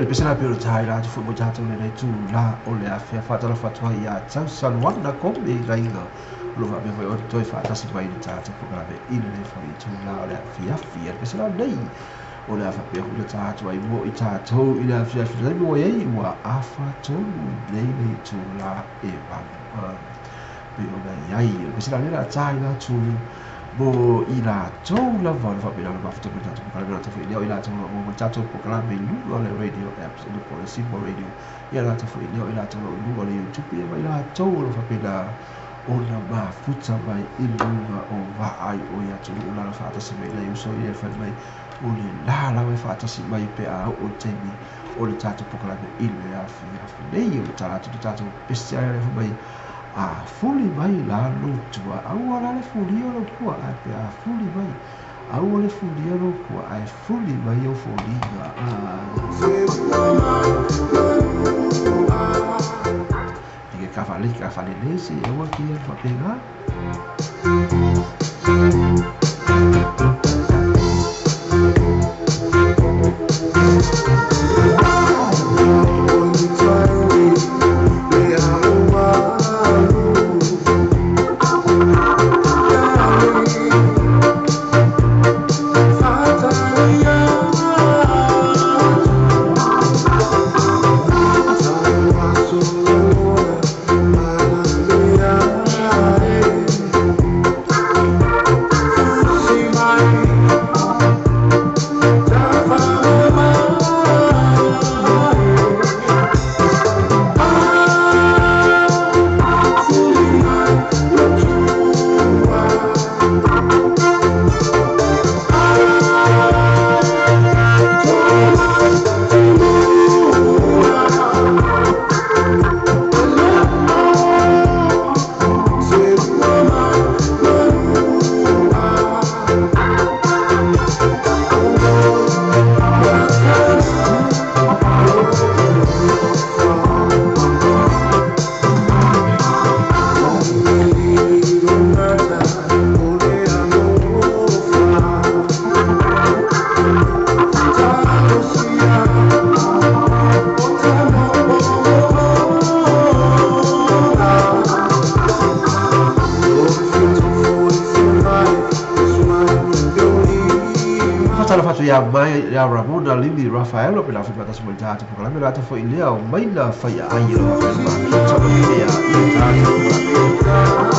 pese la pe o tai la tu fu mo tatou le itulā o le afe faatalofa atu ai iā tausaluana kome i laiga o lo faapea foi o toe faatasi mai le tatou polokalame i lenei foi itulā o le afiafi. O le pese la nei o le a faapea foi na ta atu ai mo i tatou i le afiafi taimi ua i ai ua afa tonu nei le itulā e 8 pei ona i ai. O le pese la lea o le a ta i latou mo i latou lava o le faapena ona mafuta mai le tatou polokalame latou foi lea o i latou o lo o maua mai le tatou polokalame i luga o le radio apps i po o le Simple Radio ia latou foi lea o i latou o lo o i luga o le YouTube ia ma i latou o lo o faapena ona mafuta mai i luga o vaai o i atunuu lalo faatasi mai nai uso ia e fai mai o le la lava e faatasi mai pe a oo i le taimi o le tatou polokalame i le afiafi nei. O le tala atu le tatou pese ai le fai mai a fuli mai la lou tua aua la le fulia o lou tua ae pe a fuli mai aua le fulia lou tua ae fuli mai au foliga i ke ka falelese aua ke ia faapena. Ia mai ia Ramona Lili Rafaelo pe la foi patasi mo le tatou polokalame latou foi lea o mai na fai ai o faapea ma mafuta mai pea i le tatou polokalame.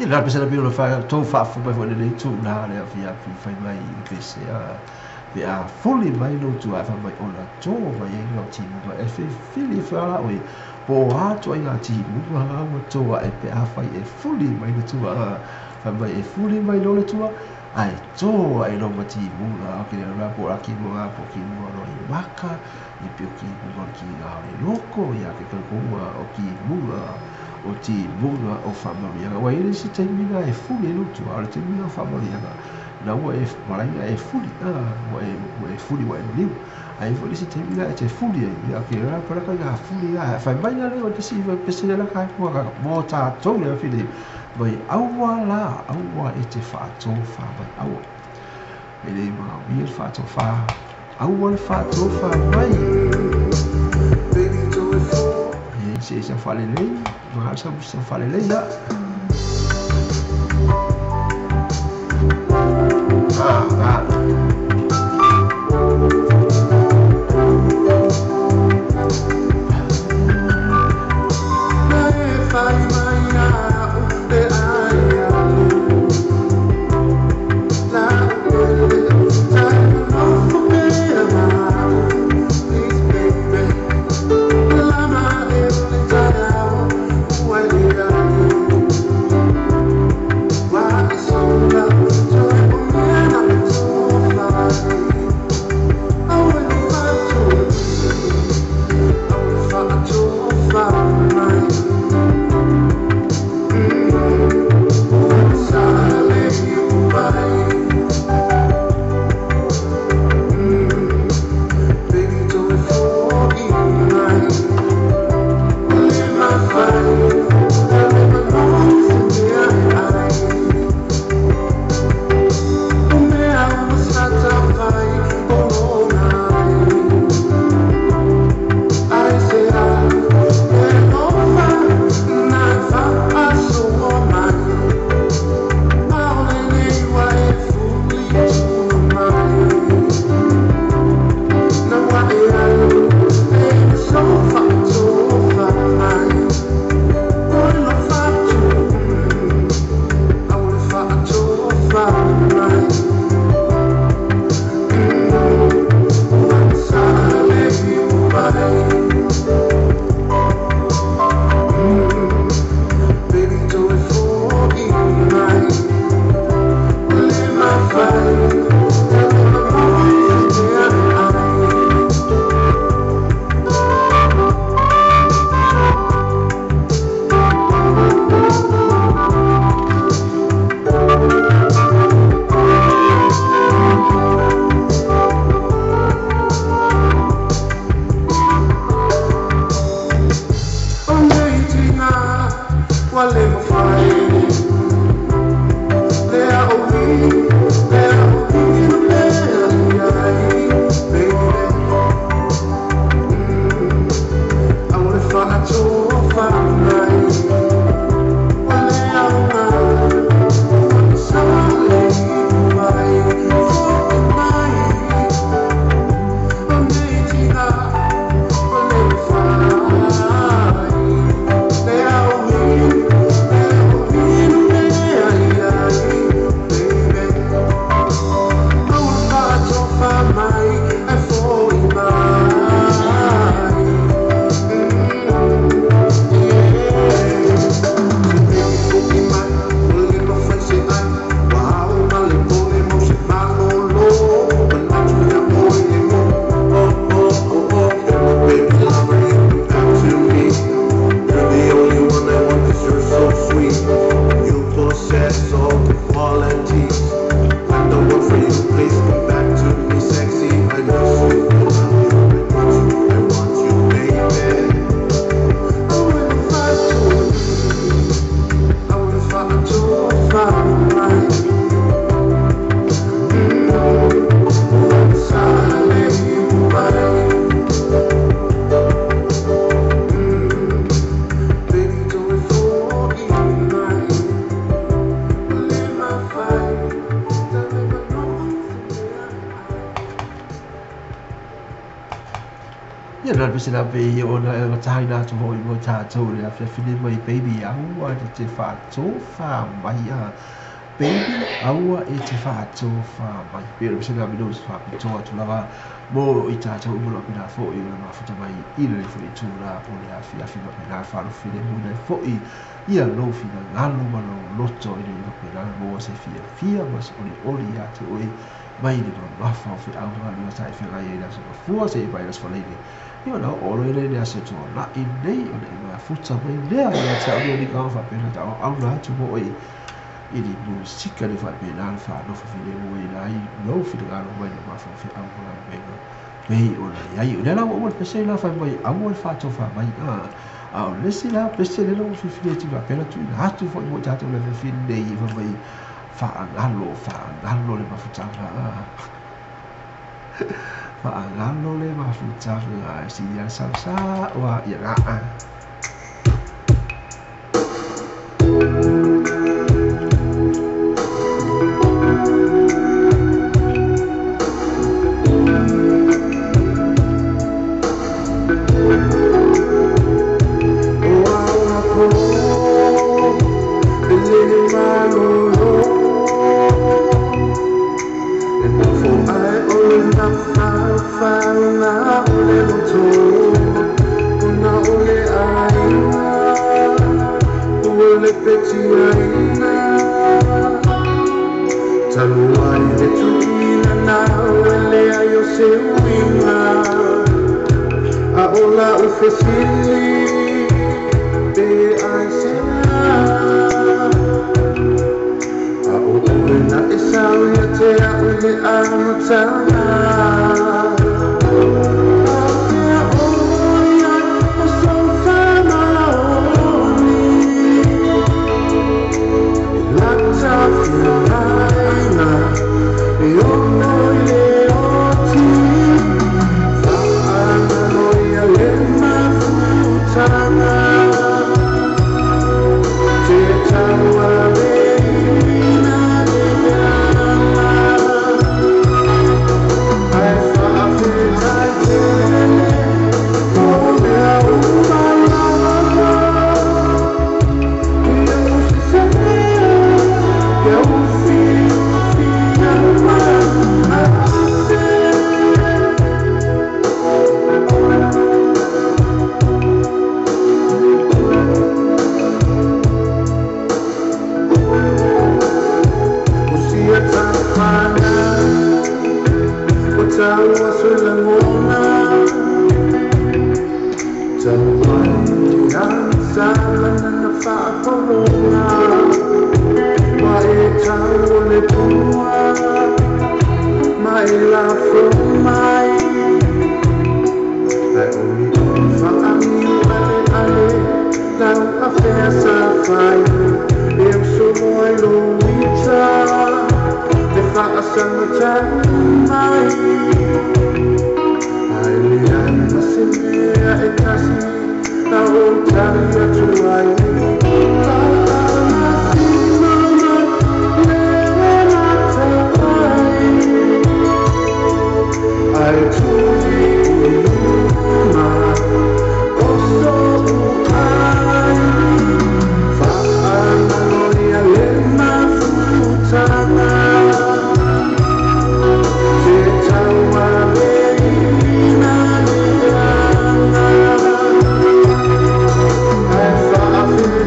Ia le pese na pio fa to fa fu mai foi le tu na le afiafi fai mai i pese a pe a fuli mai lo tu a fa mai ona to mai ai ngā timuga e fili fa la oi po atu ai ngā timuga ua toa e pe a fai e fuli mai le tua fa mai e fuli mai lo le tua ai toa e lo ma timuga o ke le po la ki mo po ki mo lo i maka i pio ki mo ki ngā le loko ia ke kalkunga o ki muga o timuga o whamarianga. Wa ele si taimina e fuli lo tua o le taimina o whamarianga na ua e malaina e fuli ua e fuli ua e mliu ai foi se taimina e te fuli ai ia ke ra para ka ga fuli a fai mai na le o te si pese le ka ko ka mo ta to le fili mai aua la aua e te fa to fa mai aua e le ma mi fa to fa aua le fa to fa mai baby do it for e se sa fa le le ma sa sa fa le le ya ah They are we. na pese la pe i ona e mataina atu hoi mo tātou le afiafi mai baby aua e te whaatofa mai a baby aua e te whaatofa mai pe o le pese la me no se whapitoa atu lava mo i tātou umo loa pena foi o le mafuta mai i le foi tūra o le afiafi ma pena whalofile muna e foi ia lou finagalo ma lou loto ina ia faapena maua se fiafia ma se olioli iā te oe mai le mamafa o feʻau ma galuega sa e feagai ai i le aso gafua seia paʻa i le aso falaine. Ia ona oo loa lea i le aso tuanaʻi nei ona e mafuta mai lea ia te au ni ka faapena taʻauaʻauna atu mo oe i le musika le faapena le faanofo filemu ai la ai lou finagalo mai le mamafa o feʻau ma galuega pei ona iai. O lea la ua uma le pese la fai mai aua le faatofa mai a o le isi la pese lea ua filifili atu faapena tuuina atu foi mo i tatou le afiafi nei fai mai faagalo faagalo le mafutaga faagalo le mafutaga si ia sa wa ia ga.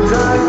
Time.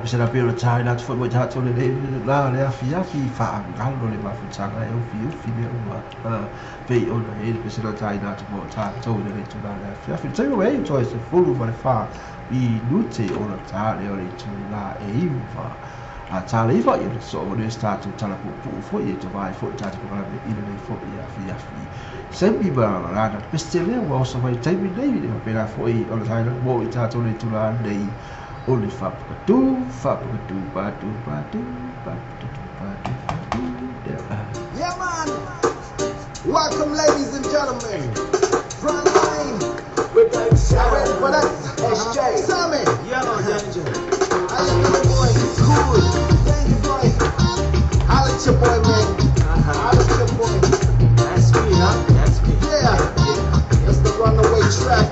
Se la pelo tai la foi mo tatou le la le afiafi faagalo le mafutaga e ufiufi mea uma pei ona e le pesela tai na mo tatou le itula le afiafi taimi ua toe 14 minute ona ta lea o le itula e 9 a ta le 9 ia le soo le tatou tala puupuu foi e tovae foi tatou polokalame i lenei foi afiafi semi ma lana pese lea ua oso mai taimi nei le faapena foi ona taina mo i tatou le itula nei o le faapakatu, faapakatu, patu, patu, patu, patu, patu. Yeah, man. Welcome, ladies and gentlemen. Frontline. We're going Y'all ready for that? SJ. Sammy. Yellow Danger. How you doing, boy? Cool. Thank you, boy. Holla at your boy, man. Holla at your boy. That's me, huh? That's me. Yeah. That's the runaway track.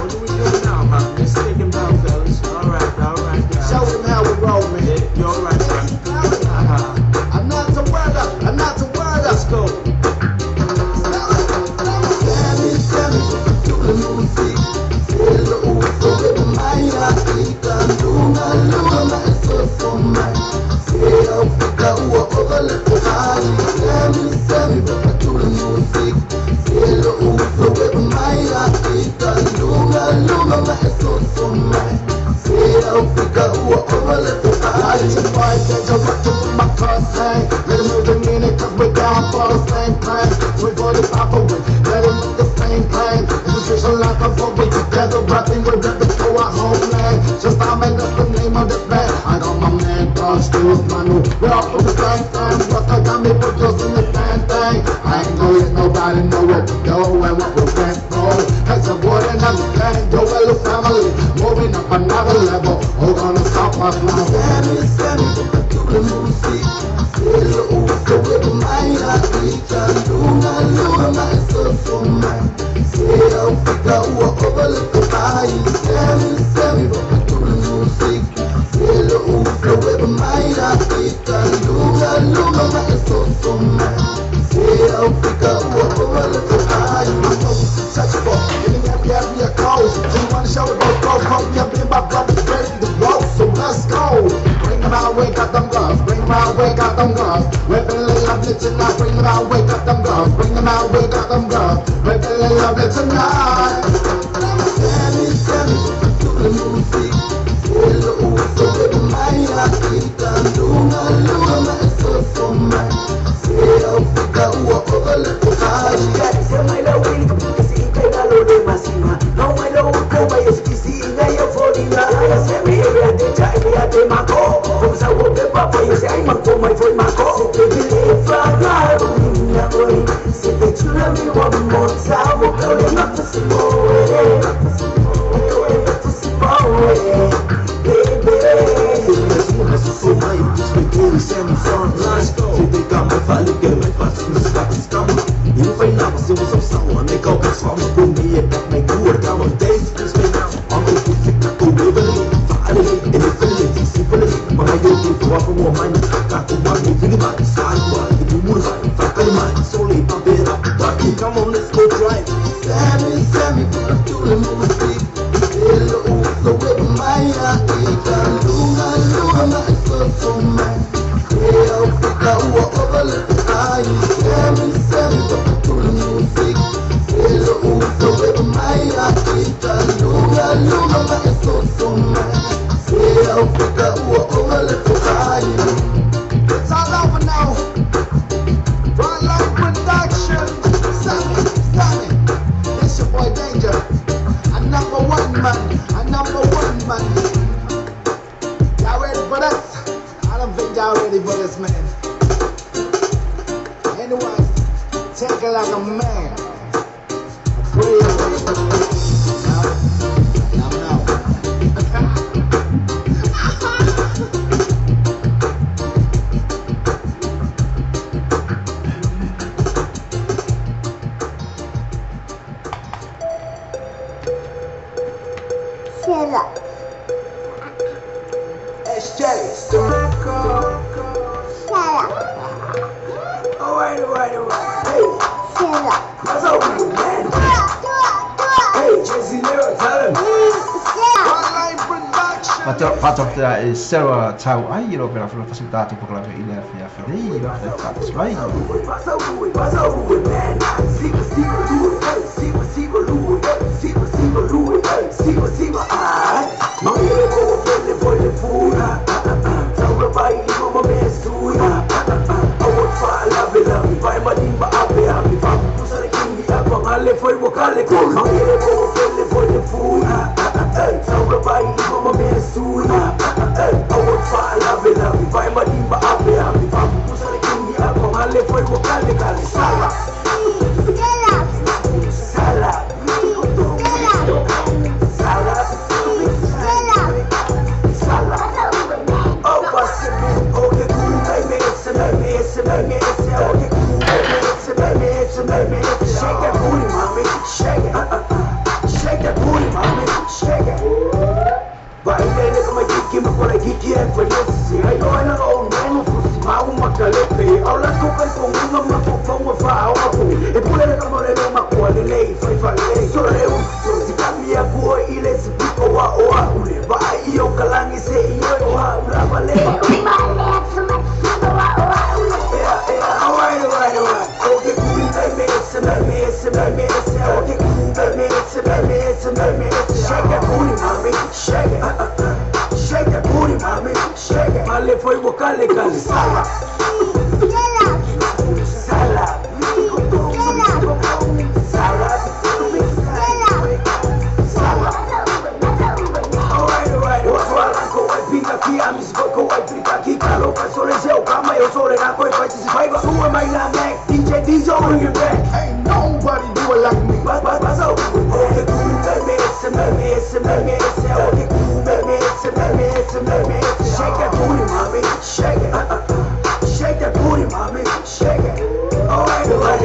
What do we do now, man? Just thinking about, fellas. All right, guys. Show them how we roll, man. Yeah, you're right, right. Another word up, another word up. Let's go. Come on, let's go drive. Sammy, Sammy, It's all over now. Frontline Production. Sammy, Sammy. It's your boy Danger. A number one man. A number one man. Y'all ready for this? I don't think y'all ready for this, man. Anyways, take it like a man. A brave man. Now, I'm out. Faatofea e Sarah Tau ai lo pela fula fasu tatou polokalame i le afiafi nei faafetai mai. Shake that booty, mommy, shake it. Shake that booty, mommy, shake it. Baile kama kiki makola kiki efanyesi. Ai oina o neno fusi makalepe. Aula kuka konga makofonga fa o. E pule kama le makola le fai fa le. Sore u sikamia kuo ile sipiko wa oa ule. Ba iyo kalangi se iyo oa ula bale. Alright, alright, alright. Okay, shake that booty, mommy, shake it. Shake that booty, mommy, shake it. Male foi vocale cali sala. Sala. Sala. Sala. Alright, alright. Wala ko ay pinga ki amis ko ay pinga ki kalo pa sole se o kama yo sole na ko pa si pa sube my la Mac DJ Diesel bring it back. Ain't nobody do it like me. Shake that booty, mommy, shake it. Shake that booty, mommy, shake it. Alright, alright,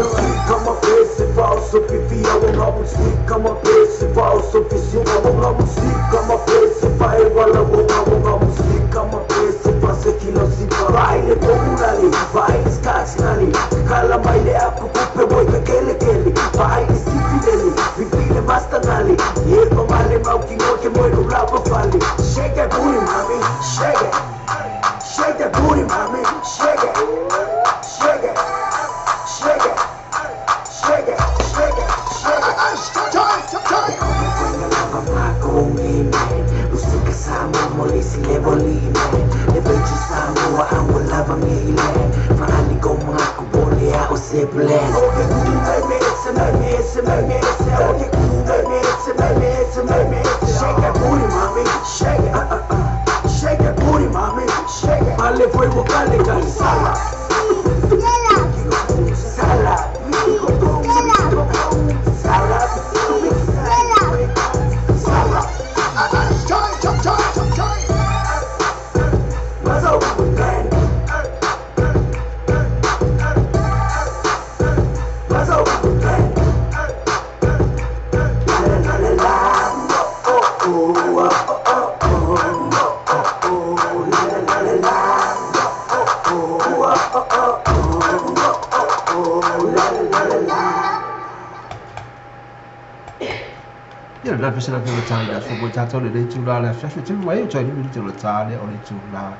come up here, falso, pipi, I will not speak. Come up here, falso, pipi, I will not speak. Come up here, I will not speak. Come up here, falso, kilo, sipa. Baile, populari, baile, scachnali. Kala, baile, aku, kupe, boy, kele, kele. Baile, sifileli, vivile, mastanali. Yego, male, mauki, ngoke, moiro, lava, fali. Shake that booty, mommy, shake it. Shake that booty, mommy, shake it. Shake it. Shake it. Shake it. Shake it. Shake it. Shake that booty, mommy, shake it. Shake that booty, mommy, shake it. Male foi vocale cali sala. Sala. Sala. Sala. What's up, man? What's up, man? La la la la, oh oh oh oh oh oh, la la la la, oh oh oh oh oh, la la la la. Ia le pese la pele tai la fo tatou le itula le afiafi te mai o tai le itula tale o le itula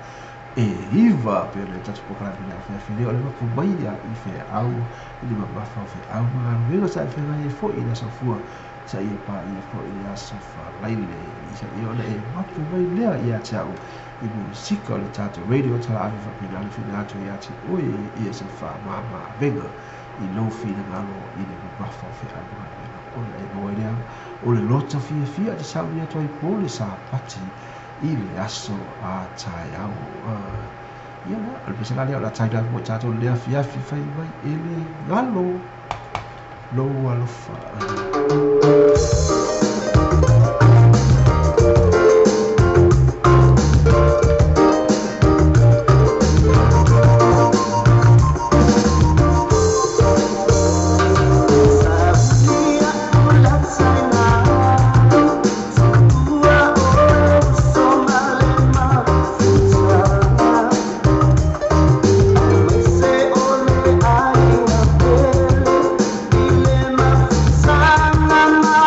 e iva pe le tatou polokalame le afiafi le o le mapu mai ia i feau i le mamafa o feau ma galuega sa e feagai ai fo'i i le aso fua sa ia paia fo'i le aso falaile sa ia ona e mapu mai lea ia te au i musika o le tatou radio talaave faapena le whina atu ia te oe ia se faamāmāvega i lou finagalo i le mamafa o feau ma galuega ona e maua ai lea o le loto fiafia te sauni atu ai po le sapati i le aso a taeao. Ia lea o le pese la lea o le taina mo tatou le afiafi fai mai e le galo lou alofa. Mama.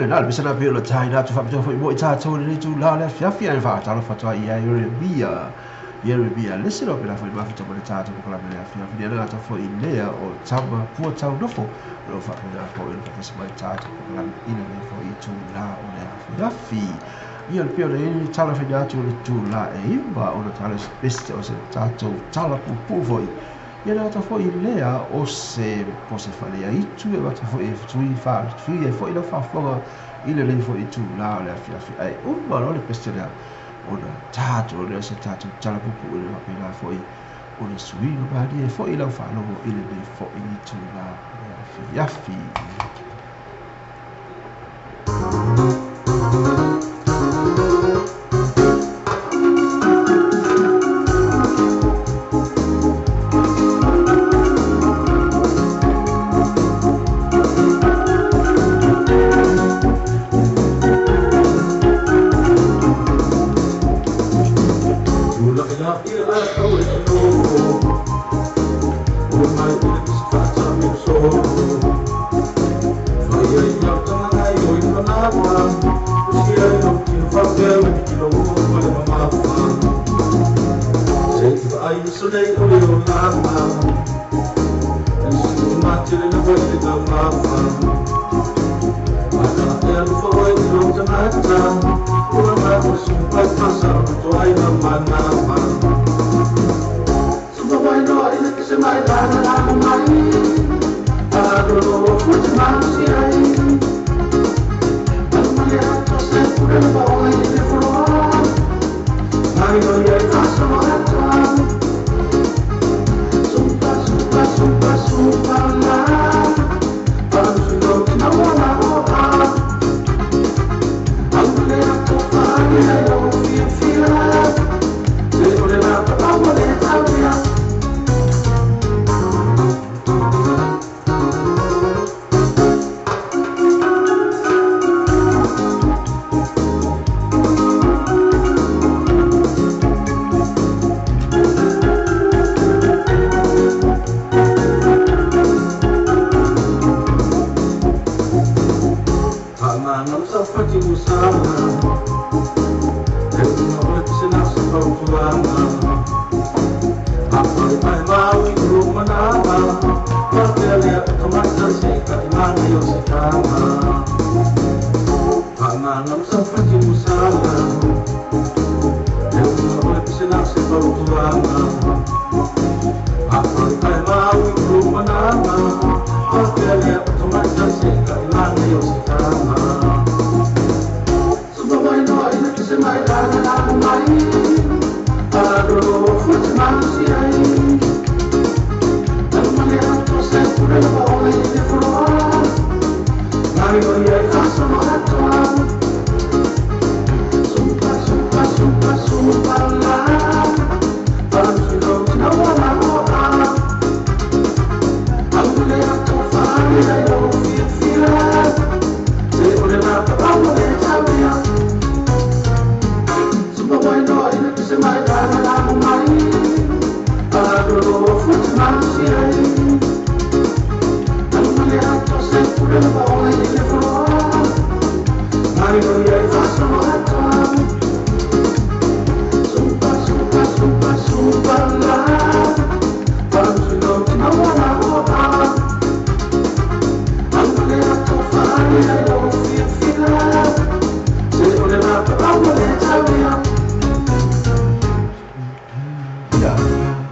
na le pese na pe o le taina atu faapitoa foi mo i tatou i lenei itulā o le afiafi ae faatalofa atu ai ia Ieremia Ieremia lesi loa pela foi mafuta ma le tatou polokalame le afiafi nei le gata foi i lea o tama pua taunofo o lo o faapena foi ona faatasi mai tatou polokalame i lenei foi itulā o le afiafi. Ia le pei ona i ai le tala faina atu o le itulā e 9 ona tala best o se tatou tala puupuu foi. Ia le gata foi i lea o se pose faleaitu e avatu foi e tui faatui ai foi lau faafofoga i lenei foi itulā o le afiafi ae uma loa le pese lea ona tatou lea o se tatou tala puupuu e faapena foi ona suiga malie foi lau faalogo i lenei foi itulā o le afiafi.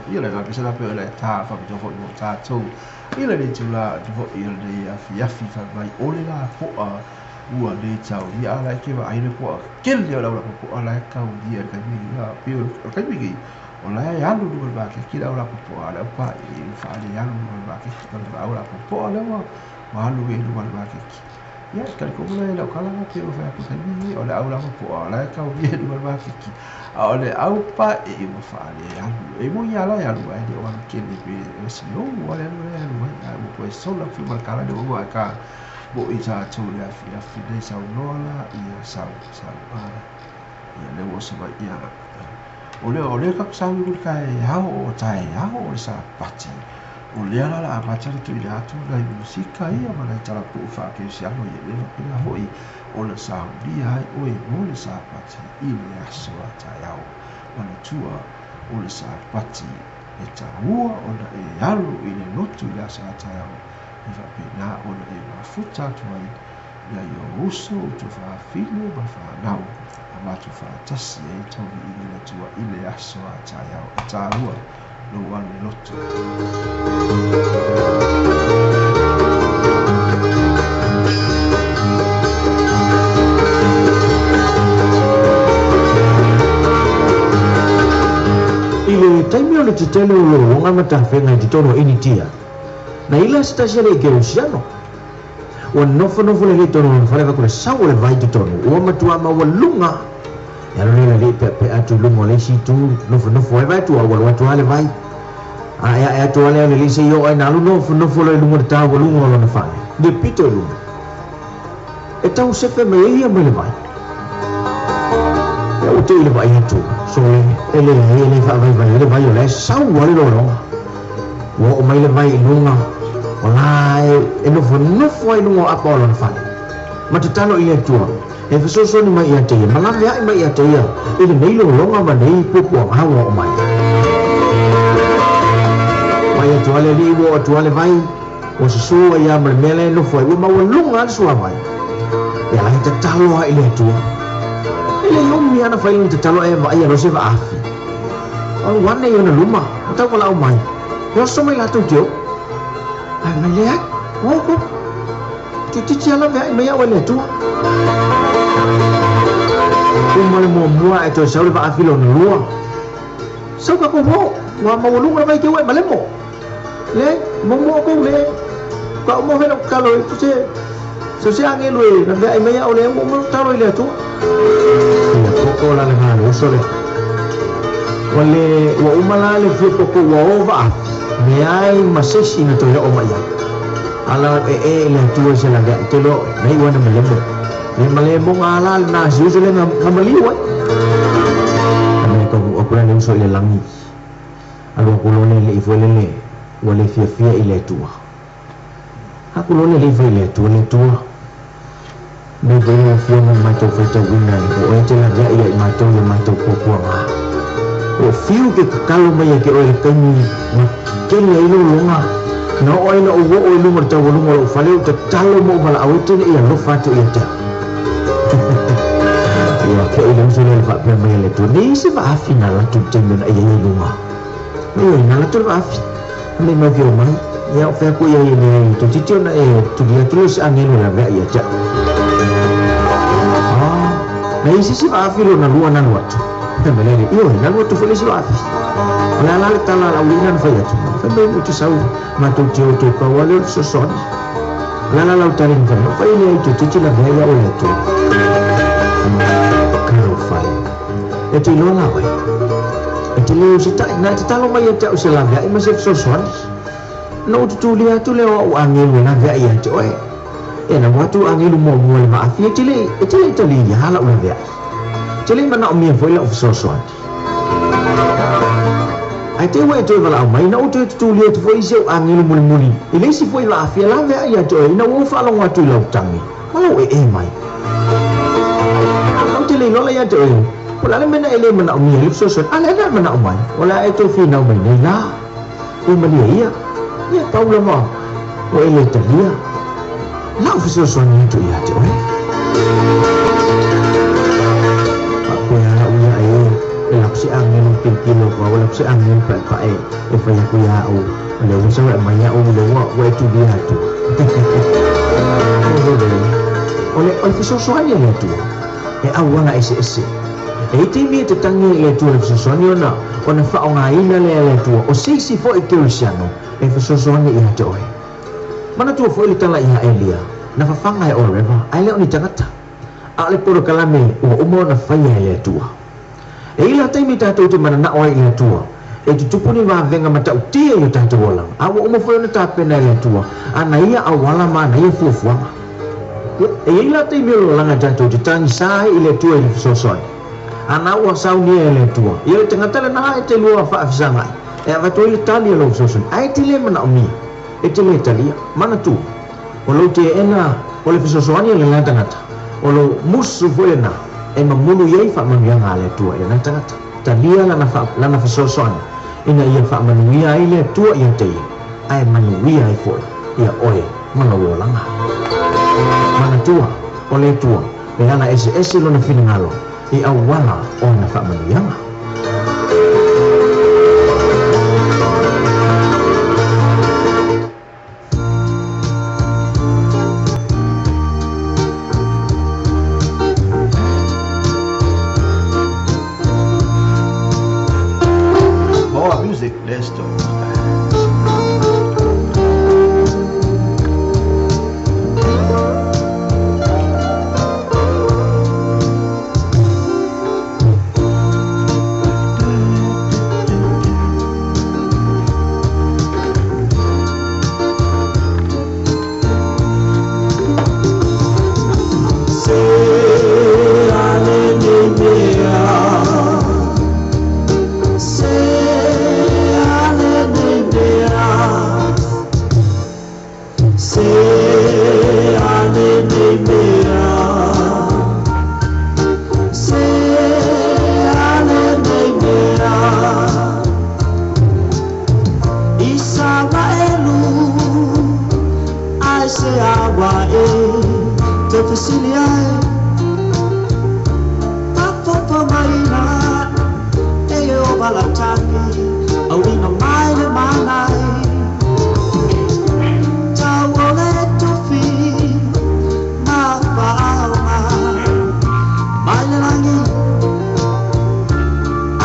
Ia le agaga pese la pe o le tā faapitoa foi mo tatou i lenei itulā foi o lenei afiafi fai mai o le lapoa ua le taulia a la e ke vaai le poa kele o le au lapopoa la e taulia i le taimi lenei. Pei o le taimi lenei o la e alu i luga o le maketi le au lapopoa a le aupae ua faalealu i luga o le maketi o le au lapopoa lea ua alu ai i luga o le maketi. Ia, e talitonu la i lau tala na pei ona fai atu i le taimi lenei, o le au lapopoa o la e taulia i luga o le maketi, a o le au pae ua faalealu. E moni lava la e alu ae le o alu tele pe o slow lava le alu lea e alu ai, ae ua toe sola atu ma le tala lea ua uma ae ka moʻi tatou i le afiafi nei saunoa la ia sau sau a ia lea ua oso mai ia o lea o lea tatou sauni mo le taeao o taeao o le Sapati. O lea la la amata le tuuina atu nai musika ia ma nai talapuu faakerisiano ia le faapena foʻi ona saunia ai oe mo le Sapati i le aso a taeao. Manatua o le Sapati e taua ona e alu i le lotu i le aso a taeao e faapena ona e mafuta atu ai nai ou uso, o tuafafine ma fanau a matou faatasi ai tauliiga i le Atua i le aso a taeao. E taua lou alu i le lotu. I le taimi o le tetele o lologa ma tafega i totonu o Initia, na ila se tasi alii Kerisiano. Ua nofonofo lelei totonu o lona fale vaku le sau o le vai totonu, ua matua maualuga. E alu lea le alii peapea atu i luga o le isi itu, nofonofo ai vae atu a ua alu atu lava le vai. Ae ae atu lava lea o le alii seia oo ai na alu nofonofo loa i luga o le taualuga o lona fale, le pito i luga. E tau sefe mai ai ia mai le vai. Ia ua tei le vaai atu, sole, e leai, e le faavaivai ai le vai o la e sau lava le lologa. Ua oo mai le vai i luga, o la e nofonofo ai i luga o apa o lona fale. Ma tatalo i le Atua, e fesoasoani mai ia te ia, ma laveai mai ia te ia i lenei lologa ma nei puapuaga ua oo mai. Mai atu lava le alii, ua oo atu lava le vai, ua susū ai lava ma le mea la e nofo ai, ua maualuga lava le suavai. Ia la e tatalo lava i le Atua. E le umi lava na fai lana tatalo ae vaaia loa se vaafi. Alu ane i ona luma, ma tau valaau mai, e oso mai latou te oo. Ae mai leai, ua oo. Toeitiiti lava laveai mai au e le Atua. Uma le muamua ae toe sau le vaafi lona lua. Sau ka kou oo, ua maualuga le vai ke ua e malemo. Leai, momo'o kou le ka o mohe lau tatalo e se so se agelu e laveai mai au le ua uma lau tatalo i le Atua. Ia koko la le galo uso le. Ua le ua uma la le fia koko ua o vaafi. Leai ma se isi na toe oo mai ai. Ala e e i le Atua i se laveai te loa oe, nei ua na malemo. Le malemo nga la le na si uso le nga maliu ai. A me ka ku aku la le uso i le lagi. Alu aku loa le le ifo le le ua le fiafia i le Atua. Aku loa le le ifo i le Atua, le Atua. Nei foi lau Afioga i matou faitauina e o oe te laveai ia i matou i a matou puapuaga. Ua fiu ke kakalo mai ia ke oe i le taimi na kele ai lologa. Na oo ai na ou oo i luga o le taualuga o lou fale ou tatalo ma ou valaau e te le i alofa atu ia te au. Ua ke i le uso lea le faapea mai a le Atua, nei se vaafi na alu atu i le taimi ona e i ai i luga. Ioe, na alu atu le vaafi. Mai mau ke omai. Ia o fea ku ia i leai toeitiiti ona e tuli atu lea o se agelu e laveai ia te au. Ah, na i se isi vaafi lona lua na alu atu. Fai mai lea, ioe, na alu atu foi le isi vaafi. O le a la le tala a le auli'i na fai atu. Fai mai ou te sau matou te o toe pau lava lea o le fesoasoani. O le a la lau tali na fai mai, fai leai toeitiiti laveai au e le Atua. Talofa e. E te iloa la oe. E te le usitai, na e tatalo mai ia te au i se laveai ma se fesoasoani. Na ou tutulia atu lea o au agelu e laveai ia te oe. Ia na ua atu agelu muamua i le vaafi, e te le, e te le i talia lau laveai. E te le i manaomia foi lau fesoasoani. Ae te ua e toe valaau mai, na ou toe tutulia atu foi i si ou agelu mulimuli i le isi foi vaafi e laveai ia te oe, ina ua ou faalogo atu i lau tagi ma lou ee mai. Ou te le iloa la ia te oe, po o le a le mea na e le manaomia ai le fesoasoani, a lea na e manao mai, o le a e toe finau mai nei la. Ua malie ia, ia pau lava ua e le talia lau fesoasoani atu ia te oe. Faapea lau ia e, e lau se agelu kilokilo ko au, lau se agelu paepae e fai aku ia au, o lea ua sau e aumai au, o lea ua ua e tulia atu. O le, o le fesoasoani a le Atua, e auala eseese. E i taimi e te tangi ai i le Atua i le fesoasoani ona, ona faaaogaina lea e le Atua o se isi foi Kerisiano e fesoasoani ia te oe. Manatua foi le tala ia Elia, na fafaga e Oreva, ae le o ni tagata. A o le polokalame ua uma ona faia e le Atua. E i la taimi tatou te mananao ai i le Atua, e tutupu ni vavega matautia i o tatou olaga, a ua uma foi ona tapena e le Atua ana ia auala ma ana ia fuafuaga. E i ai la taimi o le olaga tatou te tagisa ai i le Atua i le fesoasoani, a na ua saunia e le Atua ia le tagata lena e te lua faafesagai. E avatu ai le tali a lou fesoasoani ae te lē manaʻomia e te lē talia manatua o lou teʻena o le fesoasoani a lena tagata o lou musu foʻi lenā e mamulu i ai faamanuiaga a le Atua i lena tagata talia lana lana fesoasoani ina ia faamanuia ai le Atua ia te ia ae manuia ai foʻi ia oe ma lou olaga manatua o le Atua e ala eseese lona finagalo i auala o ana faamanuiaga. More music, let's talk. Se ale nei mea, se ale nei mea, se ale nei mea, se ale nei mea. Isaraelu ai se awa e te fesili ai Pafofa mai la e o balataki au ina mai le manai Tau o le tofi ma whaama mai le langi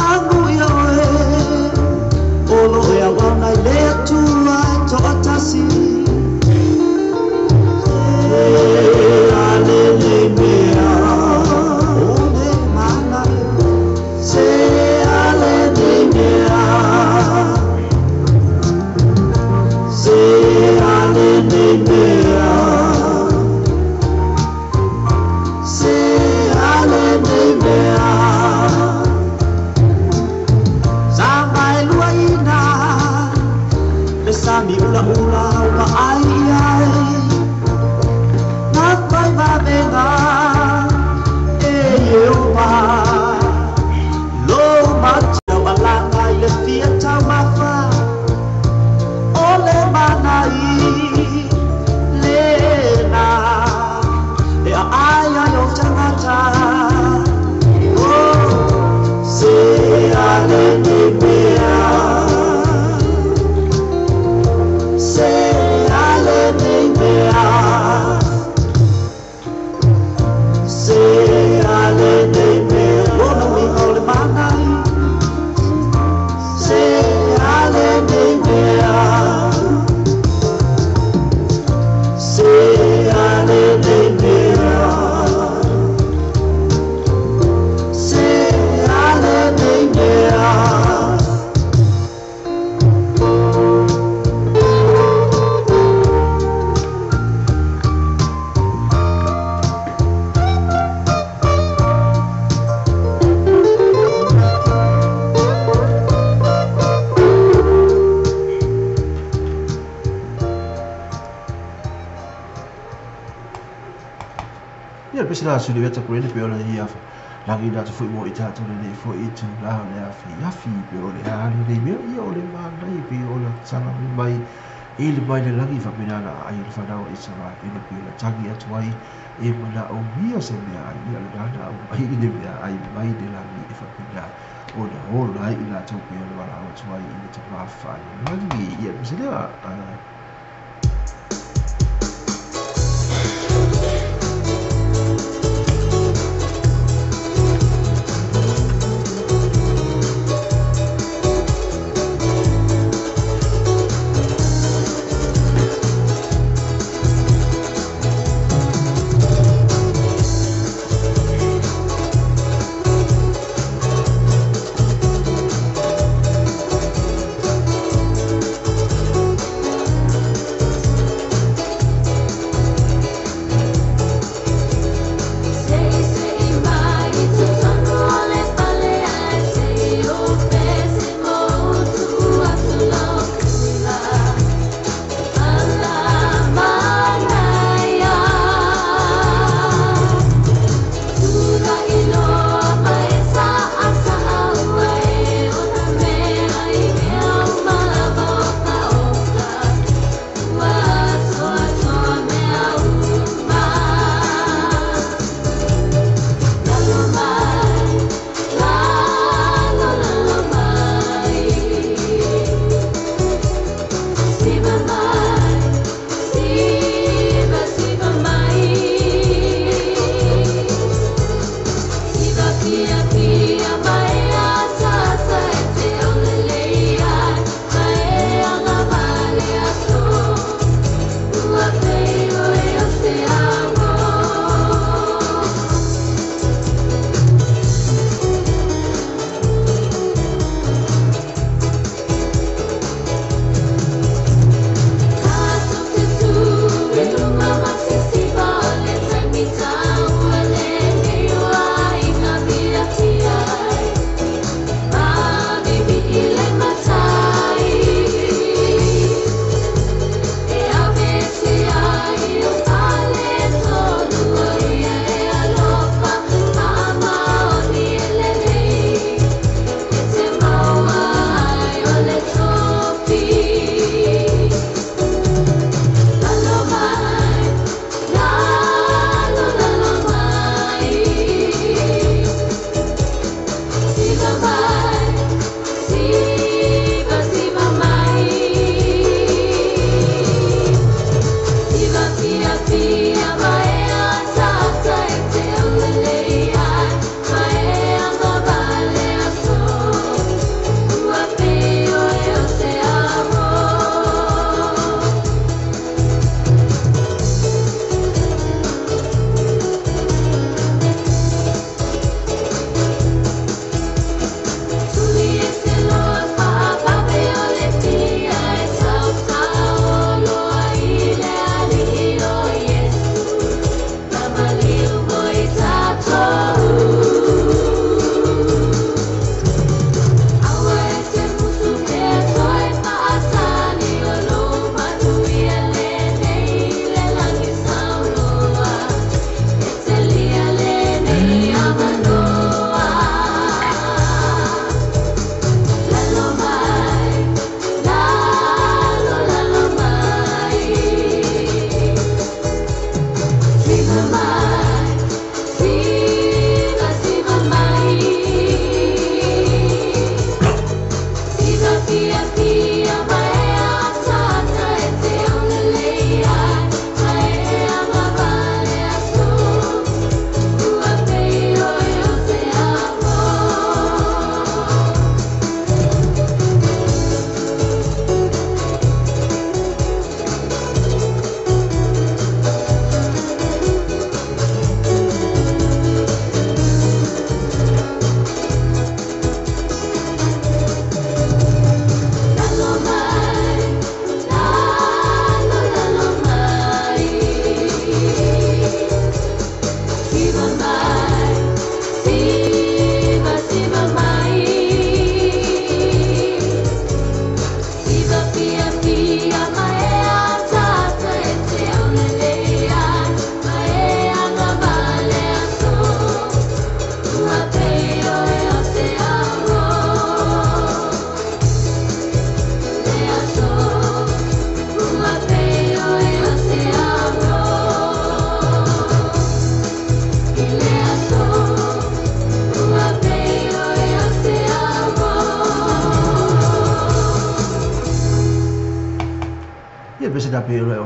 Angu ia oe o lo e au nei le atua e toatasi Se ale nei mea o le mana Se ale nei mea Se ale nei mea Se ale nei mea Sa mai lua ina Le sami ula ula ua ai ai Nā whai vavenga e Ieova Lo matau alanga i le fia taumafa O le manai lena E a ai ai o tangata Oh, se ale nei mea Se ale nei mea Se ale nei mea Lona uiga o le manai Se ale nei mea Se ale nei mea Se ale nei mea. Ia le pese la suli veta kure pe ole ia lagi na te fui mo i tātou le nei foi i tū la o le afi afi pe ole ali nei mea ia o le mānai pe ole tala mai mai i le mai le lagi whapena na ai le whanau i sa i le pe ole tangi atu ai e mana o mia se mea ai ia le nana au mai i le mea ai mai le lagi e whapena o le holo ai i la tau pe ole wala atu ai i le tamawha lagi ia pese lea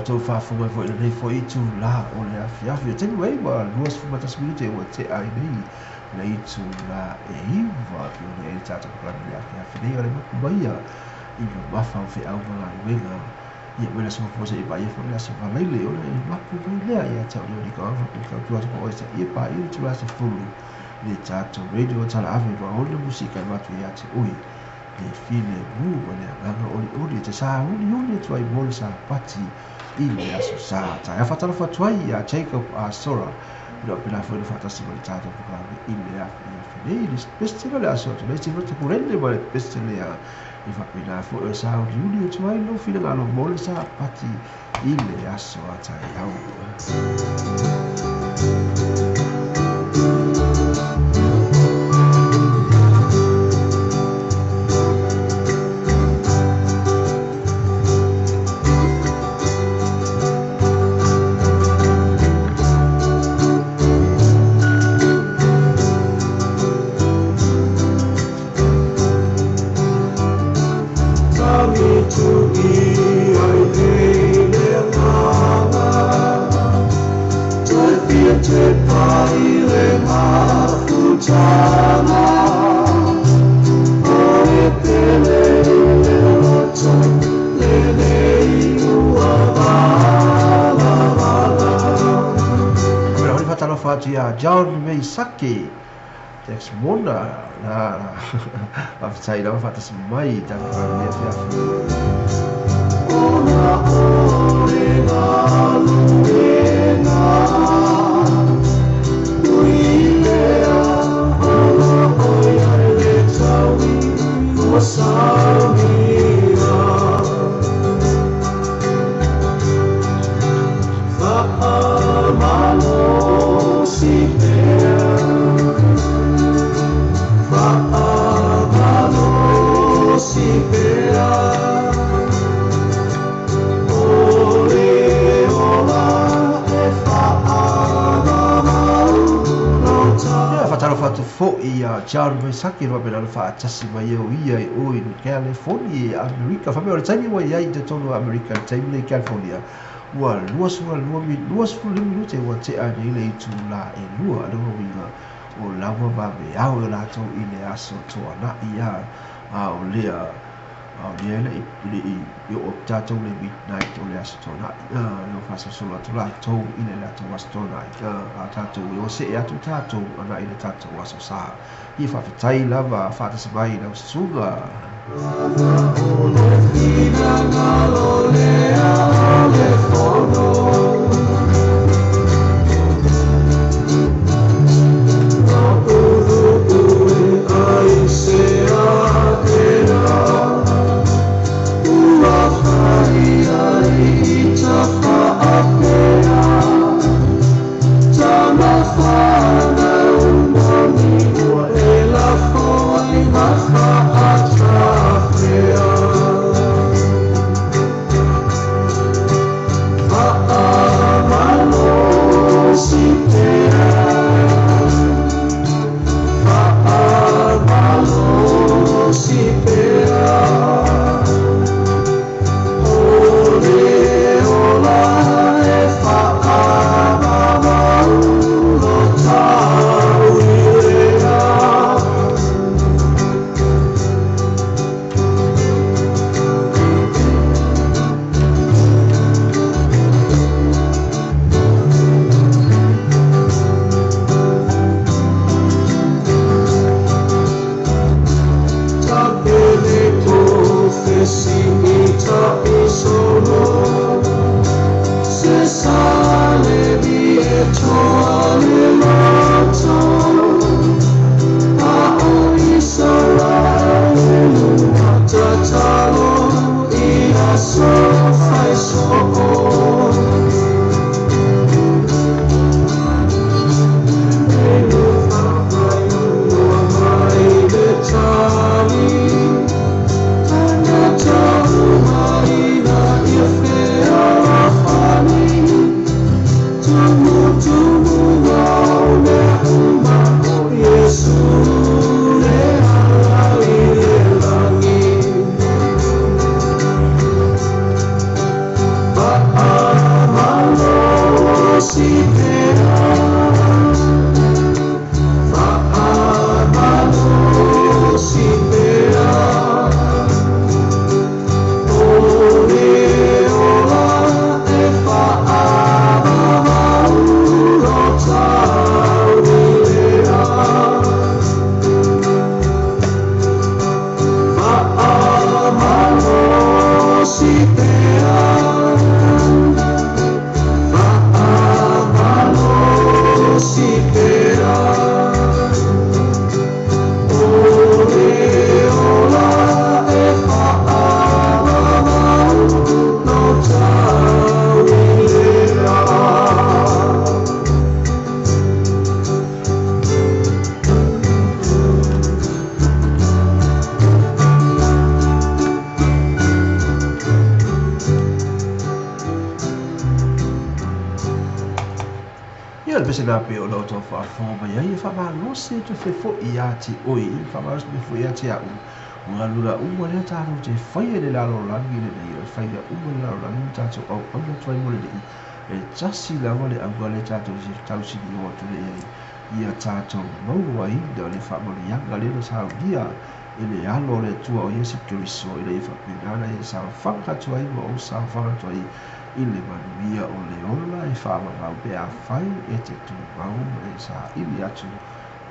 Tau whaafunga foi lenei foi itu la o le afiafi. E tenu ei wa 21 minute ua te ai nei le itu la e iwa ki o le e tātou pakalani le afiafi nei o le mapu maia i le mafa o whiau ma ngā ia mena suma posa i pa ia foi le asa whalaile o le mapu mai lea ia tau leo ni ka awa i ka tua tupa oe sa ia pa i le tula se fulu le tātou radio tala ave ma o le musika e matu ia te oi le file mu ma le anganga oli oli te sa uli uli atu ai mo le sa pati i le aso sa tai a whatara whatuai a Jacob a Sora no pena foi no whatasi ma le tātou pakalani i le afi nei le pestela le aso atu nei te wata kurende ma le pestele a i whapena foi o sa uli uli atu ai no file ngalo mo le sa pati i le aso a tai au. John Meisaki Tex Mona na whawhitai rawa whatasi mai tātou kāmea whiawhi. Ona ore ngā luenga Ui lea Ona oi ai le taui Ua saungia Whaamalo si pea Whaamalo si pea Ole ola e whaamamau Ia whataro whatu fo i a John Meisaki roa pena whaatasi mai eo ia e o in California, Amerika. Whamea o le taimi wa iai te tonu Amerika, taimi nei California. Ua 22 minute ua tea nei le itulā e lua, lona uiga o lava vaveao e latou i le aso Toanaʻi a a o lea a o lea e leʻi oo atu tatou le midnight o le aso Toanaʻi a lea ua faasolosolo atu latou i le latou aso Toanaʻi a a tatou e ua see atu tatou anaʻi le tatou aso Sa. Ia faafetai lava faatasi mai lau susuga. Ia le pese la pe o lau tau faafofoga mai ai e faamalosi e toe fefo'i iā te oe e faamalosi toe fefo'i iā te a'u ua galula uma lea tatou te faia i le lalolagi lenei o le faiga uma i le lalolagi ma tatou auauna atu ai mo le alii e tasi lava le auga lea tatou te tausilio atu nei ai ia tatou mauaina le faamanuiaga lea na saunia e le Alo o le Atua o Iesu Keriso ina ia faapena ona ia saofaga atu ai ma ou saofaga atu ai i le manuia o le ola e faavavau pe afai e te tumau ma e saili atu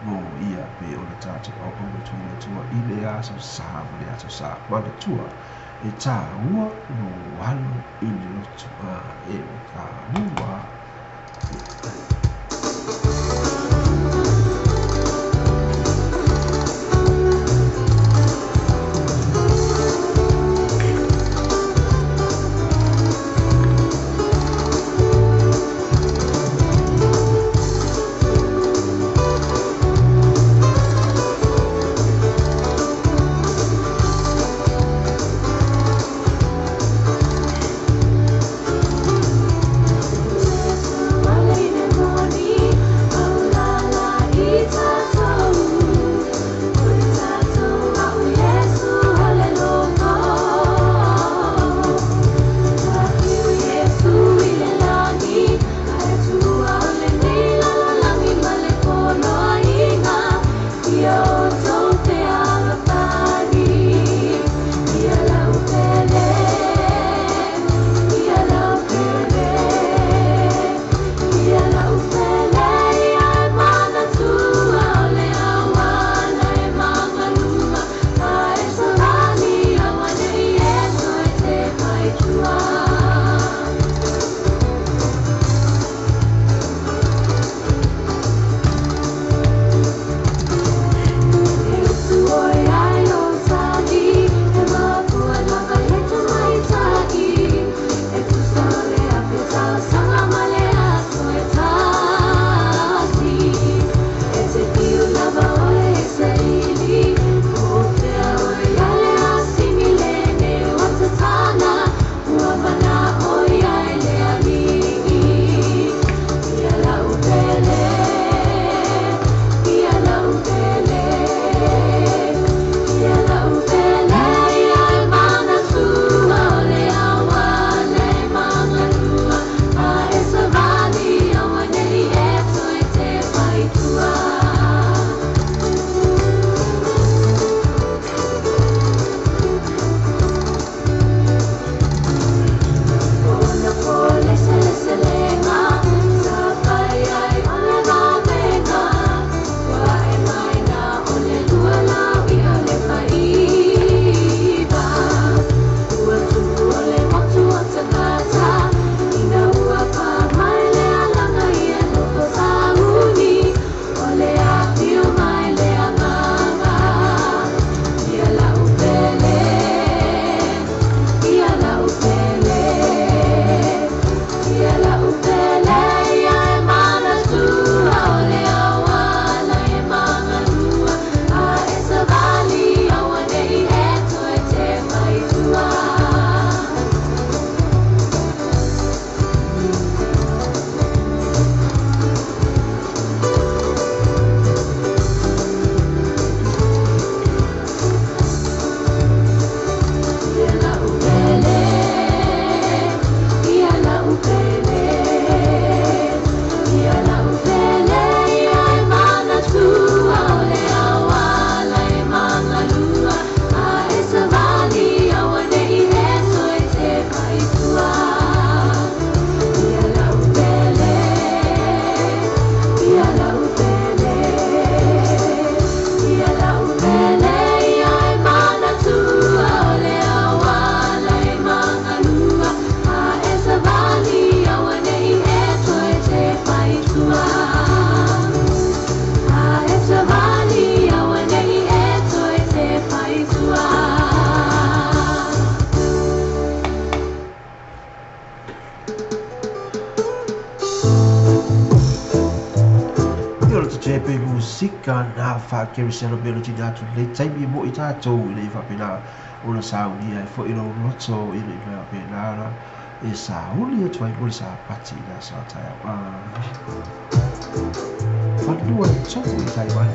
mo ia pe o le tatou auauna atu i le Atua i le aso sa ma le aso sa. Manatua e tāua lou alo i le lotu a e tāua. le pe musika na faakereseano pea le tina atu lenei taimi e moʻi tatou ina ia faapena ona saunia ai foi lou loto ina ia faapena ona e sauni atu ai mo le Sapati i le aso a taeao. Fanua e tumu i tai mai.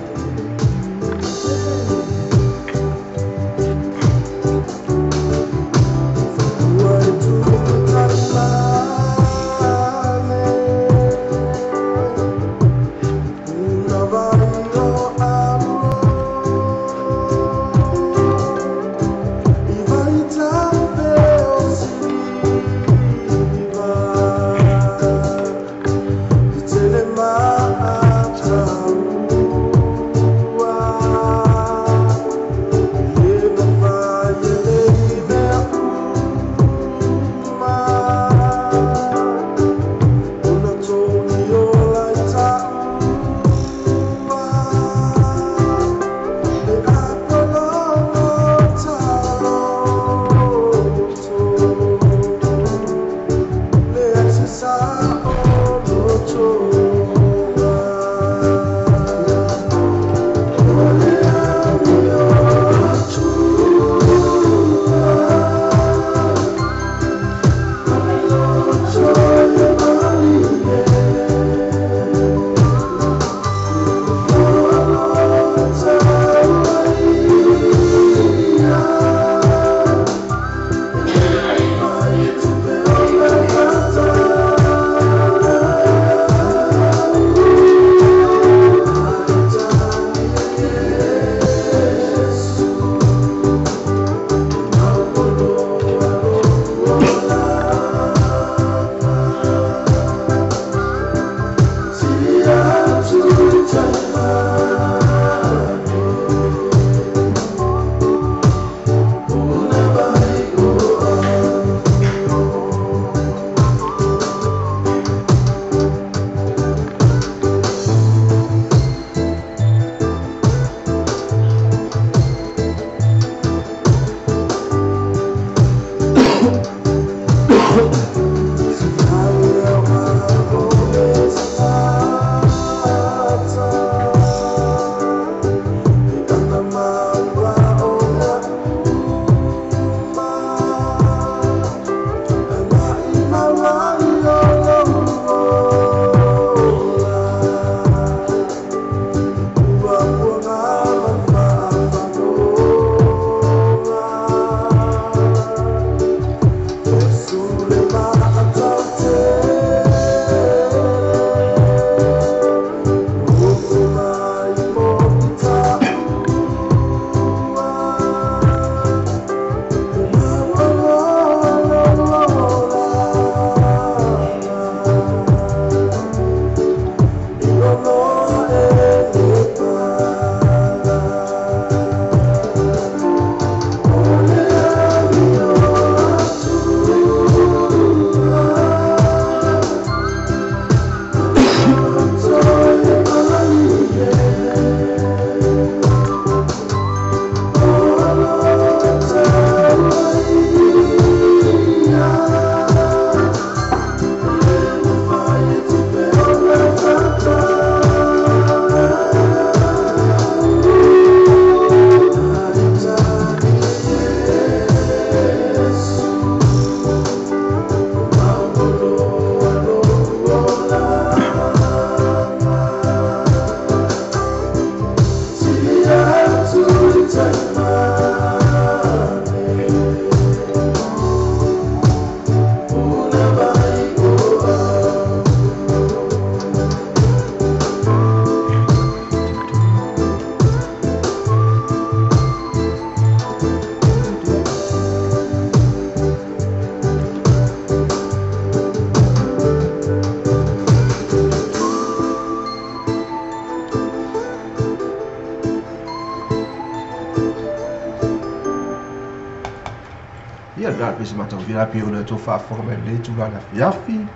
Ia lena pei se matagofie pei ona e tou faafofoga mai i lenei itula afiafi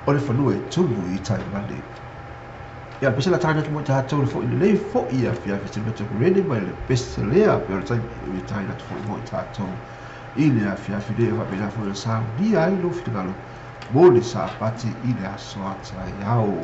o le fanua e tumu i tai mane. Ia pese la taina atu mo tatou le foi lenei foi afiafi se mea rene mai le pese lea pei o le taimi e taina atu foi mo tatou i le afiafi nei e faapena foi ona saunia ai lou finagalo mo le Sapati i le aso a taeao.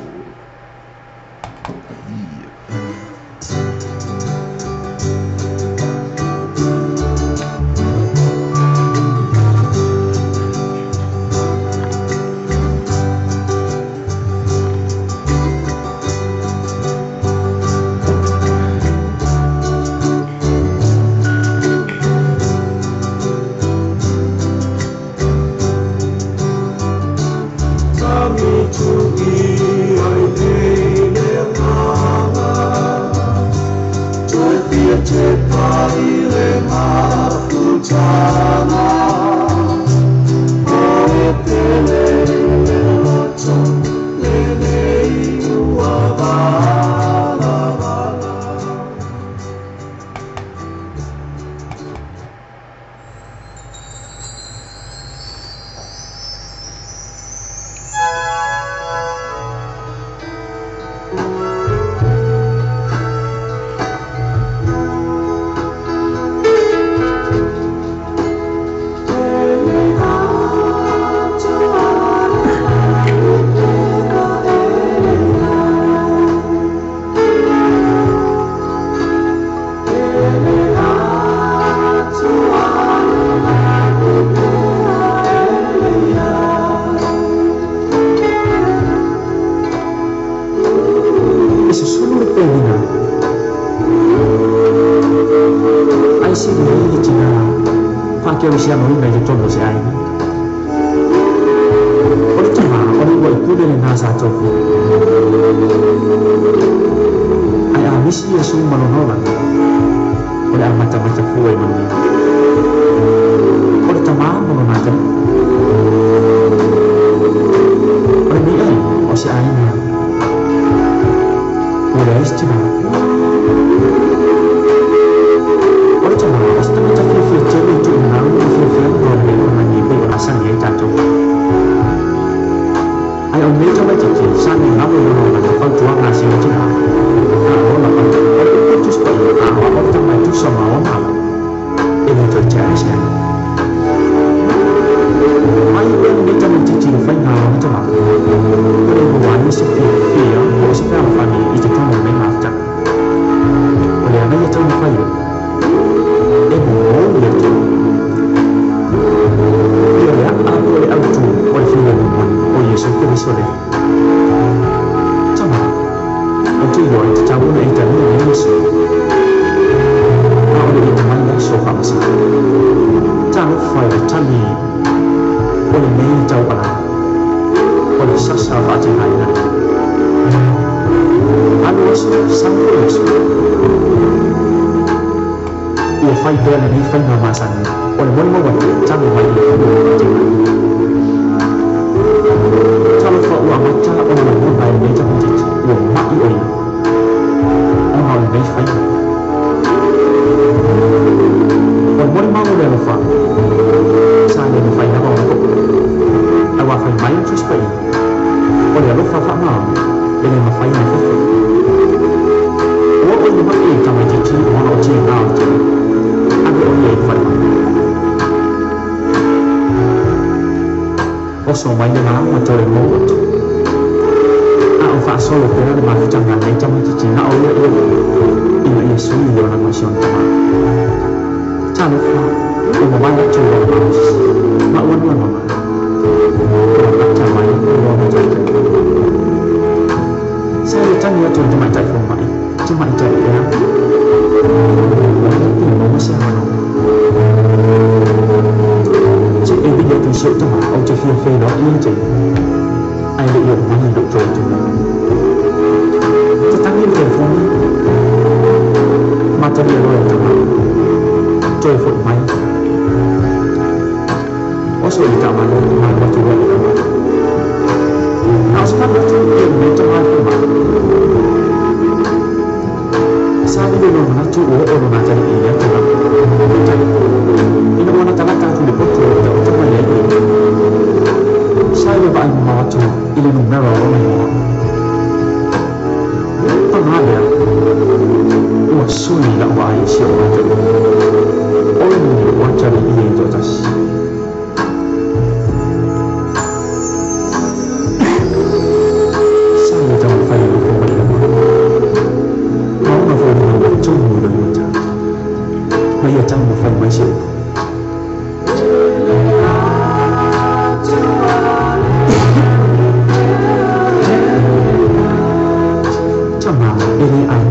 Sa ile vaai mamao atu i le numera o lona igoa.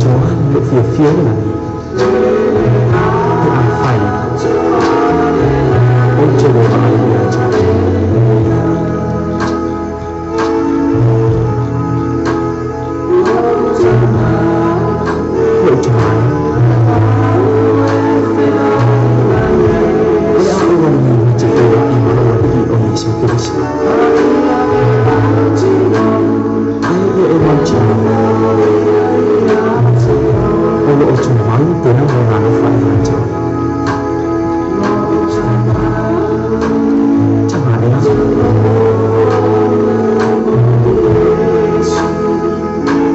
atoa lo'u fiafia i le lagi pe afai ou te le vaai ia te oe. Lo'u tamā e, o le a ou alu ma te feiloai ma lou Alii o Iesu Keriso. Ae ia e mautinoa, o loo tumau pea lona alofa ia te oe. Tamā ea,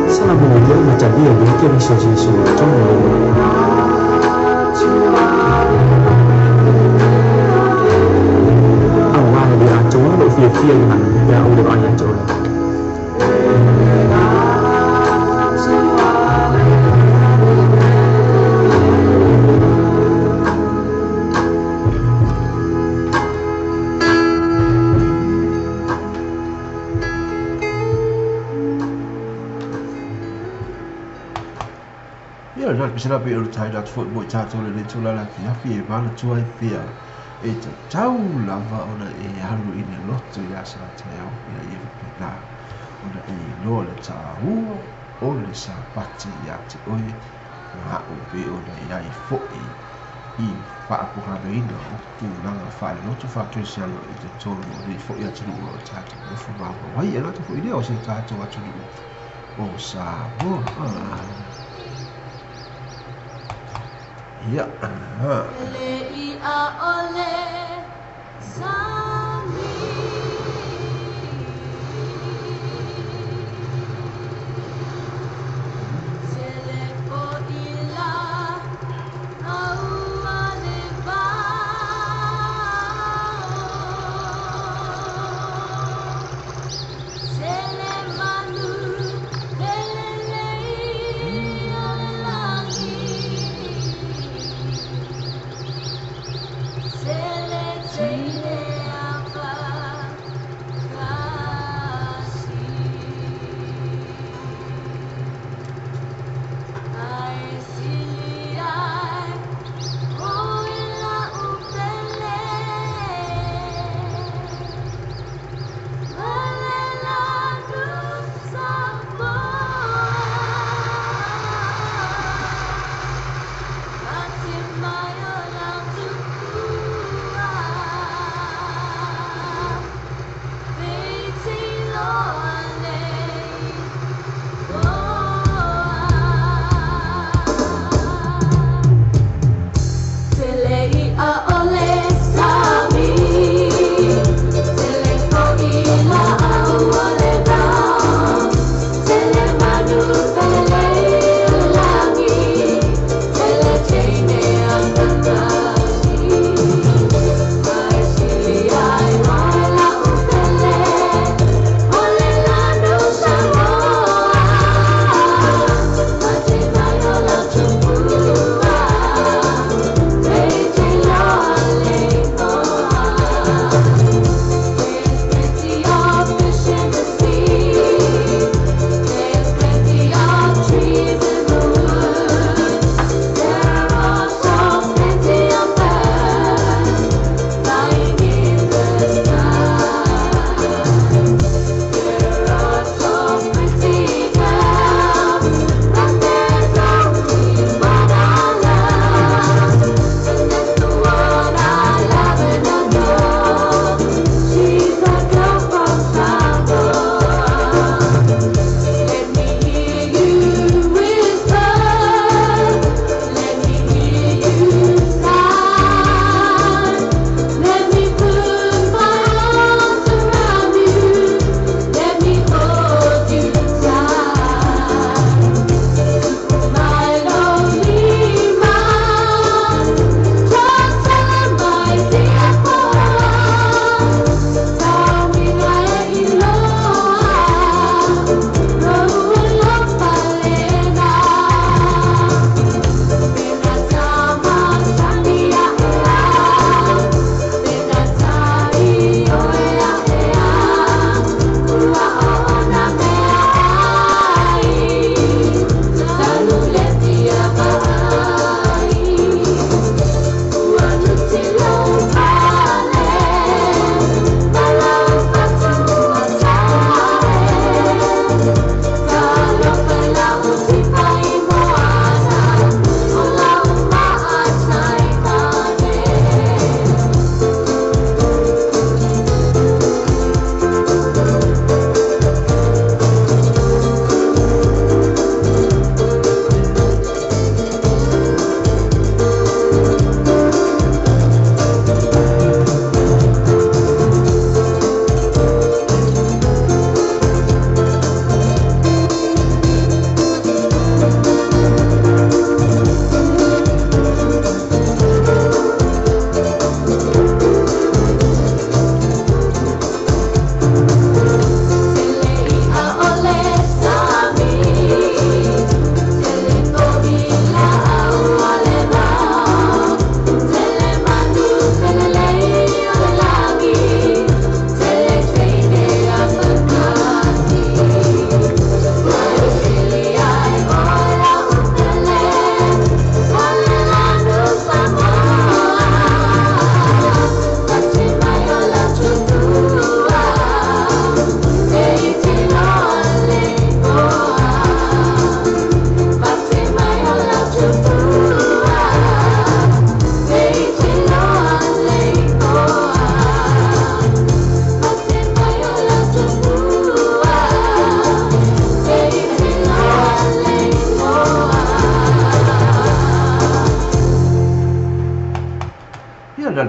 sala molia ma talia ia Keriso Iesu i totonu o lou loto. Auā e le atoa lo'u fiafia i le lagi pe a ou le vaai ia te oe. Ia le pesela pe o le tai atu foi mo i tātou le le tula la ki afi e manatua ai pea e tatau lava ona e alu i le loto i asa taeao ina ia faapena ona e iloa le tāua o le Sapati ia te oe ma a'u pe ona e ai fo'i i faapuhanaina o tulaga faaleloto faakerisiano i totonu o nei fo'i atunuu o lo o tatou nofo maumau ai e gata fo'i lea o se tatou atunuu o Samoa. Ia.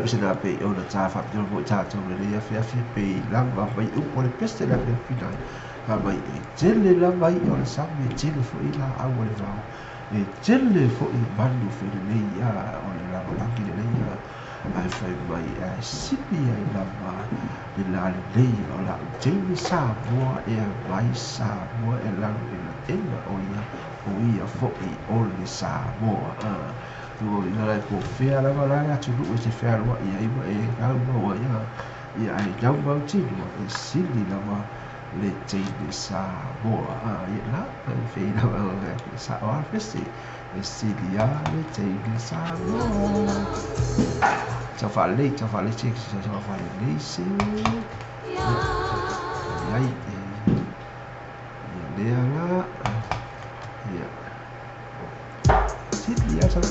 pese na pe ona ta fa pe mo tatou lenei afiafi pei lava mai upu o le pese le afiafi nai fa mai e tele lava i'a o le sami e tele fo'i la'au o le vao e tele fo'i manu felelei ia o le lalolagi lenei ia ae fai mai ae sili ai lava le lalelei o la'u teine Samoa e aumai Samoa e lanu'enaʻena o ia o ia fo'i o le Samoa a ina lae po fea lava la le atunu'u e te fealoa'i ai ma e gaumau ai a ia ae laumautinoa e sili lava le teine Samoa a ia la fei lava sa'o a pese e sili a le teine Samoa tau faalelei tau faalelei tau faalelei se ai ia lea la ia sili a sa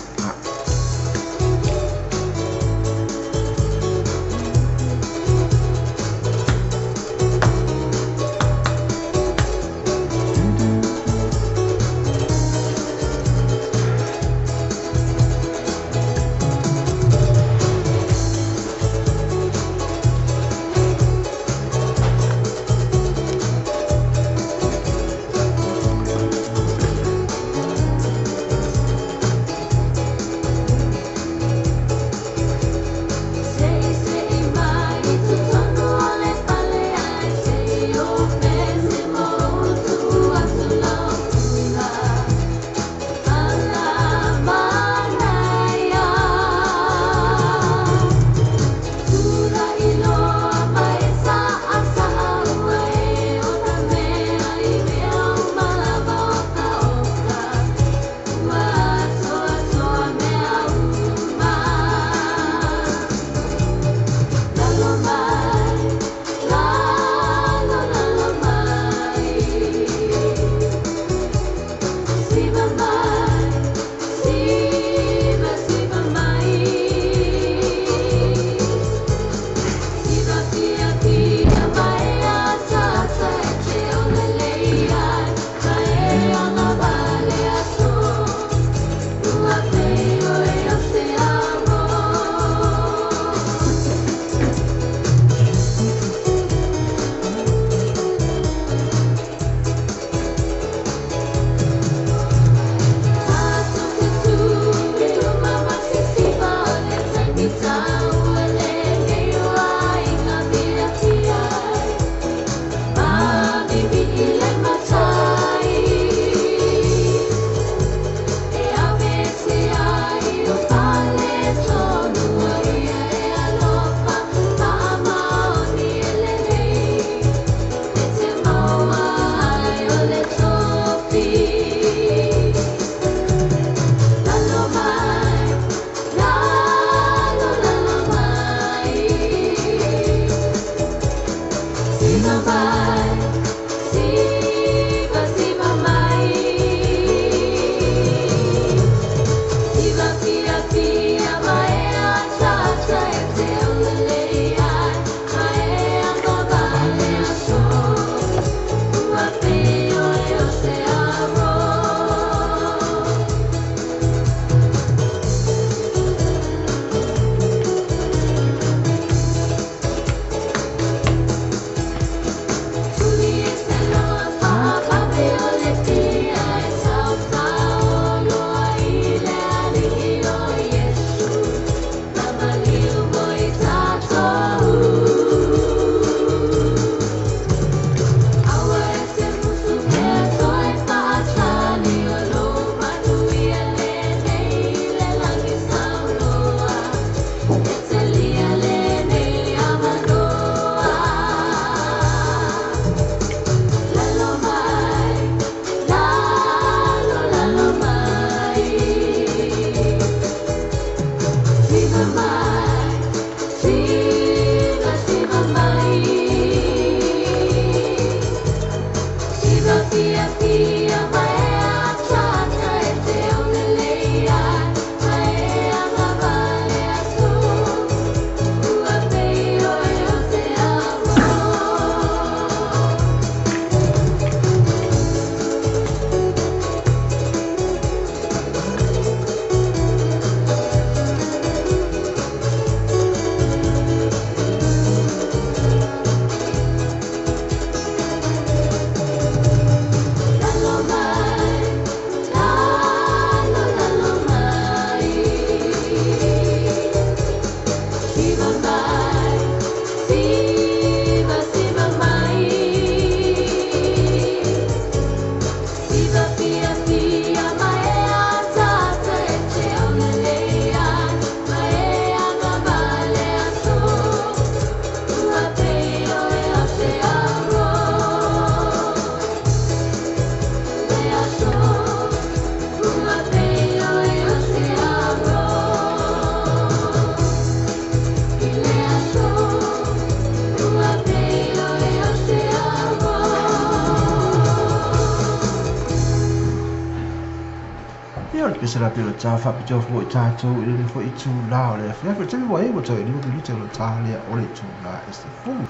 Ia o le pese la pe o le tā faapitoa foi tatou i lenei foi itulā o le afiafi. O le taimi ua i ai ua toe 5 minute o le tā lea o le itulā e 10.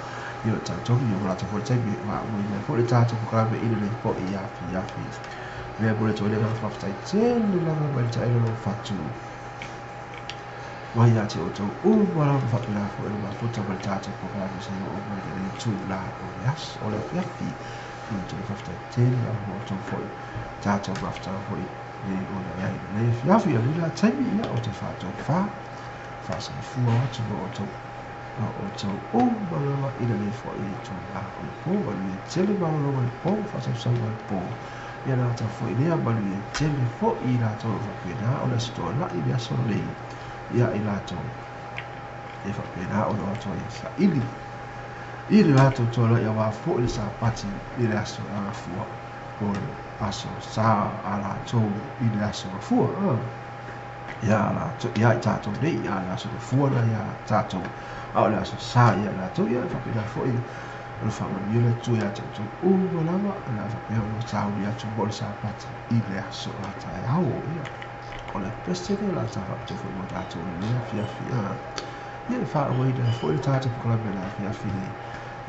Ia o le talitonu ia ua latou foi le taimi e maauina ai foi le tatou polokalame i lenei foi afiafi. Lea mo le toe le agaga faafetai tele lava mai le taelo lou fatu mai ia te outou uma lava faapena foi le mafuta ma le tatou polokalame seia oo mai lenei itulā o le aso o le afiafi. Ia o le faafetai tele lava mo outou foi tatou mafutaga foi nei ona i ai lenei afiafi. O lenei la taimi ia ou te faatofā faasoifua atu ma outou uma lava i lenei foi itulā o le po. Manuia tele malologa i le po, faasausauga i le po. Ia le gata foi lea, manuia tele foi i latou o faapena o le aso toalai le aso lenei ia i latou e faapena ona o atu ai e saili i le latou toalai aua foi le Sapati i le aso agafua po le aso sa a latou i le aso gafua ia latou ia i tatou nei ia le aso gafua na ia tatou a o le aso sa ia latou. Ia faapena foi o le faamanuia le Atua ia te outou uma lava o le a faapea ona sauni atu mo le Sapati i le aso a taeao. Ia o le pese lea o le a ta faapitoa foi mo tatou i lenei afiafi. Ia e faaauauina ai foi le tatou polokalame i le afiafi nei.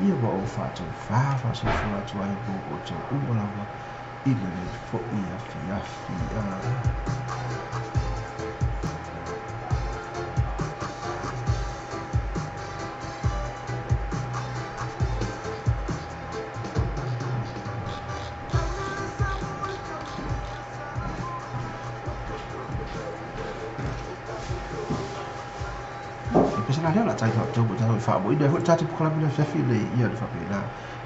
Ia ma ou faatofā faasoifua atu ai mo outou uma lava i lenei foi afiafi. Pese la lea o le a tai faapitoa mo tatou e faamoeina ai foi le tatou polokalame i le afiafi nei. Ia le faapena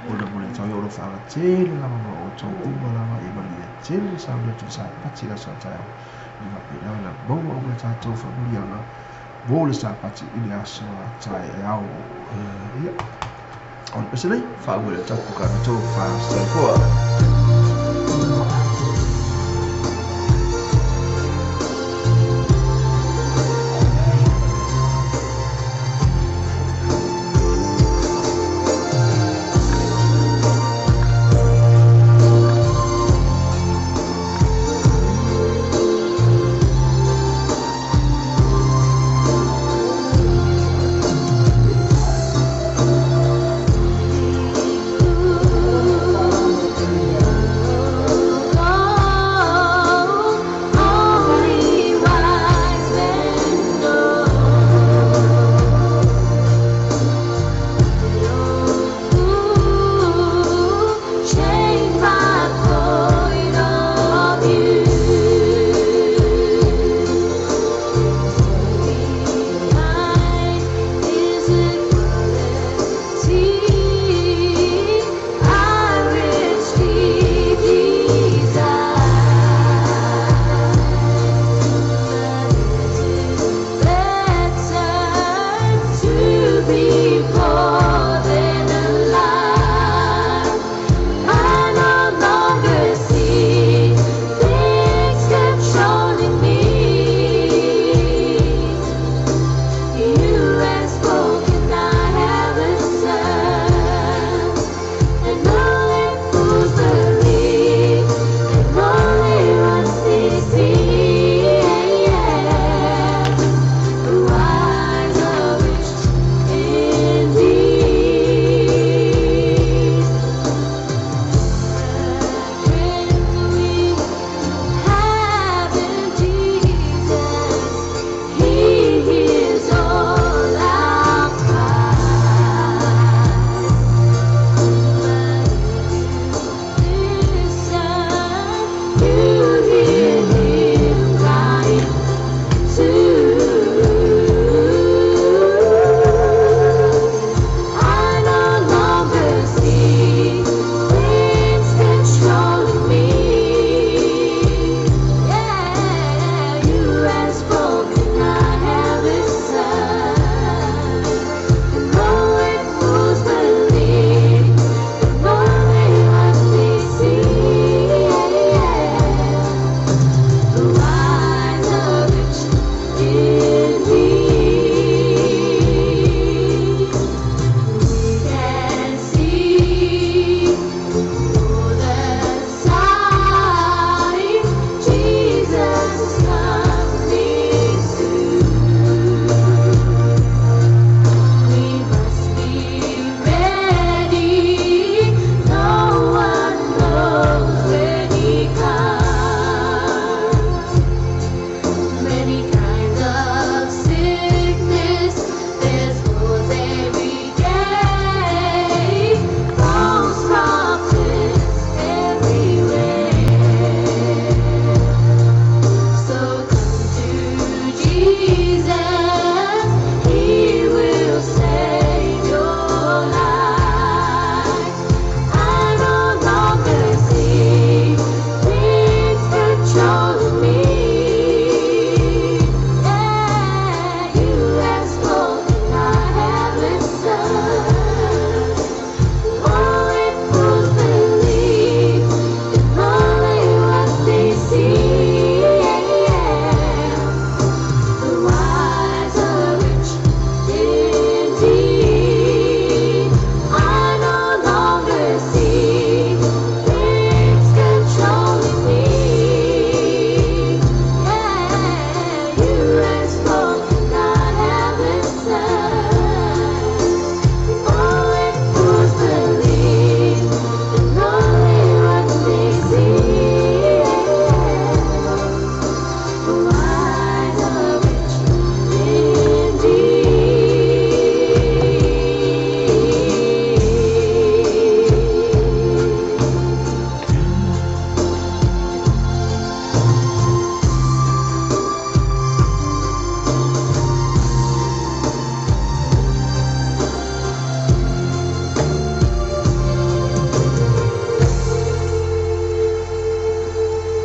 ona mo le tau o lo faaga tele lava ma outou uma lava ia manuia tele le sauni atu i le Sapati i le aso a taeao. Ia faapena ona maua uma le tatou faamanuiaga mo le Sapati i le aso a taeao. Ia o le pese nei faaauau i le tatou polokalame tofa soifua.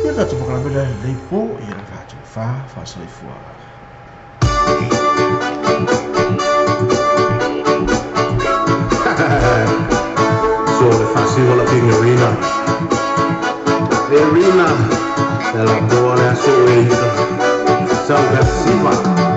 Ia tatou polokalame lea lenei po ia le faatofa faasoifua. So le fasiva la King Arena. Arena. Le la boa le aso e ita. Sau le siva.